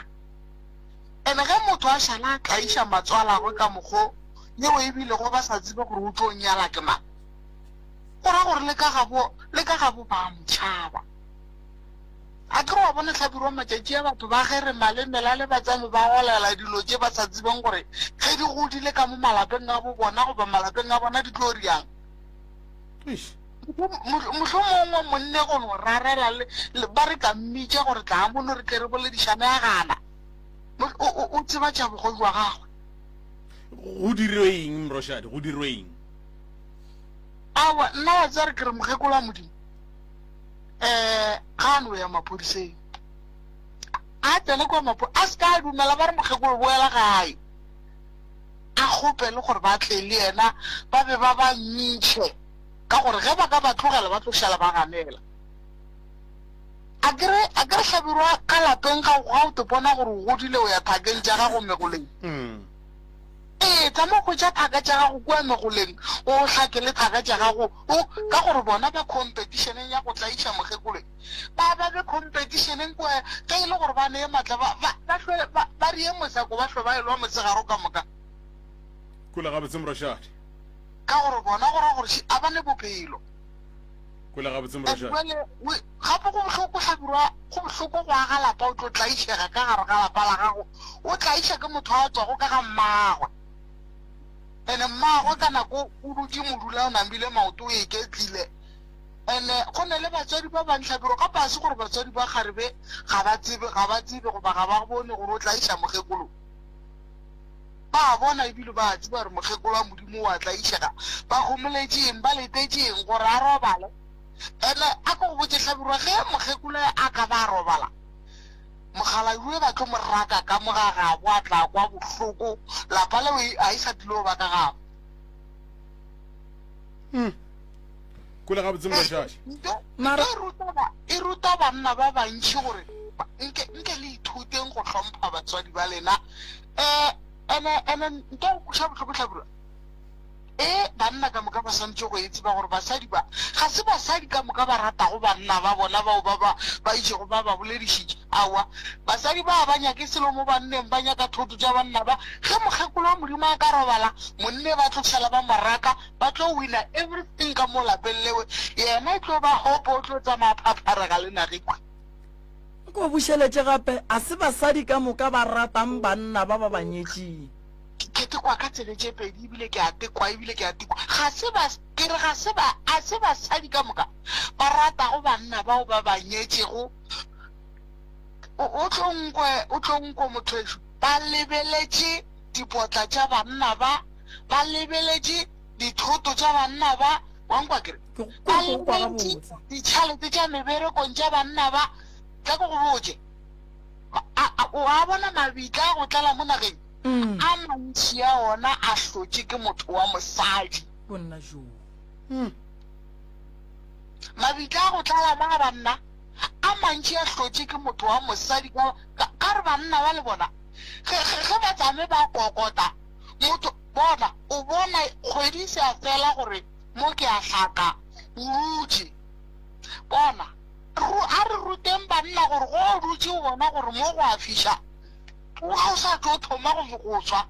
Ene ge motho a šala a tlaiša matswalagwe ka mokgo yeo e bilego ba sa tsebe gore o tlo nyala ke mang, go ra gore le ka gabo le ka gabo ba mo tšhaba. A ke re wa bona Hlabirwa matšatši a batho ba ge re malemela le batsami ba golela dilo tše ba sa tsebeng gore ge di godile ka mo malapeng a bo bona goba malapeng a bona di tlo riang. Mohlomongwe monne go no rarela le ba re ka mmitša gore tla mono re tle re boledišane a gana. O tseba tša bogoši wa gagwe. Go dirwe eng Mroshadi, go dirwe eng? Aowa nna wa tseba re ke re mokgekolo wa Modimo. um ga a no ya maphodiseng a tsene kwa mapo a se ka a dumela ba re mokgekolo boela gae a kgopele gore ba tle le yena ba be ba ba ntšhe ka gore ge ba ka ba tlogela ba tlo šala ba ganela a kere a kere hlabirwa ka lapeng ga ga o te bona gore o godile o ya thakeng tša gago megoleng mm. Ee, tšama o hwetša thaka tša gago kua megoleng, o hlakele thaka tša gago, o, ka gore bona ba khompetišeneng ya go tlaiša mokgekolo. Ba, ba be khompetišeneng kua, ge e le gore ba nee matla, ba, ba, ba hlwe, ba, ba rie mosako, ba hlwe ba elwa mosegaro ka moka. Kwele gabotse, Morošadi. Ka gore bona go ra gore še, a ba ne bophelo. Kwele gabotse, Morošadi. Bjale, o, gape go bohloko, Hlabirwa, go bohloko go aga lapa o tlo tlaišega ka gare ga lapa la gago, o tlaiša ke motho a tšwago ka ga mmagwe. Ene mmagwe ka nako o dutše modula o namile maoto o iketlile. Ene go ne le batswadi ba bang Hlabirwa, gape ga se gore batswadi ba kgarebe ga ba tsebe, ga ba tsebe goba ga ba bone gore o tlaiša mokgekolo. Ba a bona ebile ba a tseba gore mokgekolo wa Modimo o a tlaišega. Ba homoletše eng? Ba letetše eng? Gore a robale. Ene a ko go botše Hlabirwa, ge mokgekolo a ka ba a robala, mokgalabje ba tlo mo raka ka mo ga gabo, a tla kwa bohloko, lapa leo a e sa tlilo ba ka gabo. Hmm. Kwele gabotse Mmašaša. Mara e ruta ba e ruta banna ba bantši gore nke nke le ithuteng go hlompha batswadi ba lena. Eh. Ene, ene nto go kweša bohloko Hlabirwa, e, banna ka moka ba swanetše go e tseba gore basadi ba, ga se basadi ka moka ba ratago banna ba bona bao ba ba, ba itšego ba ba boledišitše. Aowa, basadi ba ga ba nyake selo mo banneng, ba nyaka thoto tša banna ba. Ge mokgekolo wa Modimo a ka robala, monne ba tlo šala ba mo raka, ba tlo wina everything ka mo lapeng lewe, yena e tlo ba hope, o tlo tsamaya a phapharega le nagekwe. Nko bušeletše gape, a se basadi ka moka ba ratang banna ba ba ba nyetšeng. Ke tekwa ka tsebe tše pedi ebile ke a tekwa ebile ke a tekwa. Ga se ba, ke re ga se ba, a se basadi ka moka ba ratago banna bao ba ba nyetšego. O, o tlo nkwe, o tlo nkwe motho wešo, ba lebeletše dipotla tša banna ba, ba lebeletše dithoto tša banna ba, Wa nkwa ke re? Ba lebeletše ditšhalete tša meberekong tša banna ba. Tla ke go botše. O a bona mabitla a go tlala mo nageng? Mm. A mantši a ona a hlotše ke motho wa mosadi. Bonna joo. Mm. Mabitla a go tlala mo a banna a mantši a hlotše ke motho wa mosadi ka ka re banna ba le bona ge ge ba tsame ba kokota motho Bona, o bona kgwedi e se ya fela gore mo ke a hlaka, o dutše. Bona, ru, a re ruteng banna gore go o dutše o bona gore mo go a fiša, tloga o sa tlo thoma go, go swa.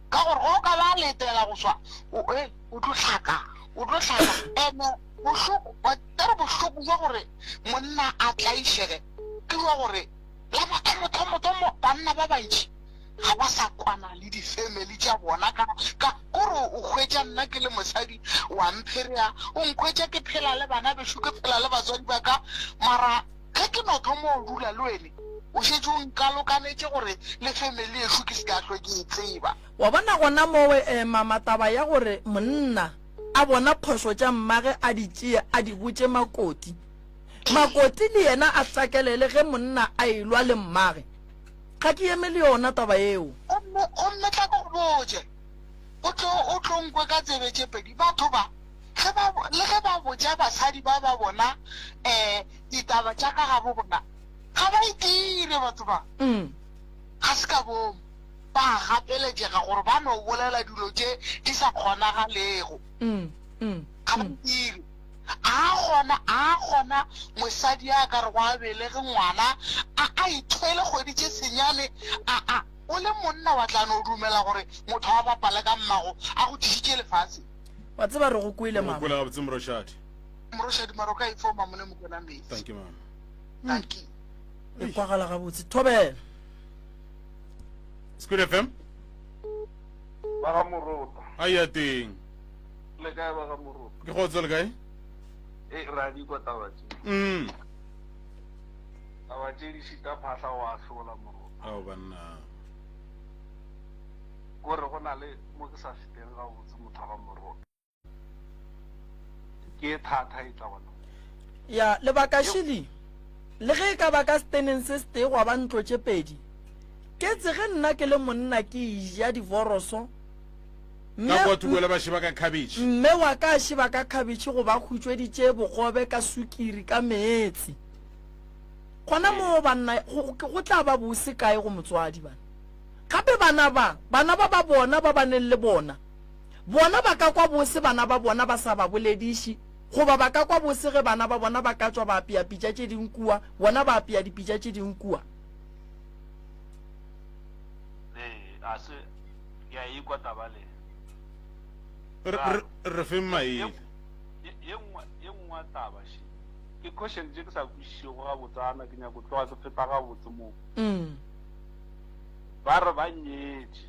Ka gore ge o ka ba letela go swa, o, e, o tlo hlaka, o tlo hlaka. Ene bohloko, wa tseba bohloko bja gore monna a tlaišege ke bja gore la mathomothomo-thomo banna ba bantši ga ba sa kwana le di-family tša bona ka, ka kore o hwetša nna ke le mosadi wa mpherea, o nkhwetša ke phela le bana bešo, ke phela le batswadi ba ka, mara ge ke no thoma go dula le wene o šetše o nkalokanetše gore le family yešo ke se ka hlwe ke e tseba. Wa bona gona mowe eh mama taba ya gore monna a bona phošo tša mmage a di tšee a di botše makoti, makoti le yena a tsakelele ge monna a elwa le mmage. Ga ke eme le yona taba yeo. Gomme, gomme tla ke go botše, o tlo, o tlo nkwe ka tsebe tše pedi. Batho ba, ge ba, le ge ba botša basadi ba ba bona, um ditaba tša ka gabo bona, ga ba itire batho ba. Ga se ka boomo. Ba a gapeletšega gore ba no bolela dilo tše di sa kgonagalego. Ga ba itire. A gona, a gona mosadi a ka re go a belege ngwana, a a ithwele kgwedi tše senyane, a a o le monna wa tla no dumela gore motho a bapale ka mmago a go tlišitše lefaseng. Wa tseba re go kwele Re go mama. kwele gabotse Moroshadi. Moroshadi mara o ka e fo Mamone Mokwena metsi. Thank you mama. Thank you. E kwagala gabotse. Thobela. Squid FM. Ba ga Morota. A ya teng. Le kae ba ga Morota? Ke kgotso le kae? E re a di kwa taba tše. Mm. Taba tše di šita phahla go ahlola Morota. Ao banna. Kore go na le mo ke sa feteng gabotse motho wa ga Morota. Ke e thata e tla gona. Ya, lebaka šele, le ge e ka ba ka seteneng se setee gwa ba ntlo tše pedi, ke tse ge nna ke le monna ke eja divoroso, Ka kua thoko le ba šeba ka khabetšhe. Mme wa ka a šeba ka khabetšhe goba a hutšweditše bogobe ka sukiri ka meetse. Gona moo banna, go, go tla ba bose kae go motswadi bana? Gape bana ba, bana ba ba bona ba ba neng le bona, bona ba ka kwa bose bana ba bona ba sa ba bolediše, goba ba ka kwa bose ge bana ba bona ba ka tšwa ba apea pitša tše ding kua, bona ba apea dipitša tše ding kua. Ee, a se. Ke a ikwa taba le. Re, re, re feng maele. Ye, ye nngwe, ye nngwe taba še. Ke question tše ke sa kwešišego gabotsana, ke nyako tloga ke feta gabotse mo. Mm. Ba re ba nyetše.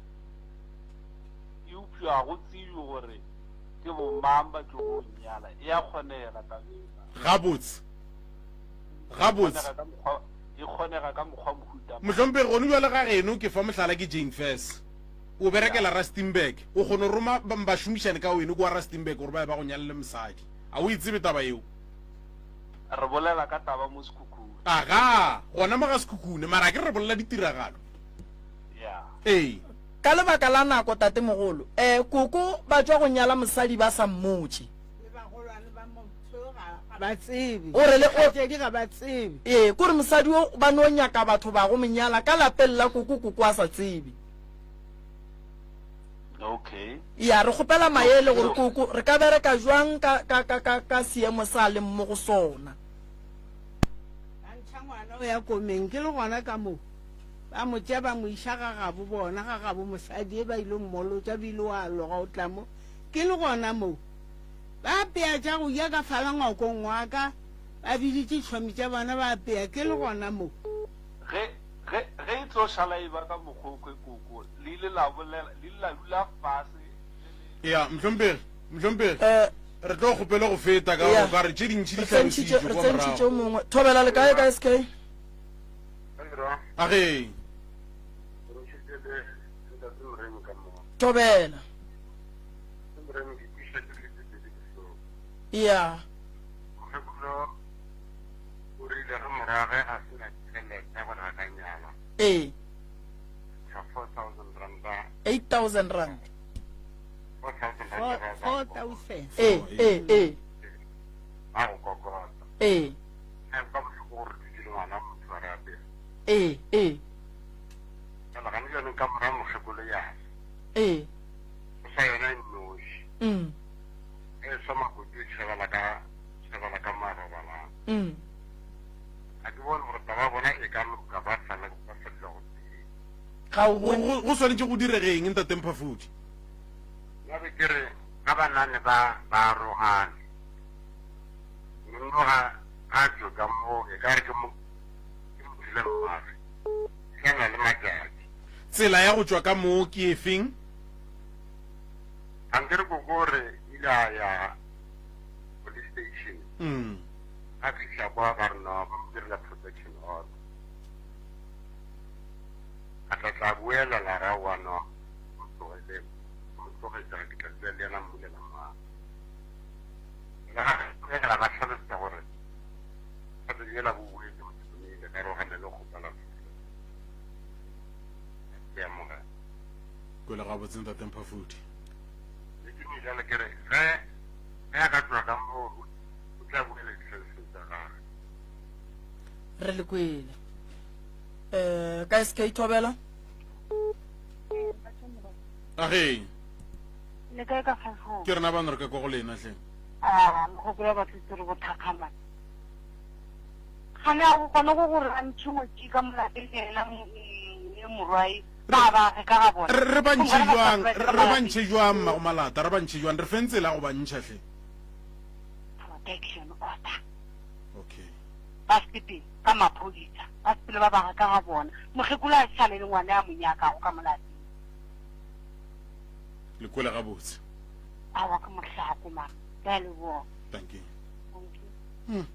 Eupša go tsebje gore ke bomang ba tlogo nyala. E a kgonega taba e. Gabotse. Gabotse. Kgonega ka mokgwa, e kgonega ka mokgwa mohuta mang. Mohlomphegi, gone bjale ga geno ke fa mohlala ke Jane Furse. O berekela Rustenburg. O kgona go roma bašomišani ka weno kua Rustenburg gore ba ye ba go nyalele mosadi. A o e tsebe taba yeo? Re bolela ka taba mo Sekhukhune. Agaa, gona mo ga Sekhukhune, mara akere re bolela ditiragalo. Ya. Ee. Ka lebaka la nako, tatemogolo, eh, koko ba tšwa go nyala mosadi ba sa mmotše. Le bagolwane ba motho ga ba tsebe. O re le o. Kgaetšedi ga ba tsebe. Ee, kore mosadi o ba no nyaka batho ba go mo nyala ka lapeng la koko, koko a sa tsebe. Okay. Ya, re kgopela maele gore koko re ka bereka jwang ka, ka, ka, ka, ka seemo sa a leng mo go sona. Ba ntšha ngwana o ya komeng, ke le gona ka mo. Ba mo tšea ba mo iša ga gabo bona, ga gabo mosadi e ba ilo mmolotša, bile wa loga o tla mo. Ke le gona mo. Ba apea tša go ja ka fala ngwakong wa ka, ba biditše tšhomi tša bona ba apea, ke le gona mo. Ge, ge, ge e tlo šala e ba ka mokgwa o kwe koko, le ile la bolela, le ile la dula fase le le. Ya, mohlomphegi, mohlomphegi, Eh. re tlo kgopelo go feta ka Ya. gore o ka re tše dintši di Re tsentšhitše, hlalošitšwe re kwa tsentšhitše o morago. mongwe. Thobela le kae ka SK? A ge. Thobela. Ya. O rile ge morwagwe a se na tšhelete gore a ka nyala. Ee. Ka 4000 ranta. 8000 rand. 4000 rand. 4000. Ee, ee, ee. Ba go kokota. Ee. Ka kwa bohloko gore dutše le ngwana motho a re apere. Ee, ee. Jalo gane jaanong ka mora mokgekolo ya. Ee. O sa yona e nnoši. Mm. E swa makoti o tšhabela ka tšhabela ka marobalang. Mm. Ga ke bone gore taba ya bona e ka loka ba sa le ba sa dula go tee. Ga o Go, bone. go, go swanetše go direge eng, Ntate Mphafudi? Nna be ke re ga ba nane ba ba arogane. Monno ga ga tšwe ka mo e ka re ke mo ke mo dule mmagwe. Sa na le matšatši. Tsela ya go tšwa ka moo ke efeng? Ankere koko o re ile a ya police station. Mm. A fihla kwa ba re no ba mo direla protection order. A tla tla boela la ra wa no mo tlogeleng. Mo tlogetša ke tla dula le yena mmulela mang. Le ga tlogela ba hlalosetsa gore thata yela bo boetse mo tlhokomele ka rogane le kgopela ke amogela. Kwele gabotse Ntate Mphafudi. Le ke jalo ke re ge ge a ka tloga ka moo o tla boela ditlhalosong tsa gagwe. Re le kwele. Eh, ka SK Thobela? Age. Le kae ka fafong? Ke rena bano re ka kwa go lena hle. Ah, mogopolo wa batho re bothakgama. Gane a go kgone go gore a ntšhe ngwetši ka molapeng yena le morwae ba ba ge ka ga bona. Re ba ntšhe jwang? Re ba ntšhe jwang mmago malata? Re ba ntšhe jwang? Re feng tsela ya go ba ntšha hle. Protection order. Okay. Ba sepele ka maphodisa, ba sepele ba ba ge ka ga bona. Mokgekolo a šale le ngwana ya mo nyakago ka molapeng. Le kwele gabotse. Aowa ke mohlako mara. Ke a leboga. Thank you. Hmm.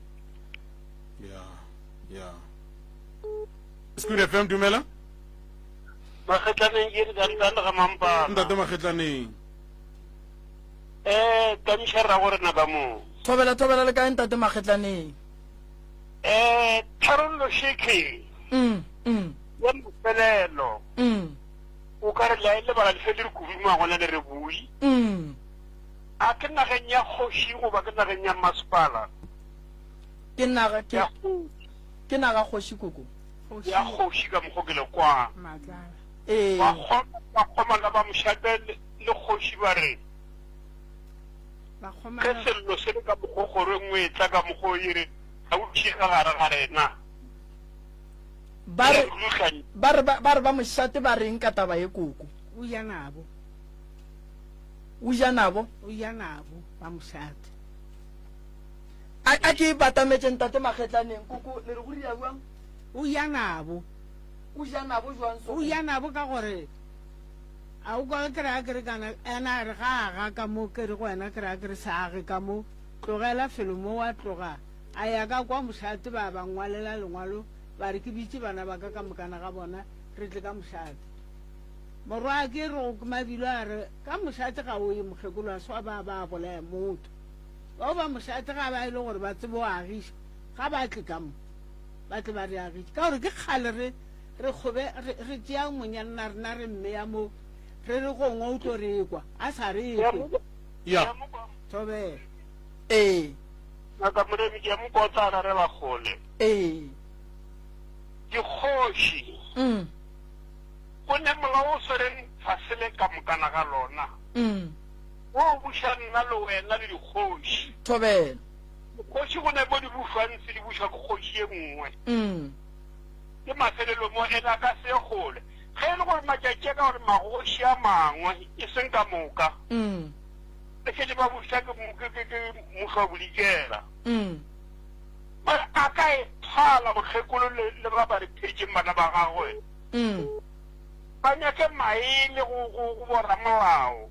Ya, ya. Squid FM dumela. Magetlaneng ke re dantane ga mampana. Ntate Magetlaneng. Eh, tamiša rra go rena ka moo. Thobela thobela le kae ntate Magetlaneng? Eh, tharollo sheke. Mm, mm. Ya mafelelo. Mm. O ka re la e lebala le fele re kuduma gona le re bui. Mm. A ke nageng ya kgoši goba ke nageng ya masepala? Ke naga ke ke naga kgoši koko. Ya kgoši ka mokgo ke le kwang. Ee. Bakgomana ba mošate le kgoši ba re ge sello se le ka mokgo kgoro e nngwe e tla ka mokgo e re ga o ka gare ga rena. Ba re ba re ba re ba mošate ba reng ka taba ye koko? O ja nabo. O ja nabo? O ja nabo ba mošate. A a ke batametše ntate Magetlaneng koko le re go ria bjang? O ja nabo. O ja nabo jwang so? O ja nabo ka gore a o kwa ke re a ke re kana ena a re ga aga ka mo ke re go wena ke re a ke re sa age ka mo tlogela felo mo wa tloga a ya ka kwa mošate ba ba ngwalela lengwalo ba re ke bitše bana ba ka ka mokana ga bona re tle ka mošate morwa ke re go mabilo a re ka mošate ga o ye mokgekolo a swa ba ba bolaya motho Bao ba mošate ga ba e le gore ba tsebe go agiša, ga ba tle ka mo, ba tle ba re agiše. Ka gore ke kgale re, re kgobe, re, re tšea monyanna rena re mmeya mo, re re gongwe o tlo re kwa, a sa re kwe. Ya. Thobela. Ee. Ngaka Moremi, ke a mo kwa o tla rarela kgole. Ee. Dikgoši. Mm. Go ne molao o swereng fase le ka mokana ga lona, wo o buša nna le wena le dikgoši. Thobela. Dikgoši go ne mo di bušwang se di bušwa ke kgoši ye nngwe. Ke mafelelong mo ene a ka se ye kgole. Ge e le gore matšatši a ka gore magoši a mangwe, e seng ka moka, e šetše ba buša ke, ke, ke, ke mmušo wa Bodikela. Mara a ka e phala mokgekolo le, le ba ba re phetšeng bana ba gagwe. Ba nyake maele go, go, go boramolao.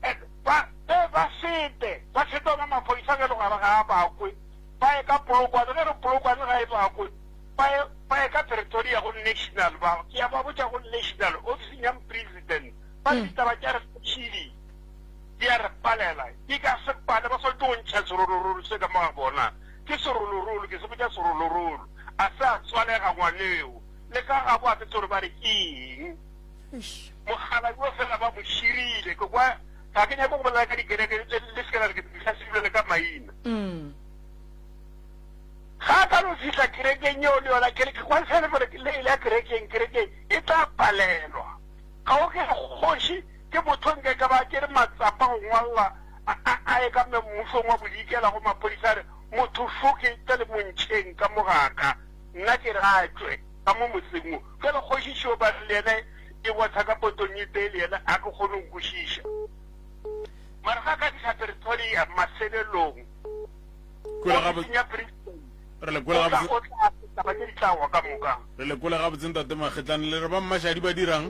And ba, be ba fete, ba fete ona maphodisa ge le gare ga a bakwe. Ba ye ka Polokwane, ge re Polokwane ga e bakwe, ba ye, ba ye ka Pretoria go National, ba, ke a ba botša go National, ofising ya President, ba re ditaba tša re tšhidi di a re palela, di ka se pale, ba swanetše go ntšha serolorolo se ka mo ga bona. Ke serolorolo, ke se botša serolorolo. A se a tswalega ngwaneo, le ka gabo a ke tsebe gore ba re ke eng. Mokgalabje yo fela ba mo širile. Ke kwa, ga ke nyake go bolela ka dikereke, le, le se ke la re ke hlasile le ka maina. Ga a ka no fihla kerekeng yeo le yona, ke re, ke kwa fela gore le e la kerekeng, kerekeng e tla palelwa. Ga o ke kgoši, ke motho nke ka ba tšere matsapa go ngwalla a, a, a ye ka mmušong wa bodikela go maphodisa a re, Motho šo ke tla le mo ntšheng ka mo ga ka, nna ke re a tšwe ka mo motseng wo. Bjale kgoši šo ba re le yena e botha ka potong e tee le yena ga ke kgone go kwešiša. Mara ga ka fihla Pretoria mafelelong, Kwele gabotse. ofising ya President, Re le kwele o tla gabotse. o tla taba tše di tla wa ka moka. Re le kwele gabotse ntate Magetlane le re ba Mmašadi ba dirang?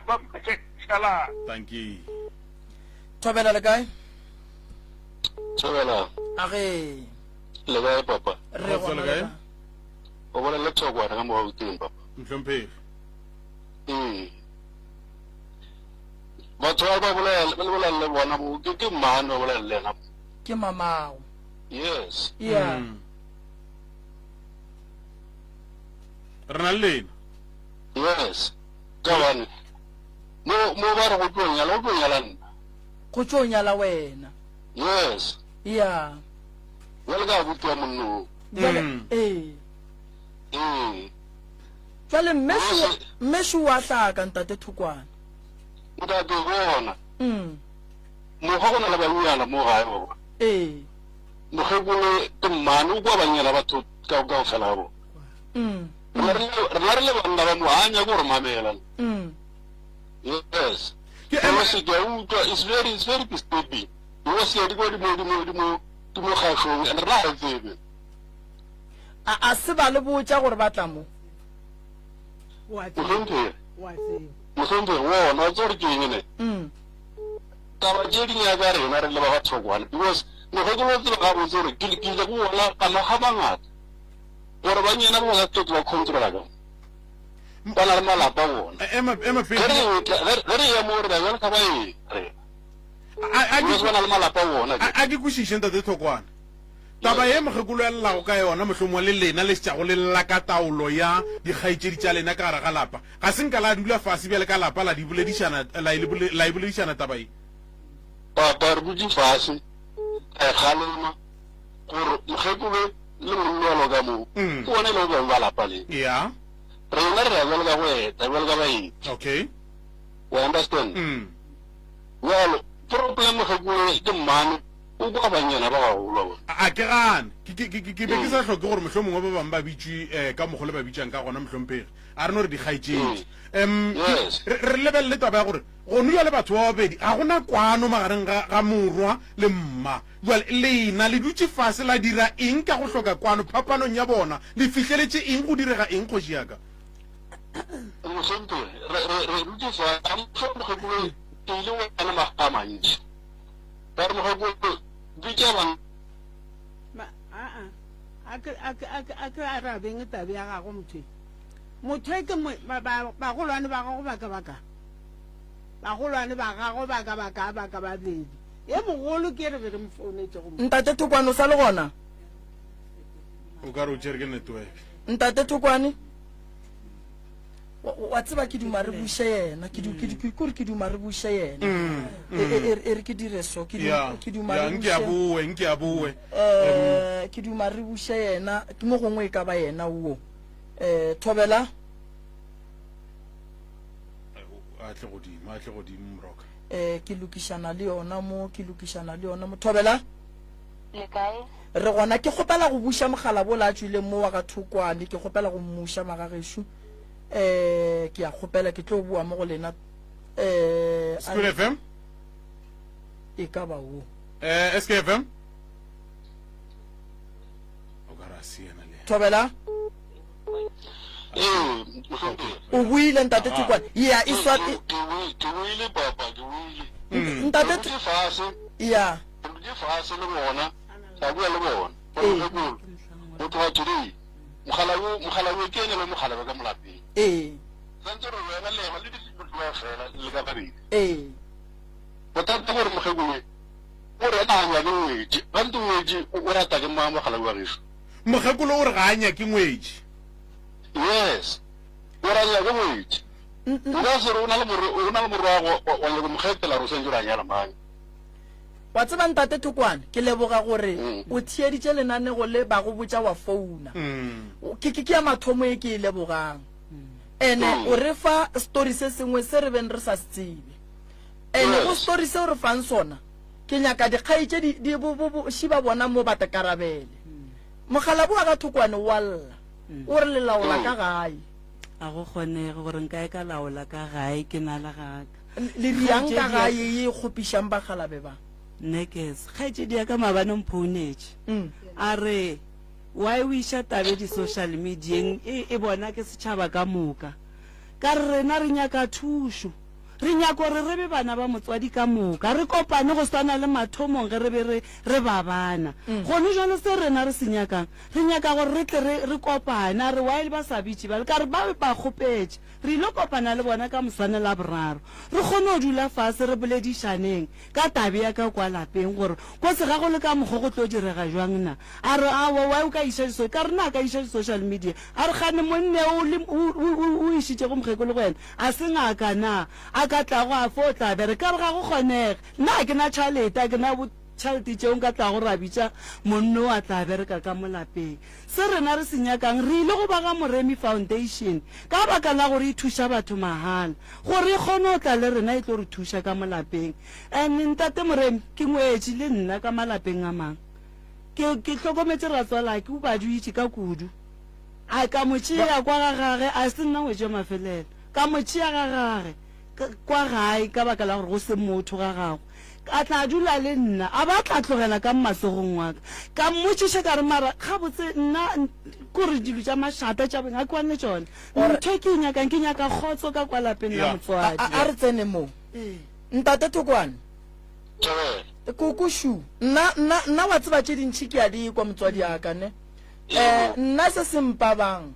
Ba Mmašadi šalang. Dankie. Thobela le kae? Thobela. A ge. Le kae papa? Re Kgotso gona le kae? le kae? O bolela le Thokwane ka mo Gauteng papa. Mohlomphegi. Ee. Batho ba ba bolela ba bolela le bona bo ke ke mmane ba bolela le yena. Ke mamago. Yes. Yeah. Mm. Re na le lena. Yes. Ka bane mo mo ba re go tlo nyala go tlo nyala nna. Go tlo nyala wena. Yes. Yeah. Jwale ka abuti wa monna o. Jwale Mm. ee. Ee. Jwale mme Yes. shu mme shu wa hlaka ntate Thokwana. Ntate bona. Mm. Mokgwa go na le bannyana mo gae wa bona. Ee. Mokgekolo ke mmane o kwa bannyana batho ka ka ofela ga bona. Mm. Rena re le rena re le banna ba mo a nyake go re mamela. Mm. Yes. Ke Ke ema se ke a utlwa it's very it's very disturbing. Because ya di kwa di mo di mo di mo di mo kgašong and rena ga re tsebe. A a se ba le botša gore ba tla mo. O a tseba. Mohlomphegi. O a tseba. Mohlomphegi wona wa tseba gore ke eng ne? Mm. Taba tše di nyaka rena re le ba ga Thokwane because mokgekolo o tseba gabotse gore ke ke ile go bona ka makga a mangata gore banyana ba ba ka tlo ba controla ka ba na le malapa a bona. Ema ema Ge pele. re etla ge ge re ya mo re ba bjalo ka baeng re A a because ke ba na le malapa a bona a a ke kwešiše ntate Thokwane. Taba ye mokgekolo ya llago ka yona mohlomongwe le lena le šetšago le lla ka taolo ya dikgaetšedi tša lena ka gare ga lapa. Ga se nka la dula fase bjale ka lapa la di boledišana la e la e boledišana taba ye? Papa re dutše fase ra e kgalema gore mokgekolo le monna wa loka mo ke bona e lego beng ba lapa le. Yeah. Rena re ya bjalo ka go eta bjalo ka baeti. Okay. O understand? Bjalo problem mokgekolo ke mmane O kwa banyana ba bagolo ba bona. A ke gane. Ke, ke, ke, ke be ke sa hloke gore mohlomongwe ba bangwe ba bitšwe eh, ka mokgo le ba bitšang ka gona, mohlomphegi. A re no re dikgaetšedi. Em, Yes. re, re lebelele taba ya gore gonu bjale batho ba babedi ga gona kwano magareng ga, ga morwa le mma. Bjale lena le dutše fase la dira eng ka go hloka kwano phapanong ya bona? Le fihleletše eng go direga eng, kgoši ya ka? Mohlomphegi, re, re, re dutše fase. A mohlomphegi, ke ile go yena makga a mantši. Ba re mokgekolo bitša bana. Ma, aa, a ke, a ke, a ke, a ke arabeng tabe ya gago motho e. Motho e ke mo, ba, ba, bagolwane ba gago ba ka ba ka. Bagolwane ba gago ba ka ba ka, ba ka babedi. E mogolo ke re be re mo founetšego mo. Ntate Thokwane o sa le gona? O ka re o tšere ke network. Ntate Thokwane? Wa, wa tseba ke duma re buše yena ke du, ke du, ke kore ke duma re buše yena Mm, E- e- e- e re ke dire so ke Ya, du, ke duma ya, re nke a buše boe, nke a boe. eh ke duma re buše yena ke mo gongwe e ka ba yena wo. Um Thobela. A tle godimo, a tle godimo Moroka. Um ke lokišana le yona mo, ke lokišana le yona mo. Thobela. Le kae? Re gona. Ke kgopela go buša mogala bola a tšwileng mo wa ga Thokwane. Ke kgopela go mmuša magagešo. Um ke a kgopela ke tlo boa mo go lena. Um School FM? E ka ba wo. Eh, SKFM? O ka ra se yena le. Thobela. Ee, mohlomphegi. O buile ntate Thokwane. Ya e swa Ke ke buile papa, ke buile. Ntate Re dutše fase. Ya. Re dutše fase le bona, ra bua le bona. Gore mokgekolo, go tloga today, mogala wo, mogala wo ke ene le mogala ba ka mo lapeng. Ee. Santse re wena le yena le di fela le ka babedi. Ee. Bothata ke gore mokgekolo o re ena ga a nyake ngwetši. Gantsi ngwetši o rata ke mang mokgalabje wa gešo? Mokgekolo o re ga a nyake ngwetši. Yes, o re a nyake ngwetši. O ka se re o na le o na le morwago wa nyaka go mo kgethela gore o swanetše gore a nyale mang. Wa tseba Ntate Thokwane, ke leboga gore o theeditše lenanego le ba go botša wa founa. Ke ke ke ya mathomo e ke e lebogang. Ene o re fa story se sengwe se re beng re sa se tsebe. Ene go story seo re fang sona, ke nyaka dikgaetšedi di bo bo bo šiba bona mo ba tekarabele. Mokgalabo wa ga Thokwane o a lla, o re le laola ka gae. A go kgonege gore nka e ka laola ka gae, ke na le ga ka. Le riang ka gae ye e kgopišang bakgalabe ba? Nekes, kgaetšedi ya ka maabane o mphounetše, a re, Why o iša tabe di-social medieng e e bona ke setšhaba ka moka? Ka re rena re nyaka thušo. Re nyaka gore re be bana ba motswadi ka moka, re kopane go swana le mathomong ge re be re re ba bana. Gone jwale se rena re se nyakang, re nyaka gore re tle re re kopane. A re while ba sa bitše bjale, ka re ba be ba kgopetše. Re ilo kopana le bona ka moswane Laboraro, re kgone go dula fase re boledišaneng ka tabe ya ka kwa lapeng gore kotsi ga go le ka mokgo go tlo direga jwang na. A re, Aowa, why o ka iša di-so-, ka re na ka iša di-social media? A re, Kgane monne o le, o, o, o, o išitšego mokgekolo go wena a se ngaka na? A ka tlago a fo tla bereka? Ka re, Ga go kgonege. Nna ga ke na tšhalete, ga ke na bo tšhalete tšeo nka tlago ra bitša monno a tla bereka ka mo lapeng. Se rena re se nyakang, re ile go ba ga Moremi Foundation ka baka la gore e thuša batho mahala, gore e kgone go tla le rena e tlo re thuša ka mo lapeng. And Ntate Moremi, ke ngwetši le nna ka malapeng a mang. Ke, ke hlokometše ratswalake, o badutše ka kudu. A ka mo tšea kwa ga gage, a se nna ngwetši wa mafelelo. Ka mo tšea ga gage, kwa gae, ka baka la gore go se motho ga gagwe. A tla dula le nna, a ba tla tlogela ka matsogong wa ka. Ka mmotšiša ka re, Mara gabotse nna kore dilo tša mašata tša beng ga ke kwane le tšona. Ntho e ke e nyakang, ke nyaka kgotso ka kwa lapeng la motswadi. A re tsene mo. Ntate Thokwane. Koko šu. Nna, nna, nna wa tseba tše dintši ke a di kwa motswadi ya ka, ne? Eh, nna se se mpabang,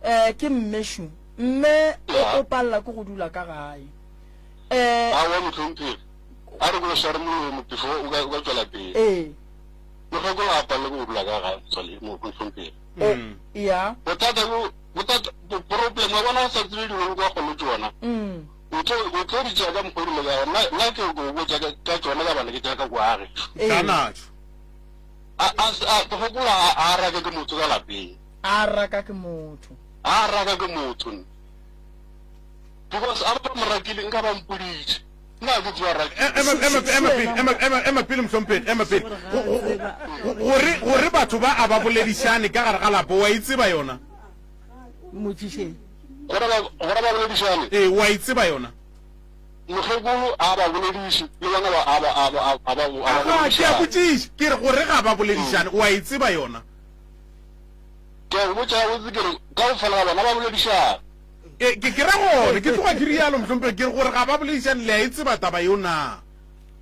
eh, ke mme šu. Mme o, o palela ke go dula ka gae. Eh, Aowa, mohlomphegi. A re ko sware molomo before o ka, o ka tšwela pele. Ee. Mokgekolo a palelwe ke go dula ka gae, motswale, mohlomphegi. O, ya. Bothata bo, bothata, problem, wa bona o sa tsebe dilo le kwa kgole tšona. O tlo, o tlo di tšea ka mokgwa o di lekago. Nna, nna ke go botša ka, ka tšona ka bana ke tša ka kwa gešo. Ee. Ka natšo. A, a, a, ke gopola a, a raka ke motho ka lapeng. A raka ke motho. A raka ke motho. Because a ba mo rakile nka ba mpoditše. Nna ga ke tseba rakile. Ema, ema, ema pele, ema, ema, ema pele mohlomphegi, ema pele. Gore, gore batho ba a ba boledišane ka gare ga lapa, wa e tseba yona? Mmotšišeng. Gore ba, gore ba boledišane? Ee, wa e tseba yona? Mokgekolo a ba bolediše, le bona ba, a ba, a ba, a ba, a ba Aga, ke a boledišane. botšiša, ke re gore ga ba boledišane, wa e tseba yona? Ke a go botša gabotse ke re, kaofela ga bona ba boledišana. E, ke, ke ra gore, ke tloga ke rialo, mohlomphegi, ke re gore ga ba boledišane, le a e tseba taba yeo na?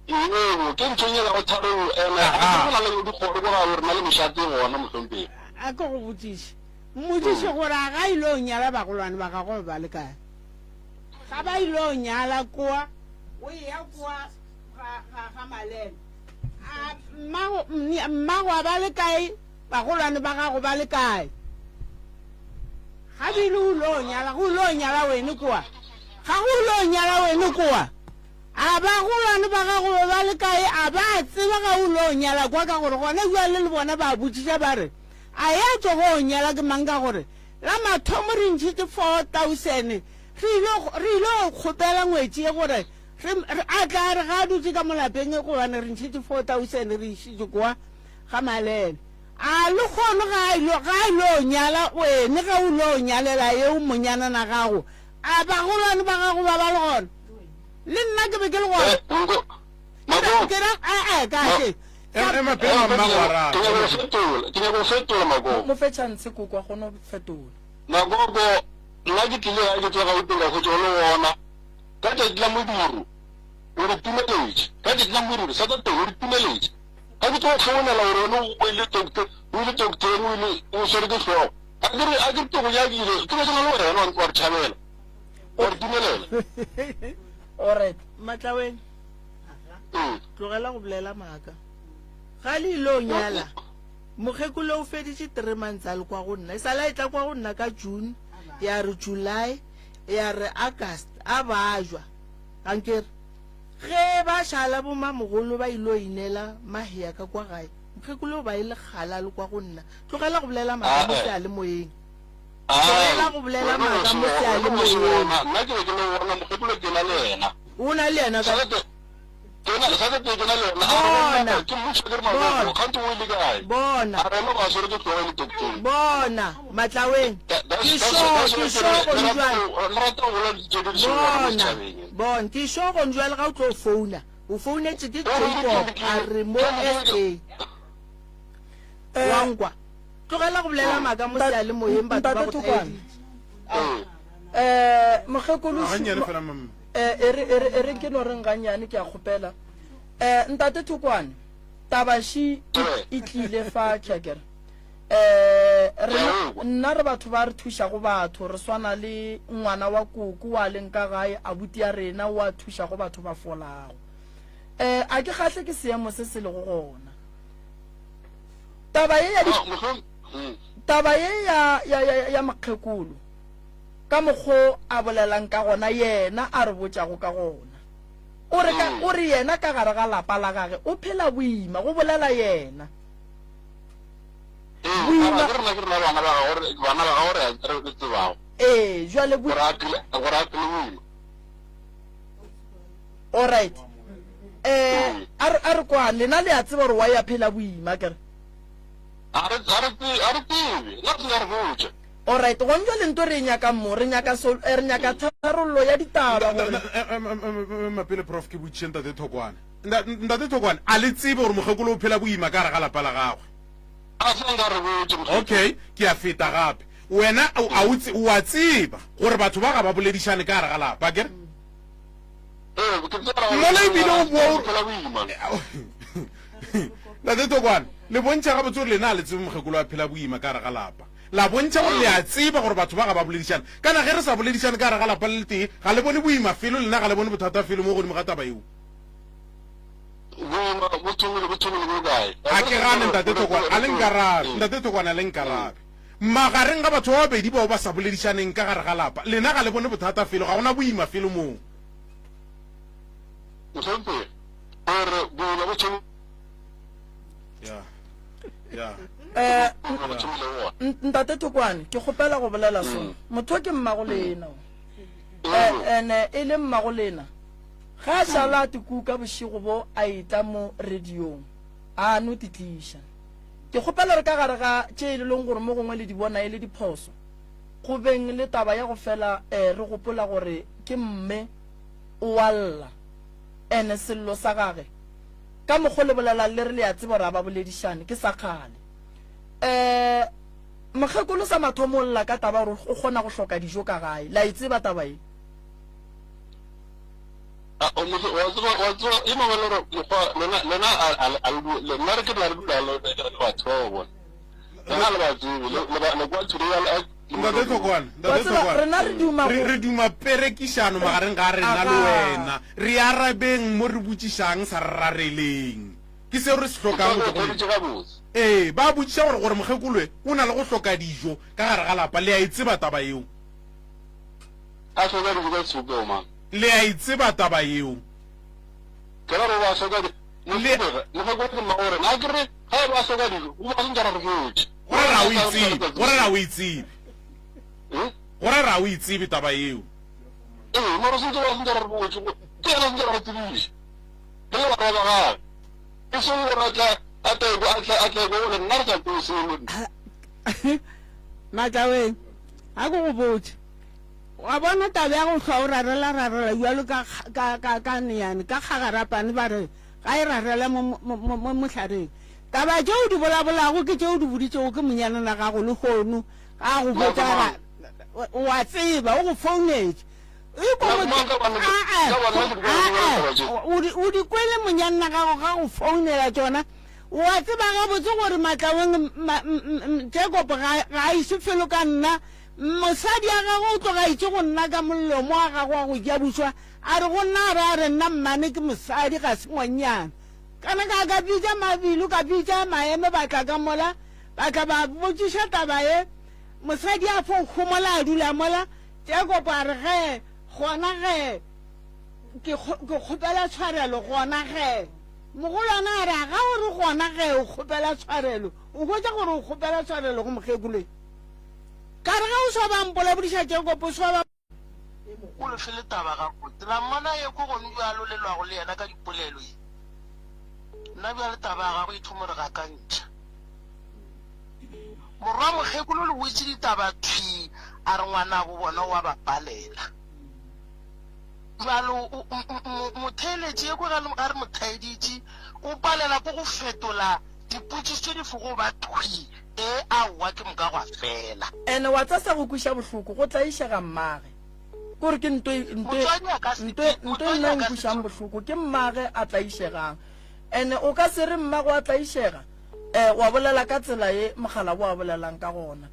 Ee, ke ntho e nyakago tharollo, ene ga ke go na le dikgoro ko ga rena le mešate e gona, mohlomphegi. A ke go botšiše, mmotšiše gore a ga ile o nyala bagolwane ba gagwe ba le kae? Ga ba ile o nyala koa, o eya koa ga, ga, ga Maleme. A mmago, mmago a ba le kae? Bagolwane ba gago ba le kae? Ga bile o lo nyala, go lo nyala wene koa. Ga go lo nyala wene koa. A bagolwane ba gago ba ba le kae? A ba tseba ga o lo nyala kwa ka gore gona bjale le bona ba botšiša ba re, A ya tsogo o nyala ke mang ka gore? La mathomo re ntšhitše 4000 re ile re ile go kgopela ngwetši ye gore re re a tla re ga a dutše ka mo lapeng gobane re ntšhitše 4000 re išitše kwa ga Malele. A lehono ga a ilo ga a ilo nyala wene ge o lo nyalela yeo monyanana gago a bagolwane ba gago ba ba le gona? Le nna ke be ke le gona. Ke ra ke ra ee ka hle. Ema pele mamma go araba. Ke nyaka go fetola, ke nyaka go fetola Magogo. Mo fe chance koko a kgone go fetola. Magogo, nna ke tlile gae ke tšwa Gauteng ka hwetša o le gona ka tšatši la modiro, o re timeletše. Ka tšatši la modiro, Saturday, o re timeletše. Ga ke tlo go founela gore wena o ile doctor, o ile doctoreng, o ile o swere ke hlogo. A ke re, a ke re ke go nyakile, ke be ke na le wena wa re tšhabela, wa re timelela. Alright. Matlaweng. Tlogela go bolela maaka. Ga le ile o nyala, mokgekolo o feditše three months a le kwa go nna. E sale a etla kwa go nna ka June, ya re July, ya re August, a bajwa. Ankere ge ba šala bomamogolo ba ile o inela mahea ka kwa gae, mokgekolo o ba e le kgale a le kwa go nna. Tlogela go bolela maaka mo seyalemoyeng. Tlogela go bolela maaka mo seyalemoyeng. Nna ke be ke le gona, mokgekolo ke na le yena. O na le yena ka. Bona. Bona. Bona. Bona, Matlaweng. Ke sure, ke sure gone jwale. Bona, bona, ke sure gone jwale ga o tlo founa. O founetše ke Jacob a re mo SA. Wa nkwa. Tlogela go bolela maaka mo seyalemoyeng batho ba go theeditše. Eh, mokgekolo Gannyane fela, mama. Eh, e re, e re, e re ke no reng gannyane, ke a kgopela. Eh, ntate Thokwane, taba ši e, e tlile fa kere. Eh, rena, nna re batho ba re thušago batho, re swana le ngwana wa koko wa leng ka gae, abuti ya rena wa thušago batho ba folago. Eh, a ke kgahle ke seemo se se lego gona. Taba ye ya di, taba ye ya, ya, ya, ya mokgekolo, ka mokgo a bolelang ka gona, yena a re botšago ka gona. O re, ka, o re yena ka gare ga lapa la gage o phela boima, go bolela yena. Ee, Boima. ke rena ke rena bana ba gago re bana ba gago re re re tsebago. Ee, jwale bo Gore a phele gore a phele boima. All right. Eh, a re a re kwane, lena le a tseba gore wa ya phela boima kere. A re a re tsebe a re tsebe, nna se ka re botša. Alright, gone jwale nto re e nyakang mo, re nyaka sol, eh, re nyaka tharollo ya ditaba gore. Ema pele prof ke botšiše ntate Thokwane. Ntate Thokwane, a le tsebe gore mokgekolo o phela boima ka gare ga lapa la gagwe? A se nka re botše mokgekolo. Okay, ke a feta gape. Wena a o tse, o a tseba gore batho ba ga ba boledišane ka gare ga lapa, akere? Ee, ke tseba gore Mola ebile o boa o o phela boima. Ntate Thokwane, le bontšha gabotse gore lena a le tsebe mokgekolo a phela boima ka gare ga lapa. La bontšha gore le a tseba gore batho ba ga ba boledišane. Kana ge re sa boledišane ka gare ga lapa le letee, ga le bone boima felo, lena ga le bone bothata felo mo godimo ga taba yeo. Boima bo thomile, bo thomile bo kae? A ke gane, Ntate Thokwane, a le nkarabe. Ntate Thokwane, a le nkarabe. Magareng ga batho ba babedi bao ba sa boledišaneng ka gare ga lapa, lena ga le bone bothata felo, ga go na boima felo moo. Mohlomphegi, gore boima bo thomile. Ya. Ya. Eh, ntate Thokwane, ke kgopela go bolela so. Mm. Motho ke mmago lena. Mm. Eh, ene e le mmago lena. Ga a šala a tikuka bošego bo a etla mo radiong. A no titliša. Ke kgopela re ka gare ga tše e leng gore mo gongwe le di bona e le diphoso. Go beng le taba ya go fela eh, re gopola gore ke mme o a lla. Ene sello sa gage Ka mokgo le bolelang le re le a tseba gore a ba boledišane, ke sa kgale. Um mokgekolo sa mathomo o lla ka taba gore o kgona go hloka dijo ka gae. Le a e tseba taba ye? A, o motho, wa tseba, wa tseba, e mongwe le gore mokgwa, lena, lena, a, a, a, le, nna re ke la re dula le, le, le batho ba bona. Lena le ba tsebe, le, le ba, le kwa today, a, a, Ntate Thokwane, Wa Ntate tseba, Thokwane, rena re duma re, go- re duma perekišano magareng ga rena le Aga. wena. Re arabeng mo re botšišang sa re rareleng. Ke seo re se hlokang go tšwa go lena. Ke gabotse. Ee, ba botšiša gore, gore mokgekoloe o na le go hloka dijo ka gare ga lapa. Le a e tseba taba yeo? A hloka dijo ka sebopego mang? Le a e tseba taba yeo? Ke ra gore ba hloka di- Le- Mokgekolo, mokgekolo ke mmago rena. A ke re, ga e ba hloka dijo, o ba sentse ra re botše. Gore ra o e tsebe, gore ra o e tsebe. Go ra re a o e tsebe taba yeo. Ee, mara sentse ba sentse re botse, ke yena sentse re tsebiše. Re le barwa ba gagwe. E seng gore a tla a tla a tla a tla go le nna re sa kwe selo. Matlaweng, a ke go botše. Wa bona taba ya go hlwa o rarela rarela bjalo ka ka ka ka neyane ka kgagarapane ba re ga e rarele mo mo mo mohlareng. Taba tše o di bolabolago ke tše o di boditšego ke monyanana gago lehono ga a go botša ra o a tseba o go founetše. O di kwele monyanna gago ga go founela tšona. O a tseba gabotse gore Matlaweng Jacob ga a iše felo ka nna. Mosadi ya gagwe o tloga a itše go nna ka molomo wa gagwe wa go ja bušwa a re go nna a re a re nna mmane ke mosadi ga se ngwannyana. Kana ka ka bitša Mabilu ka bitša Maeme ba tla ka mola ba tla ba botšiša taba ye. Mosadi a fo homola a dula mola. Jakobo a re, Ge, gona ge, ke, ke kgopela tshwarelo, gona ge. Mogolwana a re, A ga o re gona ge o kgopela tshwarelo, o hwetša gore o kgopela tshwarelo go mokgekolo? Ka re, Ge o swa ba mpolabodiša Jakobo, o swa ba. O le fele taba gabotse. La mmona ye ko gone bjalo le lwago le yena ka dipolelo ye. Nna bjale taba ya gagwe e thomo re gakantšha. Morwa mokgekolo le wetše ditaba thwi a re ngwanabo bona o a ba palela. Bjalo motheeletši ye ko ga re mo thaeditše o palela ko go fetola dipotšišo tše di fogo ba thwi ee aowa ke moka gwa fela. Ene wa tsa sa go kwiša bohloko go tlaišega mmage. Kore ke nto nto nto nto e nna e nkwišang bohloko ke mmage a tlaišegang. Ene o ka se re mmago a tlaišega eh wa bolela ka tsela ye mogala bo a bolelang ka gona.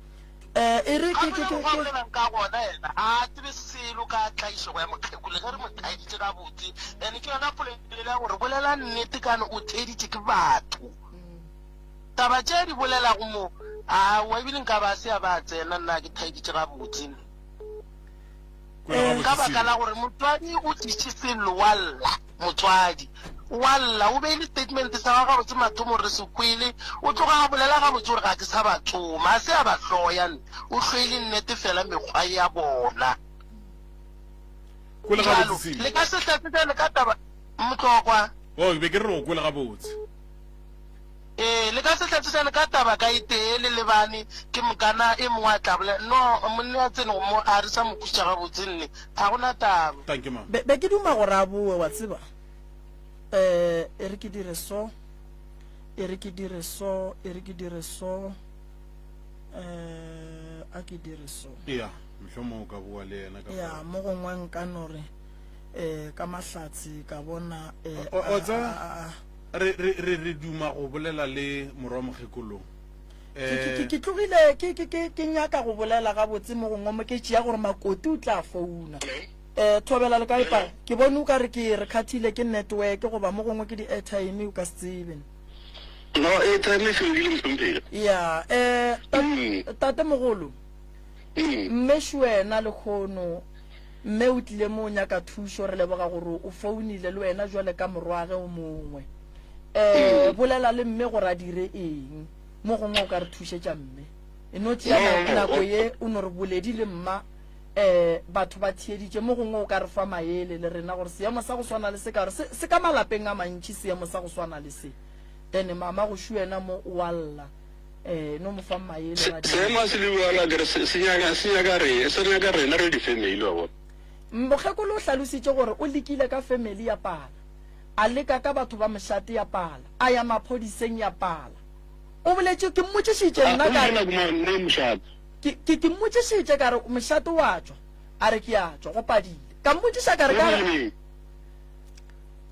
Eh e re ke ke ke ke bolelang ka gona yena a tsebe selo ka tlaišego ya mokgekolo ge re mo thaeditše gabotse ene ke yona polelo ya gore bolela nnete kane o theeditše ke batho. Taba tše a di bolelago mo, aowa, ebile nka ba se a ba a tsena, nna ke thaeditše gabotse. Ka baka la gore motswadi o tliše sello wa lla, motswadi wa lla, o beile statement sa gagwe gabotse mathomong re se kwele, o tloga a bolela gabotse gore ga ke sa ba tsoma, a se a ba hloya, o hloile nnete fela mekgwa ya bona. Kwele Bjalo, gabotse Silo. le ka se hlatsetšane ka taba, Motlokwa. Oh, ke be ke re o kwele gabotse. Ee, le ka se hlatsetšane ka taba ka e tee le lebane, ke mokana e mongwe a tla bolela. No, monna a tsene go mo, a re sa mo kwešiša gabotse nne. Ga go na taba. Thank you, mama. Be, be ke duma gore a boe, wa tseba. Eh, e re ke dire so, e re ke dire so, e re ke dire so, eh, a ke dire so. Ea, mohlomong o ka boa le yena ka Ya, fao. mo gongwe nka no re, eh, ka mahlatse ka bona, eh, O, o a, tseba, a, a, a. Re, re, re, re duma go bolela le morwa mokgekolo. Ke, ke, ke, Eh. ke tlogile ke, ke, ke, ke nyaka go bolela gabotse mo gongwe mo ke tšea gore Makoti o tla founa. Eh, Thobela le kae pa? Ke bone o ka re ke re khathile ke network goba mo gongwe ke di-airtime o ka se tsebe. No, airtime e fedile mohlomphegi. Ya, eh, tat, tatemogolo, mme Šuena lekgono Mme o tlile mo o nyaka thušo, re leboga gore o founile le wena jwale ka morwage o mongwe. Um bolela le mme gore a dire eng. Mo gongwe o ka re thušetša mme. E no tšea nako ye o no re boledi le mma um batho ba theeditše. Mo gongwe o ka re fa maele le rena gore seemo sa go swana le se ka gore se, se ka malapeng a mantši seemo sa go swana le se. Then mama go šuena mo o a lla. Eh, no mo fa maele Se, ra di. seemo a se le bjalo akere se, se nyaka, se nyaka re, se nyaka rena re di-family wa bona. Mokgekolo o hlalositše gore o lekile ka family ya pala, a leka ka batho ba mošate ya pala, a ya maphodiseng ya pala. O boletše, ke mmotšišitše A nna o ka ile re, nako mang ne mošate? ke, ke, ke mmotšišitše ka re mošate wa tšwa, a re ke a tšwa, go padile. Ka mmotšiša ka re ka, Neng neng?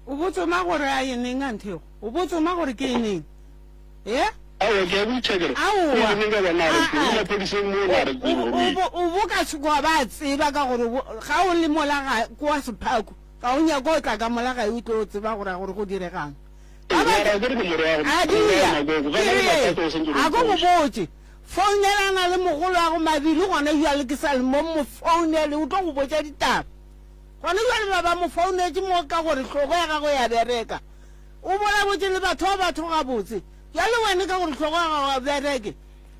O bo tsoma gore a ye neng anthe? O bo tsoma gore ke neng? Ye? Aowa, ke a botša ke re, Aowa. O ile neng ka bona a re ke, Aa. o maphodiseng mo na re ke, O, o, o bo, o bo ka se kwa ba tseba ka gore bo, ga o le mola ga, kwa Sephaku, ga o nyake go tla ka mola gae o tlo tseba gore gore go diregang. Ba ba, Mara akere ke morwago, a morwago dia, Makoko, ga ke na le re, mathata o sentse o re a ko go mpotše. botše, founelana le mogolo wa go Mabili gona bjale ke sa le mo, mo founele o tlo go botša ditaba. Gona bjale ba ba mo founetše mo ka gore hlogo ya gagwe ya bereka. O bolabotše le batho ba batho gabotse. Bjale wene ka gore hlogo ya gago ga bereke,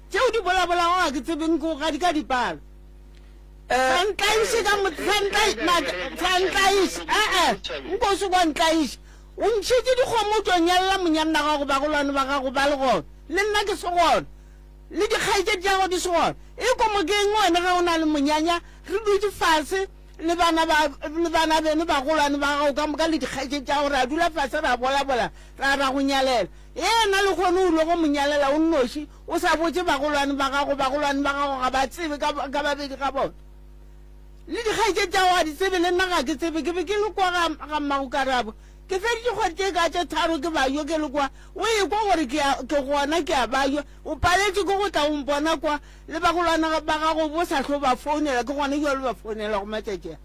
tše o di bolabolago ga ke tsebe nko ga di ka dipalo. Sa ntlaiše ka mo sa ntlai sa ntlaiše ee nko se kwa ntlaiše o ntšhitše dikgomo o tšo nyalela monyanna gago bagolwane ba gago ba le gona le nna ke se gona le dikgaetšedi tša gago di se gona e ko mo ke eng wena ge o na le monyanya re dutše fase le bana ba le bana beno bagolwane ba gago ka moka le dikgaetšedi tša gago ra dula fase ra bolabola ra ra go nyalela yena le kgone o logo monyalela o nnoši O sa botše bagolwane ba gago, bagolwane ba gago ga ba tsebe ka, ka babedi ga bona. Le dikgaetšedi tša gago ga di tsebe, le nna ga ke tsebe. Ke be ke le kwa ga, ga mmagokarabo. Ke feditše kgwedi tše ka tše tharo ke bajwa ke le kwa. O ekwa gore ke a, ke gona ke a bajwa. O paletšwe ke go tla o mpona kwa. Le bagolwane ba gago bo sa hlo ba founela, ke gona bjalo ba founelago matšatši a.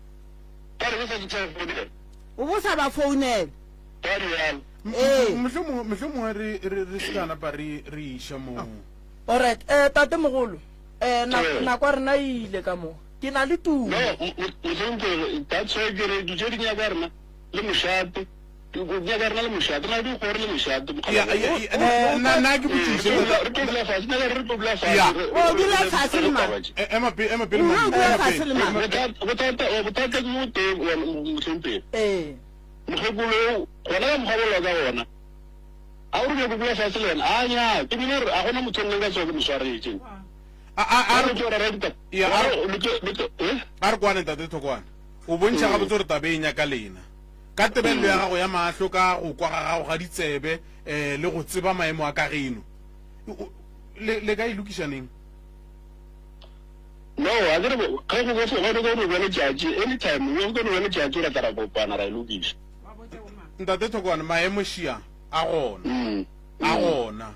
O bo sa ba founela. Ee. Mohlomongwe mohlomongwe re re re se ka napa re re iša mo. Alright, eh tate mogolo, eh na Ee. nako ya rena e ile ka mo. Ke na le tumo. No, mohlomphegi, that's why ke re dilo tše di nyaka rena le mošate. Go nyaka rena le mošate, re na le dikgoro le mošate. Ya, ya, ya, Eh, nna nna ke Ee, botšiše. re tlo dula- re tlo dula fase, nyaka re tlo dula fase. Ya. re- O re- dula re- fase re- le mang? taba tše. E- Ema pele, ema pele, O mama, dula ema fase pele. le mang? Bothata bothata oh, bothata ke bo tee wena, mohlomphegi. Ee. Mokgekolo eo, gona ka mokgwa bolwa ka gona, a o re nyako dula fase le yena? A nyaa, ke bile gore a gona motho nna nka tsoga ke mo swaretše. A, a, a Re re, tlo rera ditaba. Ya, a re- Le tlo- le tlo- eh? a re kwane tate Thokwane. O bontšha gabotse gore taba e nyaka lena. Ka tebelelo ya gago ya mahlo, ka go kwa ga gago ga ditsebe, um le go tseba maemo a ka geno, o- le, le ka e lokiša neng? No, a ke re ge go go go go no ba letšatši, anytime, go go no ba letšatši ra tla ra kopana ra e lokiša. Ntate Thokwane, maemo šia a gona, Mm. a gona.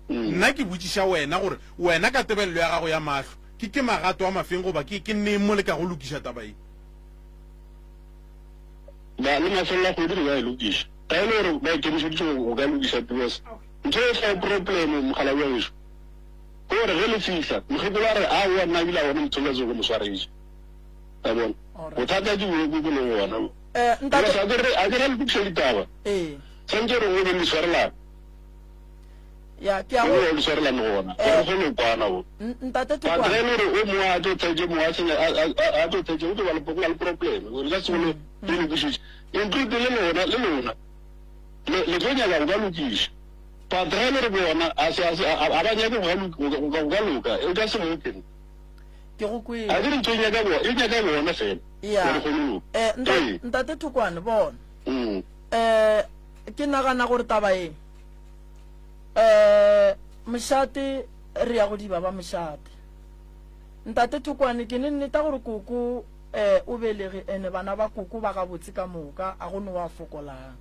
Nna ke botšiša wena gore wena ka tebelelo ya gago ya mahlo, ke ke magato a mafeng goba ke ke neng mo le kago lokiša taba ye? Ba le mafelelo a kgwedi re ka e lokiša. Ga e le gore ba ikemišeditše go go ka lokiša because ntho e fa problem mokgalabje wa gešo. Ke gore ge le fihla, mokgekolo a re, Aowa, nna ebile a gona motho ka tsoge ke mo swaretše. A bona? Bothata ke bo bo lego gona bo. Eh, ntate. Because a ke re, a ke re le lokiša ditaba. Ee. Santše re go be le swarelana. Ya, ke a Go go. be le swarelane gona. Eh. Gore re kgone go kwana bo. N- Ntate But ge Thokwane. e le gore o mongwe a tlo thetše, mongwe a senya, a, a, a, a tlo thetše, go tlo ba le, go ba le problem. Le ka se kgone le lokišetše. Include le lona, le lona. Le, le tlo nyaka go ka lokiša. But ge e le gore bona a se, a se, a, a ba nyake go ka, go, go, go ka loka, e ka se loke. Ke go kwele. A ke re ntho e nyaka bona, e nyaka bona fela. Ya. Gore kgone loka. Eh, nta, Ee. ntate Thokwane, bona. Mm. Eh, ke nagana gore taba e, eh, mošate, re ya go diba ba mošate. Ntate Thokwane, ke ne nneta gore koko, eh, o belege, ene bana ba koko ba gabotse ka moka, a go no wa fokolang.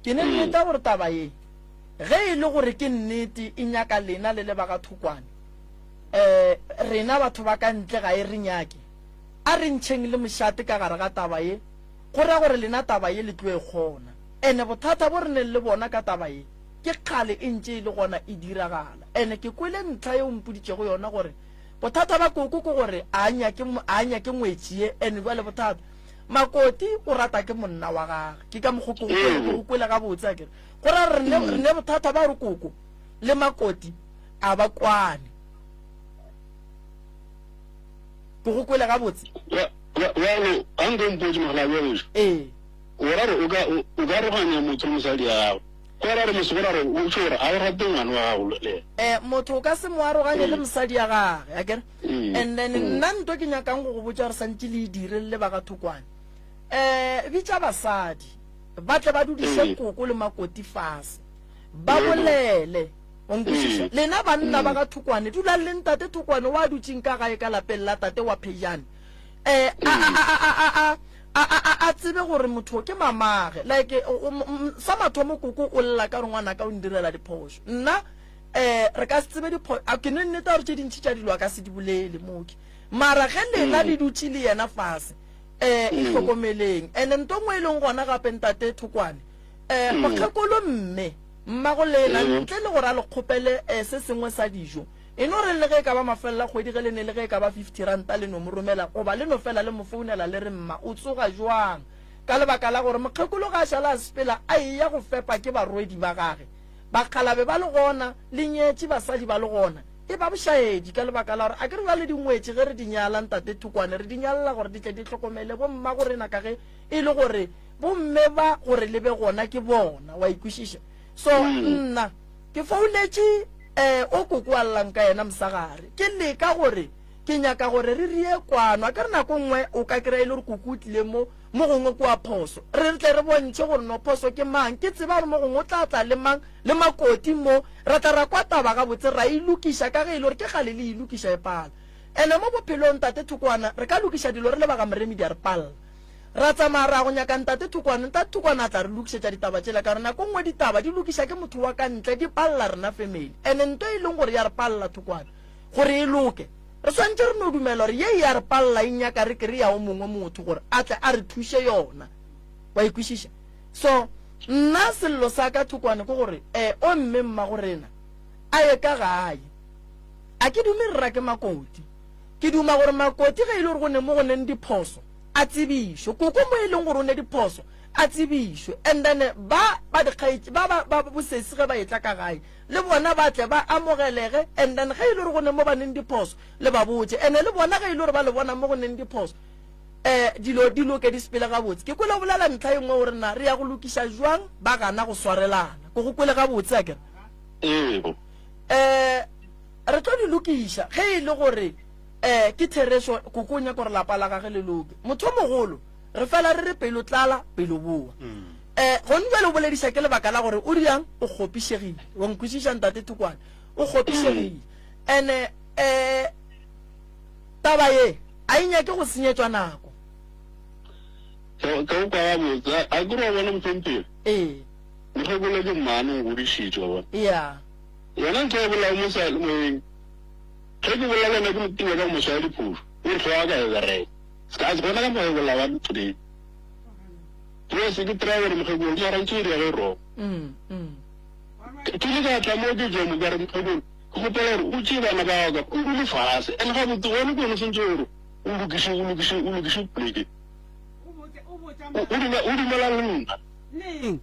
Ke ne nneta gore taba ye, ge e le gore ke nnete, e nyaka lena le le ba ga Thokwane. Um rena batho ba ka ntle ga e re nyake. A re ntšheng le mošate ka gare ga taba ye, go ra gore lena taba ye le tlo e kgona. Ene bothata bo re neng le bona ka taba ye, ke kgale e ntše e le gona e diragala. Ene ke kwele ntlha ye o mpoditšego yona gore bothata ba koko ke gore a a nyake, a a nyake ngwetši ye, ene bjale bothata Makoti o rata ke monna wa gage. Ke ka mokgo ke go kwele, ke go kwele gabotse akere. Go ra re ne, re ne bothata ba gore koko le Makoti a ba kwane. Ke go kwele gabotse. Bjalo, a nko mpotše mogala bja gešo. Ee. O ra gore o ka, o ka aroganya motho le mosadi ya gagwe. Go ra gore mose go ra gore o tšho gore a o rate ngwana wa gago le yena. Eh, motho o ka se mo aroganye le mosadi ya gage, akere? Mm. And then Mm. nna nto ke nyakang go go botša gore santše le e dire le ba ga Thokwane. Eh, bitša basadi ba tle ba dudiše Mm. koko le makoti fase. Ba bolele. O nkwešiša? Mm. Lena banna ba Mm. ga Thokwane, dulang le ntate Thokwane wa dutšeng ka gae ka lapeng la tate wa Phejane. Eh, a a a a a a a a a a tsebe gore motho ke mamage. Like o- o- m- sa mathomo koko o lla ka gore ngwanaka o ndirela diphošo. Nna Eh, re ka se tsebe dipho a ke ne nnete gore tše dintši tša dilo a ka se di bolele mooki. Mara ge lena le dutše le yena fase, eh, itlhokomeleng. And nto nngwe e leng gona gape ntate Thokwane, eh, mokgekolo mme, mmago lena, ntle le gore a le kgopele, eh, se sengwe sa dijo, e no re le ge e ka ba mafelelo a kgwedi ge le ne le ge e ka ba 50 ranta le no mo romela goba le no fela le mo founela le re mma o tsoga jwang ka lebaka la gore mokgekolo ga a šala a sepela a eya go fepa ke barwedi ba gage. Bakgalabe ba le gona, le nyetše basadi ba le gona. E ba bošaedi ka lebaka la gore a ke re bjale dingwetši ge re di nyala Ntate Thokwane re di nyalela gore di tle di hlokomele bommagorena ka ge e le gore bomme ba gore le be gona ke bona, wa ikwešiša? So nna ke founetše um o koko a llang ka yena mosagare ke leka gore ke nyaka gore re rie kwano. A ke re nako nngwe o ka kry-a e le gore koko o tlile mo mo gongwe kwa phoso, re tle re bontšhe gore no phoso ke mang. Ke tseba gore mo gongwe o tla tla le mang le makoti mo, ra tla ra kwa taba gabotse ra e lokiša ka ge e le gore ke kgale le e lokiša e pala. Ene mo bophelong Ntate Thokwana re ka lokiša dilo re le ba ga Moremi di a re palela. Ra tsamaya ra ya go nyaka Ntate Thokwana, Ntate Thokwana a tla re lokišetša ditaba tšela ka gore nako nngwe ditaba di lokiša ke motho wa ka ntle di palela rena family. Ene nto e leng gore ya re palela Thokwana gore e loke re swanetše re no dumela gore ye e ya re palela e nyaka re kry-a o mongwe motho gore a tle a re thuše yona. Wa e kwešiša? So nna sello sa ka Thokwane ke gore eh o mme mmagorena a ye ka gae. A ke dume re rake Makoti. Ke duma gore Makoti ge e le gore go ne mo go neng diphoso a tsebišwe. Koko mo e leng gore o ne diphoso a tsebišwe. And then ba ba dikgaetši ba ba ba bosesi ge ba etla ka gae le bona ba tle ba amogelege. And then ge e le gore go ne mo ba neng diphoso le ba botše. And le bona ge e le gore ba le bona mo go neng diphoso eh dilo di loke di sepele gabotse. Ke kwele o bolela ntlha e nngwe gore na re ya go lokiša jwang ba gana go swarelana. Ke go kwele gabotse akere? Ee. Eh re tlo di lokiša ge e le gore eh ke therešo koko o nyaka gore lapa la gage le loke. Motho o mogolo re fela re re pelo tlala pelo boa. Eh gone jwale o bolediša ke lebaka la gore o riang o kgopišegile. Wa nkwešiša Ntate Thokwane? O kgopišegile. Ene eh Taba ye a e nyake go senyetšwa nako. Ke go kwa gabotse. A ke re wa bona mohlomphegi? Ee. Mokgekolo ke mmane o godišitše wa bona. Ya. Yena ntho ya bolao mo seyalemoyeng. Ge ke bolela le yena ke mo tima ka go mo swaya diphošo. O re hlogo ya ka e bereka. Se ka se gona ka mo e bolawa today. Yes, ke try gore mokgekolo mara ntse e dira ge wrong. Ke ile ka tla mo ke jomo ka re mokgekolo Ke kgopela gore o tšee bana ba ka o dule fase. And gabotse gone ke wena o swanetše gore o lokiše, o lokiše, o lokiše poleke. O, o duma, o dumela le nna. Neng?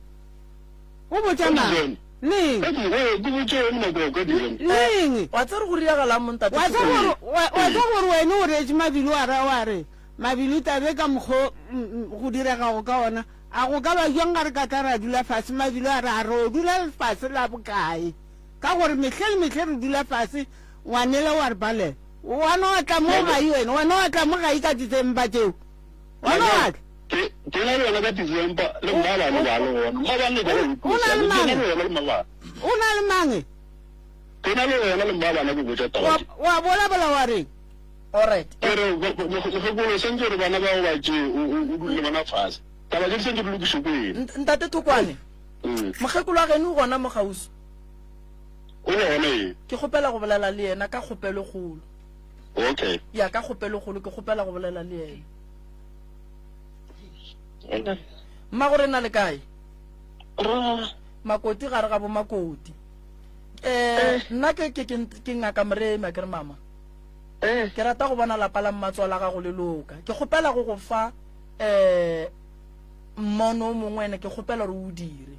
O botša mang? Neng? Ka di, o, ke botše wena Makoko ka December. Neng? Wa tseba gore go diragalang mo ntate Wa tseba gore, wa, wa tseba gore wena o reetše Mabilo wa ra wa re, Mabilo tabe ka mokgo go diregago ka ona, a go ka ba bjang ga re ka tla ra dula fase? Mabilo a re, a re o dula fase la bokae? Ka gore mehle le mehle re dula fase, ngwanela o a re palela. Wa no tla mo gae wena, wa no tla mo gae ka December tšeo. Wa no tla. Ke, ke na le wena ka December, le mmabane ba le gona. Mmabane ba le O na le Ke na mang? le wena le mmabane. O na le mang? Ke na le wena le mmabane ke botša taba Wa, tše. wa bolabola wa reng? Alright. Ke re, mokgekolo, santse gore bana bao ba tšee, o, o, o dule le bona fase. Taba tše di santse di lokišwe ke wena. Ntate Thokwane, mokgekolo wa geno o gona mo kgauswi? O gona ee. Ke kgopela go bolela le yena ka kgopelo kgolo. Okay. Ya, ka kgopelo kgolo ke kgopela go bolela le yena. Hello. Mmago rena le kae? Ra. Makoti gare ga bo makoti. Eh, nna ke ke ke ke ngaka Moremi a ke re mama. Eh. Ke rata go bona lapa la mmatswala gago le loka. Ke kgopela go go fa eh mmono o mongwe ene ke kgopela gore o dire.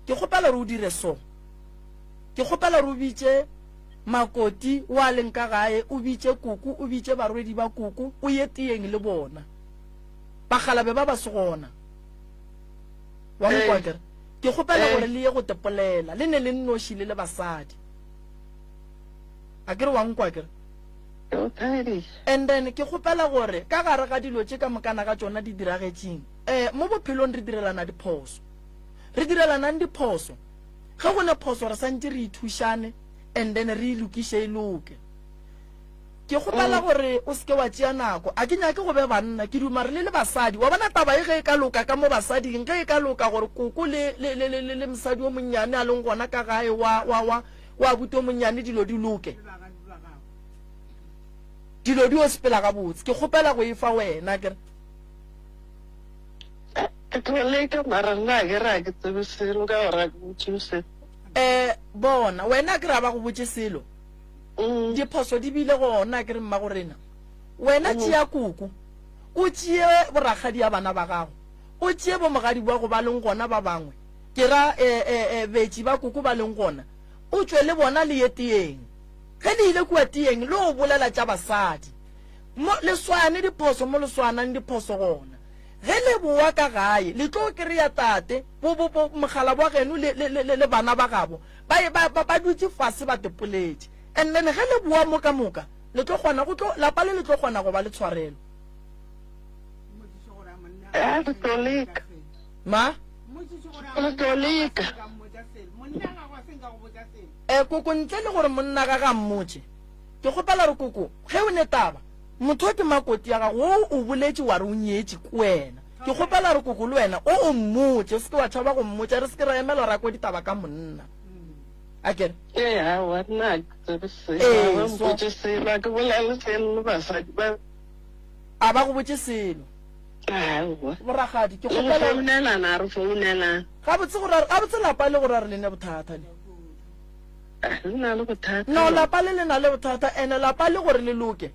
Ke kgopela gore o dire so. Ke kgopela gore o bitše makoti wa leng ka gae, o bitše koko, o bitše barwedi ba koko, o ye teyeng le bona. Bakgalabe ba ba se gona. Wa nkwa kere? Ke kgopela gore le ye go tepolela, le ne le nnoši le le basadi. A kere wa nkwa kere? And then ke kgopela gore ka gare ga dilo tše ka mokana ga tšona di diragetšeng, eh, mo bophelong re direlana diphoso. Re direlanang diphoso. Ge go ne phoso re santše re ithušane and then re e lokiše e loke. Ke kgopela gore o seke wa tšea nako. A ke nyake go be banna, ke duma re le le basadi. Wa bona taba e ge e ka loka ka mo basading, ge e ka loka gore koko le, le, le, le, le mosadi o monnyane a leng gona ka gae wa, wa, wa, wa abuti o monnyane dilo di loke. Dilo di o sepela gabotse. Ke kgopela go e fa wena, ke re. Ke tlo leka mara nna a ke re a ke tsebe selo ka gore a ke botšiwe selo. Eh, bona, wena a ke re a ba go botše selo. Diphoso di bile gona, a ke re mmagorena. Wena tšea koko, o tšee borakgadi ya bana ba gago, o tšee bomogadi ba go ba leng gona ba bangwe, ke ra eh, eh, eh, betši ba koko ba leng gona, o tšwe le bona le ye teyeng. Ge le ile kua tiyeng le o bolela tša basadi. Mo le swane diphoso mo le swanang diphoso gona. Ge le bowa ka gae le tlo kry-a tate, bo, bo, bo, mogala wa geno le, le, le, le bana ba gabo ba, ba, ba, ba dutše fase ba tepoletše. And then ge le bowa mo ka moka le tlo kgona go tlo, lapa le le tlo kgona go ba le tshwarelo. A re tlo leka. Ma? Re tlo leka. Eh, koko ntle le gore monna ga ga mmotše, ke kgopela re koko, ge o ne taba, motho o ke makoti ya gago, wo o boletše wa re o nyetše ke wena. Ke kgopela re koko le wena o o mmotše, o se ke wa tšhaba go mmotša, re se ke ra emela ra kwa ditaba ka monna. A ke re? Ee, aowa, nna ga ke tsebe selo, ga ba mpotše selo, ga ke bolele selo le basadi ba. A ba go botše selo? Aowa. Borakgadi, ke Le go kgopela. founelana, a re founelana. Gabotse go ra, gabotse lapa le go ra re le ne bothata le. Ah, le na le bothata. No, lapa le le na le bothata, ene lapa le gore le loke.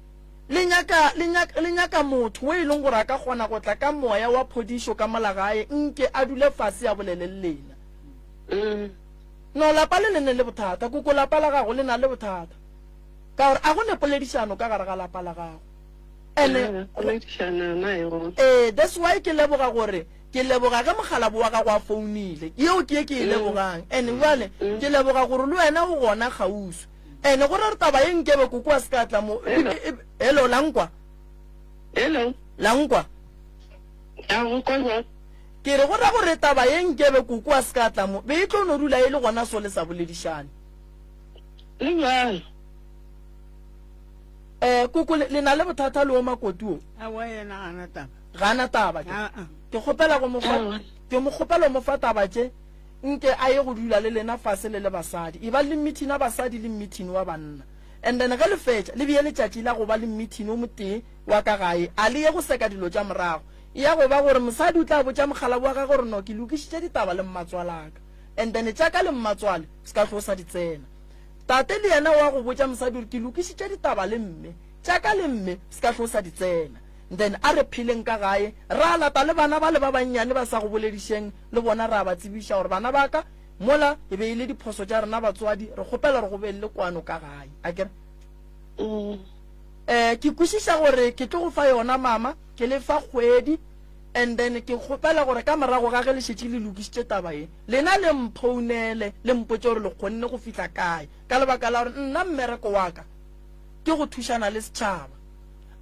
Le nyaka, le nyaka, le nyaka motho o e leng gore a ka kgona go tla ka moya wa phodišo ka mola gae, nke a dule fase a bolele le lena. Mm. No, lapa le le ne le bothata. Koko, lapa la gago le na le bothata. Ka gore a go ne poledišano ka gare ga lapa la gago. Ene, Poledišano yona e gona. Ee, that's why ke leboga gore ke leboga ge mokgalabo wa gago a founile. Yeo ke ye ke e lebogang. And bjale ke leboga gore le wena o gona kgauswi. And go ra gore taba ye nkebe koko a se ka tla mo. Hello. Hello, la nkwa? Hello. La nkwa? A go kwa bjang? Ke re go ra gore taba ye nkebe koko a se ka tla mo, be e tlo no dula e le gona so le sa boledišane. Le bjalo. Eh, koko le, le na le bothata le o makoti o? Aowa, yena ga na taba. Ga na taba ke. Aa. Ke kgopela go mo fa, ke mo kgopela go mo fa taba tše, nke a ye go dula le lena fase le le basadi. E ba le meeting ya basadi le meeting wa banna. And then ge le fetša, le beye letšatši la go ba le meeting o motee wa ka gae. A le ye go seka dilo tša morago. E ya go ba gore mosadi o tla botša mokgalabje wa gagwe gore no, ke lokišitše ditaba le mmatswalaka. And then tša ka le mmatswale, se ka hlo sa di tsena. Tate le yena wa go botša mosadi gore ke lokišitše ditaba le mme, tša ka le mme se ka hlo sa di tsena. Then a re pheleng ka gae, ra lata le bana bale ba bannyane ba sa go boledišeng le bona ra ba tsebiša gore bana ba ka, mola e be e le diphoso tša rena batswadi, re kgopela gore go be le kwano ka gae. Akere? Eh, ke kwešiša gore ke tlo go fa yona mama, ke le fa kgwedi and then ke kgopela gore ka morago ga ge le šetše le lokišitše taba ye, Lena le mphounele le mpotše gore le kgonne go fihla kae, ka lebaka la gore nna mmereko wa ka ke go thušana le setšhaba.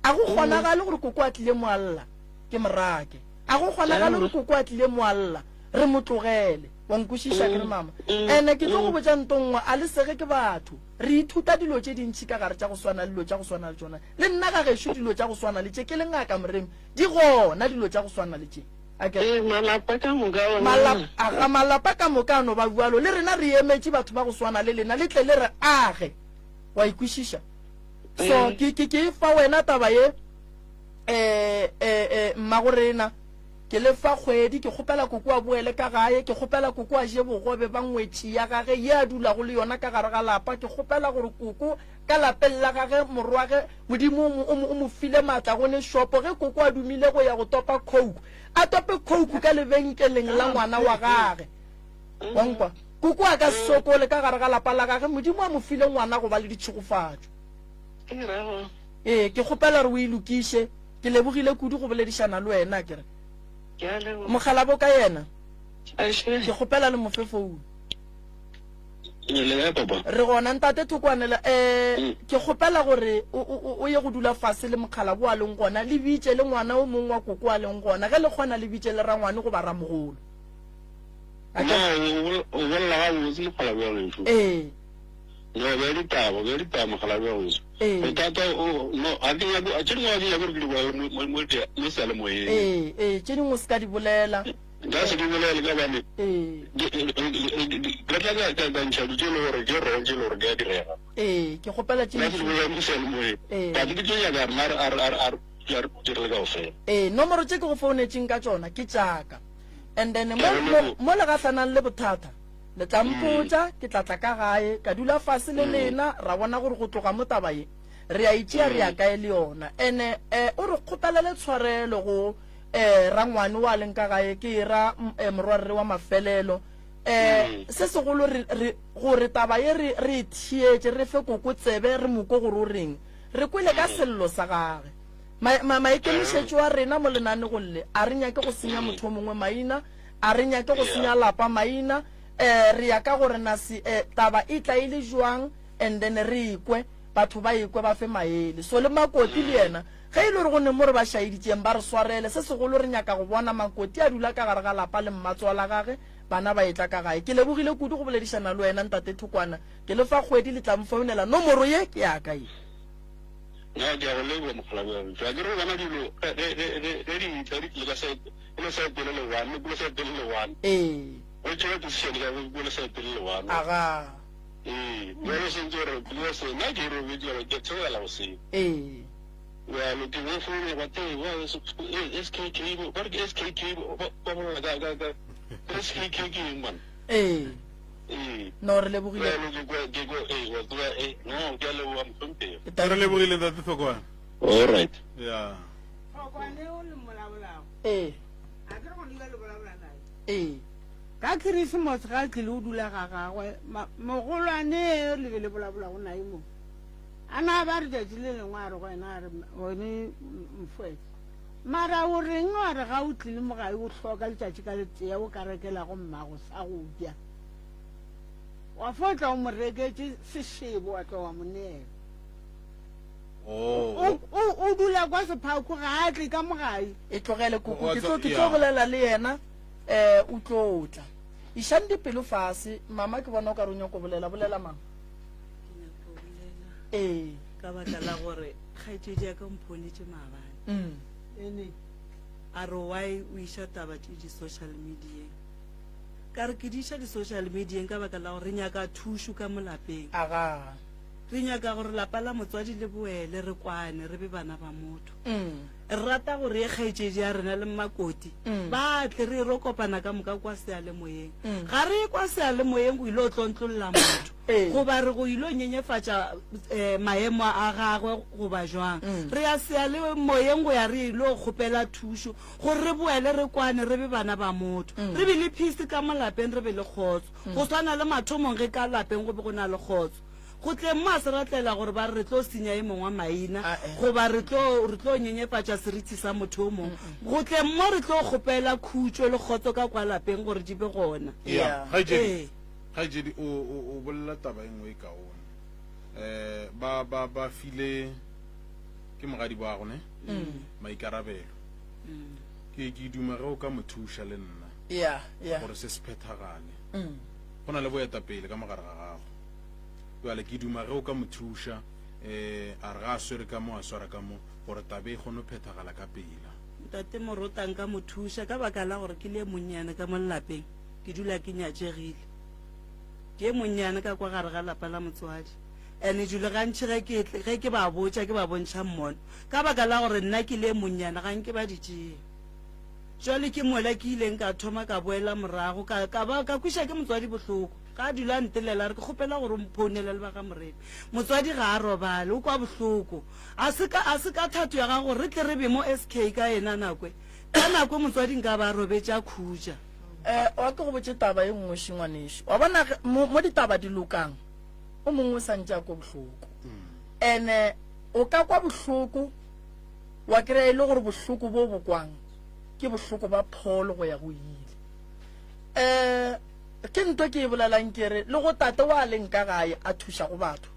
A go kgonagale gore koko a tlile mo a lla, ke mo rake. A go kgonagale gore koko a tlile mo a lla, re mo tlogele. Wa nkwešiša ke re mama? Ene ke tlo go botša nto nngwe, a le sege ke batho. Re ithuta dilo tše dintši ka gare tša go swana le dilo tša go swana le tšona. Le nna ga gešo dilo tša go swana le tše, ke le ngaka Moremi, di gona dilo tša go swana le tše. Ee, malapa ka moka ona. Malapa, aga, malapa ka moka a no ba bjalo. Le rena re emetše batho ba go swana le lena, le tle le re age. Wa e kwešiša? So, ke, ke, ke e fa wena taba ye, eh, eh, eh, mmagorena. Ke le fa kgwedi, ke kgopela koko a boele ka gae, ke kgopela koko a je bogobe ba ngwetši ya gage ye a dulago le yona ka gare ga lapa, ke kgopela gore koko Ka lapeng la gage, morwage, Modimo o mo, o mo, o mo file maatla go ne šopo. Ge koko a dumile go ya go topa Coke, a tope Coke ka lebenkeleng la ngwana wa gage. Wa nkwa? Koko a ka se sokole ka gare ga lapa la gage, Modimo a mo file ngwana go ba le ditšhegofatšo. Ee, ke kgopela gore o e lokiše. Ke lebogile kudu go boledišana le wena, ke re. Mokgalabo ka yena, ke kgopela le mo fe founu. Le kae papa? Re gona ntate Thokwane le eh ke kgopela gore o o o ye go dula fase le mokgalabo a leng gona le bitše le ngwana o mongwe wa koko a leng gona ge le kgona le bitše le rangwane goba ramogolo. No, o bolela gabotse mokgalabo wa gešo. Ee. No, bea ditaba, bea ditaba mokgalabo wa gešo. Ee. Bothata o no ga ke nyake tše dingwe ga ke nyake gore ke di bolele mo mo mo seyalemoyeng. Ee, ee, tše dingwe o se ka di bolela. Nka se di bolele ka bane ka tla ka ka ntšha dilo tše e le gore ke wrong tše e le gore di a direga. Ee, ke kgopela tše Nka se di bolele mo seyalemoyeng. But ke tlo nyaka rena a re a re a re a re le kaofela. Ee, nomoro tše ke go founetšeng ka tšona ke tša ka. And then mo mo mo le gahlanang le bothata, le tla mpotša, ke tla tla ka gae, ka dula fase le lena, ra bona gore go tloga mo taba ye re a e tšea re ya kae le yona. And-e o re kgopelele tshwarelo go Eh, rangwane wa leng ka gae, ke ra eh, morwarre wa mafelelo. Um se segolo re, re, gore taba ye re, re e theetše, re fe koko tsebe, re mo kwe gore o reng. Re kwele ka sello sa gage. Ma, ma, maikemišetšo a rena mo lenanegong le, a re nyake go senya motho o mongwe maina, a re nyake go senya lapa maina, um re ya ka gore na se, um taba e tla e le jwang, and then re e kwe, batho ba e kwe, ba fe maele. So le Makoti le yena, ge e le gore go ne mo re ba šaeditšeng, ba re swarele. Se segolo re nyaka go bona Makoti a dula ka gare ga lapa le mmatswala gage, bana ba etla ka gae. Ke lebogile kudu go boledišana le wena, Ntate Thokwana. Ke le fa kgwedi le tla mfounela, nomoro ye ke ya ka ye. Nna ke a go leboga mokgalabje. Ga ke re o bona dilo ge, ge, ge, ge, ge di tla di tlile ka side, go le side le le one, go le side le le one. Ee. Go tšewa decision ka go le side le le one. Aga. Ee, bjale sentse gore because nna ke robetše bjalo ke theogela boseng. Ee. Bjalo ke bo founela ba tee ba SKK ba re ke SKK ba ba bolela ka ka ka SKK ke eng bana? Ee. Ee. No re lebogile. Bjalo ke kwa ke kwa ee wa tseba ee no ke a leboga mohlomphegi. Re lebogile ntate Thokwane. All right. Yeah. Thokwane o le mmolabolago. Ee. A ke re go dula le bolabola naye. Ee. Ka Khirisemose ga a tlile o dula ga gagwe, mogolwane le be le bolabolago naye mo. A na ba re tšatši le lengwe a re go yena a re wene mfwetsa. Mara o reng wa re ga o tlile mo gae o hloka letšatši ka letee o ka rekelago mmago sa go ja. Wa fo tla o mo reketše sešebo wa tla wa mo neela. Oh. O, o, o dula kwa Sephakhu ga a tle ka mo gae. E tlogele koko, ke tlo, ke tlo bolela le yena. Eh, o tlo tla. Išang dipelo fase, mama ke bona o ka re o nyako bolela. Bolela mama. Ke nyako bolela. Ee. Ka baka la gore kgaetšedi ya ka o mphonetše maabane. Mm. Ene. A re why o iša taba tše di-social medieng. Ka re ke di iša di-social medieng ka baka la gore re nyaka thušo ka mo lapeng. Aga. Re nyaka gore lapa la motswadi le boele, re kwane, re be bana ba motho. Mm. Re rata gore ye kgaetšedi ya rena le Mmakoti ba tle re ro kopana ka moka kwa seyalemoyeng. Ga re ye kwa seyalemoyeng go ilo tlontlolla motho goba re go ilo nyenyefatša maemo a gagwe goba jwang. Re ya seyalemoyeng go ya re ilo kgopela thušo gore re boele re kwane re be bana ba motho. Re be le peace ka mo lapeng re be le kgotso go swana le mathomong ge ka lapeng go be go na le kgotso. Go tleng mo a se ratlela gore ba re re tlo senya e mongwe maina goba re tlo re tlo nyenyefatša seriti sa motho o mongwe. Go tleng mo re tlo kgopela khutšo le kgotso ka kwa lapeng gore di be gona. Ya, kgaetšedi, Ee. kgaetšedi o, o, o bolela taba e nngwe e kaone. Eh, ba, ba, ba file ke mogadi bago ne maikarabelo. Ke, ke duma ge o ka mo thuša le nna Yeah, yeah. gore se se phethagale. Go na le boetapele ka mogare ga gago. Bjale ke duma ge o ka mo thuša, eh, a re ga a swere ka mo, a swara ka mo, gore taba e kgone go phethagala ka pela. Ntate Morota nka mo thuša ka baka la gore ke le e monnyane ka mo lelapeng, ke dula ke nyatšegile. Ke e monnyane ka kwa gare ga lapa la motswadi. And dilo gantši ge ke, ge ke ba botša, ke ba bontšha mmono. Ka baka la gore nna ke le e monnyane, ga nke ba di tšea. Jwale ke mola ke ileng ka thoma ka boela morago, ka, ka ba, ka kweša ke motswadi bohloko. Ga a dula a ntelela, a re, Ke kgopela gore o mphounele le ba ga Moremi. Motswadi ga a robale, o kwa bohloko. A se ka, a se ka thato ya gago gore re tle re be mo SK ka yena nako e. Ka nako e motswadi nka ba a robetše a khutša. Eh, wa ke go botše taba e nngwe še, ngwanešu. Wa bona ge, mo, mo ditaba di lokang, o mongwe o sa ntše a kwa bohloko. Ene o ka kwa bohloko, wa kry-a e le gore bohloko bo bo kwang ke bohloko ba pholo go ya go ile. Eh, Ke nto ke e bolelang ke re, le go tate wa leng ka gae a thušago batho,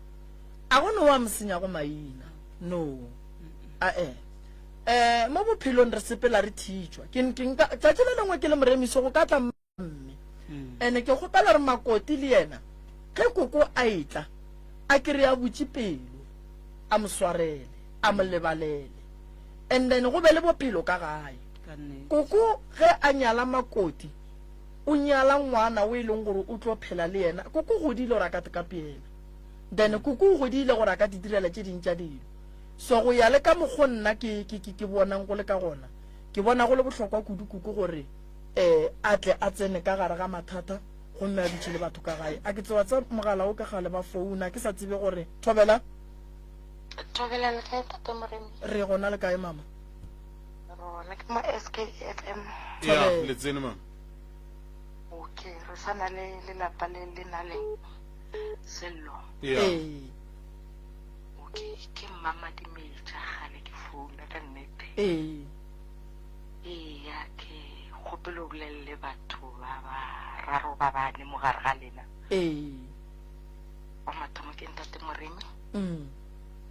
a go no wa mo senyago maina. No. Ae. Eh, mo bophelong re sepela re thitšwa. Ke, ke nka, tšatši le lengwe ke le moremiso go ka tla mme. Ene ke kgopela gore Makoti le yena, ge koko a etla, a ke re a butše pelo, a mo swarele, a mo lebalele. And then go be le bophelo ka gae. Koko ge a nyala Makoti, O nyala ngwana o e leng gore o tlo phela le yena. Koko o godile gore a ka tekapeela. Then koko o godile gore a ka di direla tše ding tša dilo. So go ya le ka mokgo nna ke, ke, ke, ke bonang go le ka gona, ke bona go le bohlokwa kudu koko gore eh, a tle a tsene ka gare ga mathata gomme a dutše le batho ka gae. A ke tseba tsa mogala o ke kgale ba founa, ke sa tsebe gore Thobela. Thobela le kae Tate Moremi? Re gona le kae mama? Rona ke mo SKFM. Ya, le tsene mama. Okay, re sa na le lelapa le le na le sello? Yeah. Ee. Okay, ke mmamadimetša kgale ke founa ka nnete. Ee. Eya, ke kgopela o bolelele batho ba bararo ba bane mo gare ga lena. Ee. Wa mathomo ke Ntate Moremi. Mm.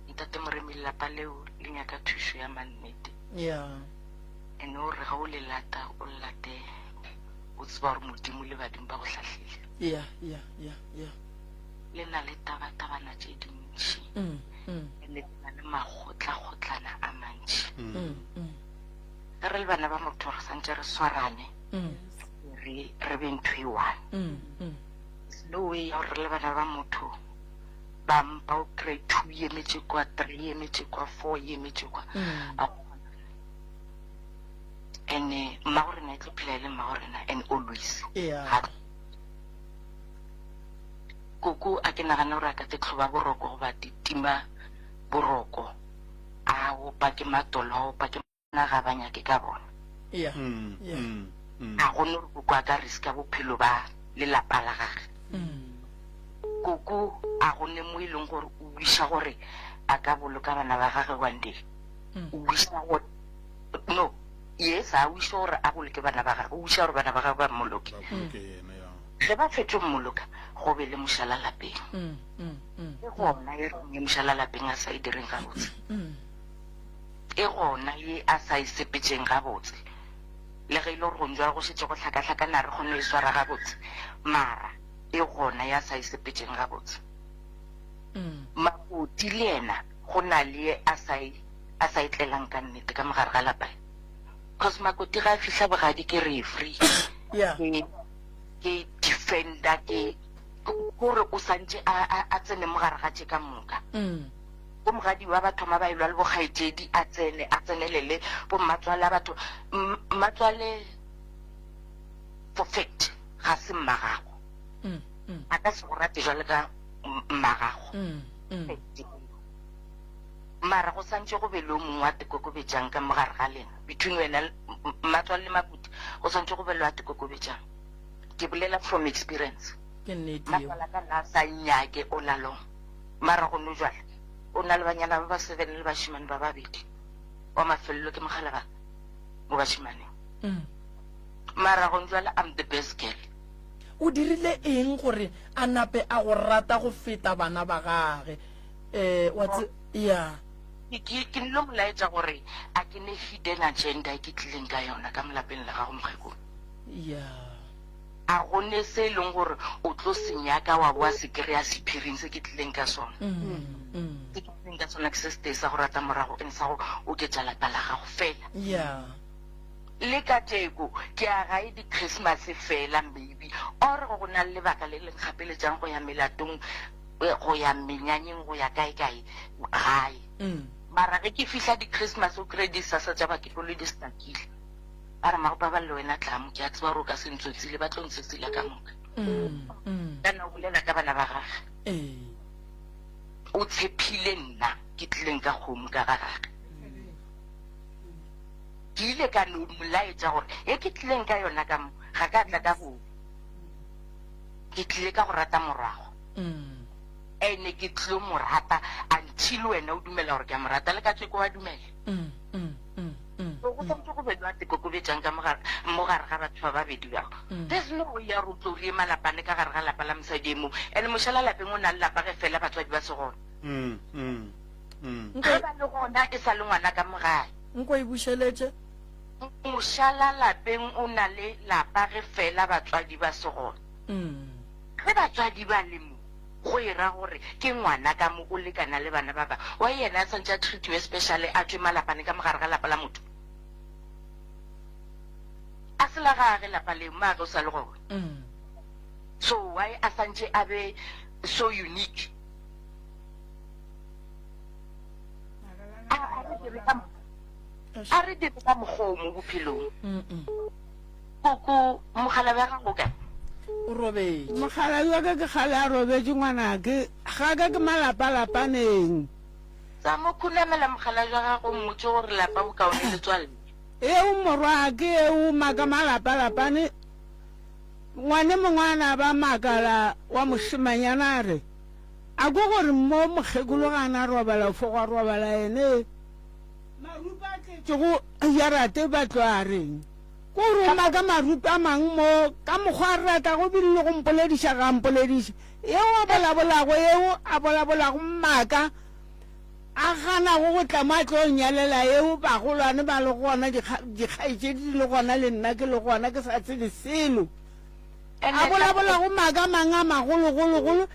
Ntate Moremi, lelapa leo le nyaka thušo ya mannete. Yeah. Ene o re ga o le lata, o le late o tseba gore Modimo le badimo ba go hlahlile. Yeah, yeah, yeah, yeah. Le na le tabatabana tše dintši. Mm, mm. Ene le na le makgotlakgotlana a mantši. Mm, mm. Ge re le bana ba motho re santše re swarane. Mm. Re re be ntho e one. Mm, mm. There's no way ya gore re le bana ba motho ba mpa o kry 2 e emetše kwa, 3 e emetše kwa, 4 e emetše kwa. Mm. A go kgonagale. And mmago rena e tlo phela e le mmago rena and always. Yeah. Ga koko a ke nagane gore a ka te tlhoba boroko goba te tima boroko a opa ke matolo a opa ke na ga ba nyake ka bona. Yeah. Yeah. A go no re koko a ka riska bophelo ba lelapa la gage. Koko a go ne mo e leng gore o wisha gore a ka boloka bana ba gage one day. O wisha gore no yes a wisha gore a boloke bana ba gage, o wisha gore bana ba gage ba mmoloke. Ba boloke yena ya. Ge ba fetšo mmoloka go be le mošala lapeng. Ke gona e reng ye mošala lapeng a sa e direng gabotse. E gona ye a sa e sepetšeng gabotse. Le ge e le gore gong jwale go šetše go hlakahlakana a re kgone go e swara gabotse, mara e gona ye a sa e sepetšeng gabotse. Makoti le yena go na le ye a sa e, a sa e tlelang ka nnete ka mo gare ga lapa le. Cause makoti ga a fihla bogadi ke referee, Yeah. ke, ke defender, ke, kore o santše a, a, a tsene mo gare ga tše ka moka. Bomogadi ba ba thoma ba elwa le bokgaetšedi, a tsene, a tsenelele bommatswale a batho. Mmatswale for fact ga se mmagago. A ka se go rate jwale ka mmagago. Fact eo. Mara go santše go be le o mongwe wa tekokobetšang ka mo gare ga lena. Between wena le mmatswale le Makuti, go santše go be le wa tekokobetšang. Ke bolela from experience. Ke nnete yeo. Mmatswala ka na sa nyake all along. Mara gone jwale o na le banyana ba ba seven le bashimane ba babedi. Wa mafelelo ke mokgalabana mo bashimaneng. Mara gone jwale I'm the best girl. O dirile eng gore a nape a go rata go feta bana ba gage? Eh, wa tse, ya. Ke, ke, ke nno mo laetša gore a ke ne hidden agenda e ke tlileng ka yona ka mo lapeng la gago mokgekolo. Ya. A go ne se e leng gore o tlo se nyaka wa bo wa se kry-a sephiring se ke tlileng ka sona. Se ke tlileng ka sona ke se setee sa go rata morago and sa go oketša lapa la gago fela. Yeah. Le katšeko ke ya gae di Christmas fela maybe or go na le lebaka le le nkgapeletšang go ya melatong, go ya menyanyeng, go ya kae kae gae. Mara ge ke fihla di Christmas o kry-e disasa tša bakekolo di stakile. Ba re, Magopaballe wena tla mo, ke a tseba gore o ka se ntsotsile, ba tlo ntsotsila ka moka. Kana o bolela ka bana ba gage. O tshephile nna ke tlileng ka kgomo ka ga gage. Ke ile ka no mo laetša gore ye ke tlileng ka yona ka mo, ga ka tla ka bobe. Ke tlile ka go rata morwago. Ene ke tlilo mo rata until wena o dumela gore ke a mo rata, le ka tšeko wa dumela. So go santse go be le wa tekokobetšang ka mogare mo gare ga batho ba babedi bao. There's no way ya gore o tlo rie malapane ka gare ga lapa la mosadi e mongwe. And mošala lapeng o na le lapa ge fela batswadi ba se gona. Ge ba le gona e sa le ngwana ka mo gae. Nko e bušeletše. Mošala lapeng o na le lapa ge fela batswadi ba se gona. Ge batswadi ba le mo, go e ra gore ke ngwana ka mo o lekana le bana ba bangwe. Why yena a swantše a treatiwe special a tšwe malapane ka mo gare ga lapa la motho? A se la gage lapa leo, mmage o sa le gona. So why a swantše a be so unique? A, a re dire ka, a re dire ka mokgwa o mo bophelong. Koko, mogala wa gago o kae? O robetše. Mogala wa ka ke kgale a robetše ngwanake. Ga ka ke malapalapaneng. Tsa mo khunamela mogala jwa gago o mmotše gore lapa bokaone le tswalle. Eo morwake eo maka malapalapane. Ngwane mongwe a na ba makala wa mošemanyana a re, A ko gore mo mokgekolo ga a na robala fo gwa robala ene marupe a tletšego jarate ba tlo a reng? Ko gore o maka marupe a mang mo ka mokgwa a ratago bile le go mpolediša ga a mpolediše. Yeo a bolabolago yeo a bolabolago maaka a ganago go tla mo a tlo nyalela yeo bagolwane ba le gona dikgaetšedi di le gona le nna ke le gona ke sa tsebe selo. A bolabolago maaka a mang a magologologolo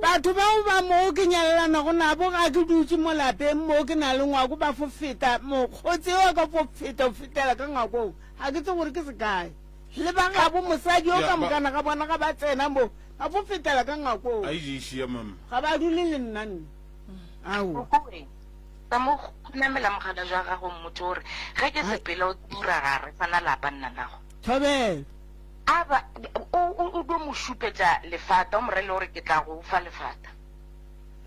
Batho bao ba moo ke nyalelanago nabo ga ke dutše mo lapeng moo ke na le ngwako ba fo feta mokgotse wa ka fo feta o fetela ka ngwakong ga ke tse gore ke sekae le ba gabo mosadi yo ka mokana ga bona ga ba tsena mo ba fo fetela ka ngwakong ga ba dule le nna nna aowa. Ka mo khunamela mogala jwa gago mmotse gore ge ke sepela o dira ga re sana lapa nna nago. Thobela. A ba, o, o, o dio mo šupetša lefata, o mo rele gore ke tla go fa lefata.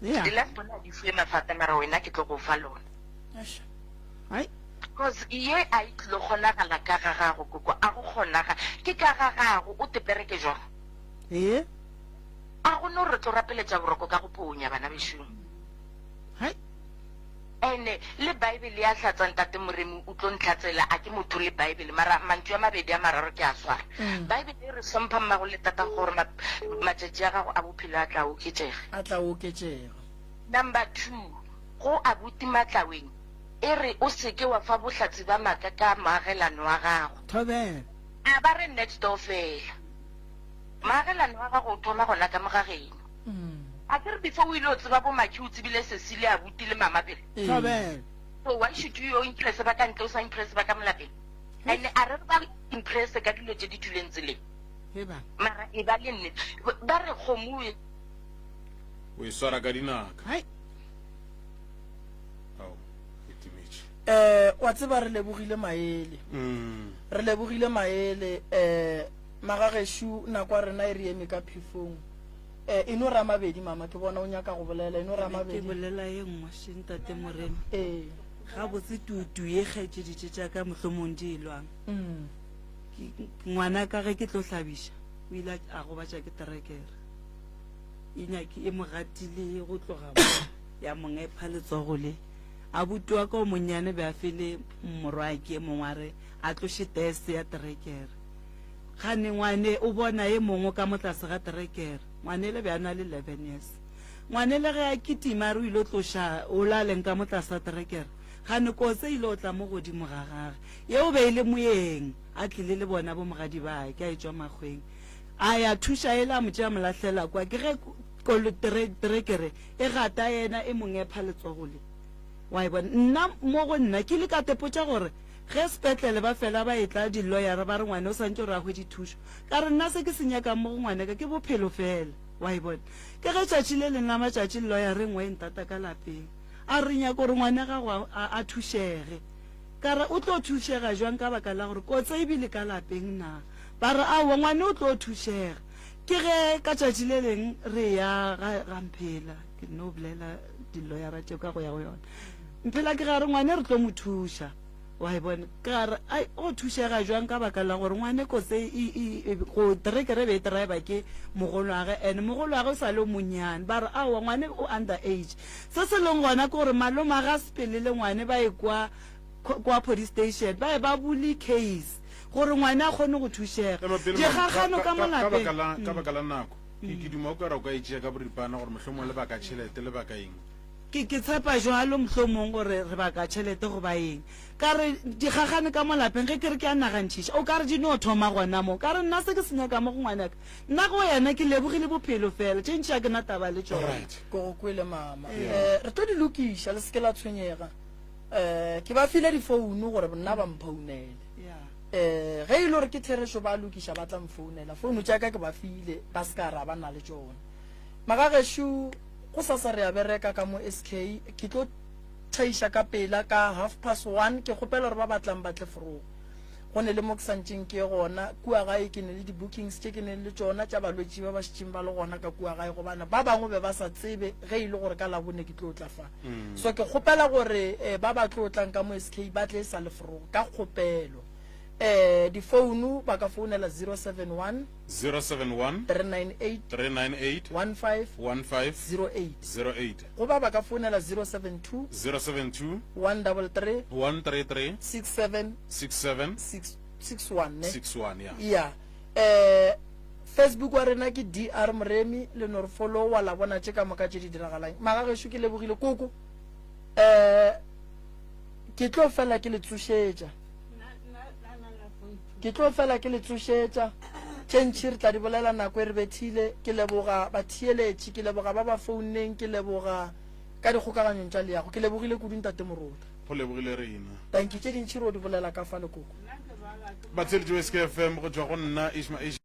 Yeah. Di last bona di fiwe mafata, mara wena ke tlo go fa lona. Ai. Cause ye a e tlilo kgonagala ka ga gago, koko, a go kgonaga. Ke ka ga gago, o tepereke jwang? Ee. A go no re tlo rapeletša boroko ka go ponya, bana bešong. Hai. Ene le Bible ya hlatsa ntate Moremi o tlo ntlhatsela a ke motho le Bible mara mantšu a mabedi a mararo ke a swara. Bible e re hlompha mmago le tatago gore matšatši a gago a bophelo a tla oketšega. A tla oketšega. Number 2 go abuti Matlaweng e re o seke wa fa bohlatse ba maaka ka moagelano wa gago. Thobela. A ba re next door fela. Moagelano wa gago o thoma gona ka mo ga geno. A ke re before o ile o tseba bo Maki o tsebile sesi le abuti le mama pele. Thobela. So why should you yo impress ba ka ntle o sa impress ba ka mo lapeng? And a re re ba impress ka dilo tše di tšwileng tseleng. Mara e ba le nnete. Ba re kgomo e. O e swara ka dinaka. Hai. Ao, e timetše. Eh, wa tseba re lebogile maele. Re lebogile maele eh magagešu nako ya rena e re eme ka phefong. Eh, e no ra mabedi mama, ke bona o nyaka go bolela, e no ra Ke be ke mabedi. bolela ye nngwe še ntate Moremi. Ee. Gabotse tutu ye kgaetšedi tše tša ka mohlomong di e lwang. Mm. Ke- Ngwana ka ge ke tlo hlabiša, o ile a a gobatša ke terekere. E nyake e mo gatile go tloga mo ya mo ngepha letsogo le. Abuti wa ka o monnyane be a fele morwake mongwe a re a tloše test ya terekere. Kgane ngwane o bona e mongwe ka mo tlase ga terekere. Ngwanele be a na le 11 years. Ngwanele ge a kitima a re o ile tloša o la leng ka mo tlase ga terekere, kgane kotse e ile o tla mo godimo ga gage. Yeo be e le moeng a tlile le bona bo mogadi ba ke a etšwa makgweng. A ya thuša ele a mo tšea mo lahlela kwa. Ke ge kolo tere terekere e gata yena e mo ngepha letsogo le. Wa e bona? Nna mo go nna ke ile ka tepotša gore Ge sepetlele ba fela ba etla diloyara ba re ngwana o santše gore a hwetše thušo. Ka re nna se ke se nyakang mo go ngwanaka ke bophelo fela. Wa e bona? Ke ge tšatši le leng la matšatši loyara e nngwe e ntata ka lapeng. A re re nyaka gore ngwana gago a, a, a thušege. Ka re o tlo thušega jwang ka baka la gore kotse e bile ka lapeng na? Ba re aowa ngwane o tlo thušega. Ke ge ka tšatši le leng re eya ga, ga Mphela, ke nno bolela diloyara tšeo ka go ya go yona. Mphela ke gare ngwane re tlo mo thuša. Wa e bona? Ke gare ai o thušega jwang ka baka la gore ngwane kotse e, e, e, go terekere be e driver ke mogolwage and mogolwage o sa le o monnyane. Ba re aowa ngwane o under age. Se se leng gona ke gore malome a ga sepele le ngwane ba ye kwa kwa police station ba ye ba bule case gore ngwane a kgone go thušega. Ema pele, mama. Ka, Dikgagano ka, ka mo ka, ka lapeng. baka la, ka baka la nako. Ke, ke duma o ka re o ka e tšea ka boripana gore mohlomongwe le baka tšhelete le baka eng. Ke, ke tshepa jwalo, mohlomong, gore re baka tšhelete goba eng. Ka re, Dikgagane ka mo lapeng, ge ke re ke a nagantšhiša, o ka re di no thoma gona mo. Ka re, Nna se ke se nyakago mo go ngwanaka, nna go yena ke lebogile bophelo feela, tše ntši ga ke na taba le tšona. Alright. Ke go kwele, mama. Yeah. Eh, re tlo di lokiša, le se ke la tshwenyega. Eh, ke ba file difounu gore nna ba mphounele. Yeah. Eh, ge e le gore ke therešo ba lokiša ba tla mfounela. Founu tša ka ke ba file, ba se ka ra ba na le tšona. Magagešo, Gosasa re a bereka ka mo SK. Ke tlo tšhaiša ka pela ka half past one. Ke kgopela gore ba batlang ba tle forogo. Go ne le mo ke santšeng ke ye gona. Kua gae ke ne le di-bookings tše ke neng le tšona tša balwetši ba ba šetšeng ba le gona ka kua gae gobane ba bangwe be ba sa tsebe ge e le gore ka Labone ke tlo tla fa. So ke kgopela gore ba ba tlo tlang ka mo SK ba tle e sa le forogo ka kgopelo. Eh, difounu ba ka founela 071 071 398 398 15 15 08 08 goba ba ka founela 072 072 133 133 67 67 61 ne 61 ya ya eh Facebook wa rena ke DR Moremi le no re followa la bona tše ka moka tše di diragalang. Magagešo ke lebogile koko. Eh ke tlo fela ke le tsošetša. Ke tlo fela ke le tsošetša. Tše ntši re tla di bolela nako e re bethile. Ke leboga batheeletši, ke leboga ba ba founeng, ke leboga ka dikgokaganyong tša leago. Ke lebogile kudu Ntate Morota. Go lebogile rena. Tanki tše dintši ro di bolela ka fa le koko. Batheeletši ba SKFM go tšwa go nna Ishma Ish.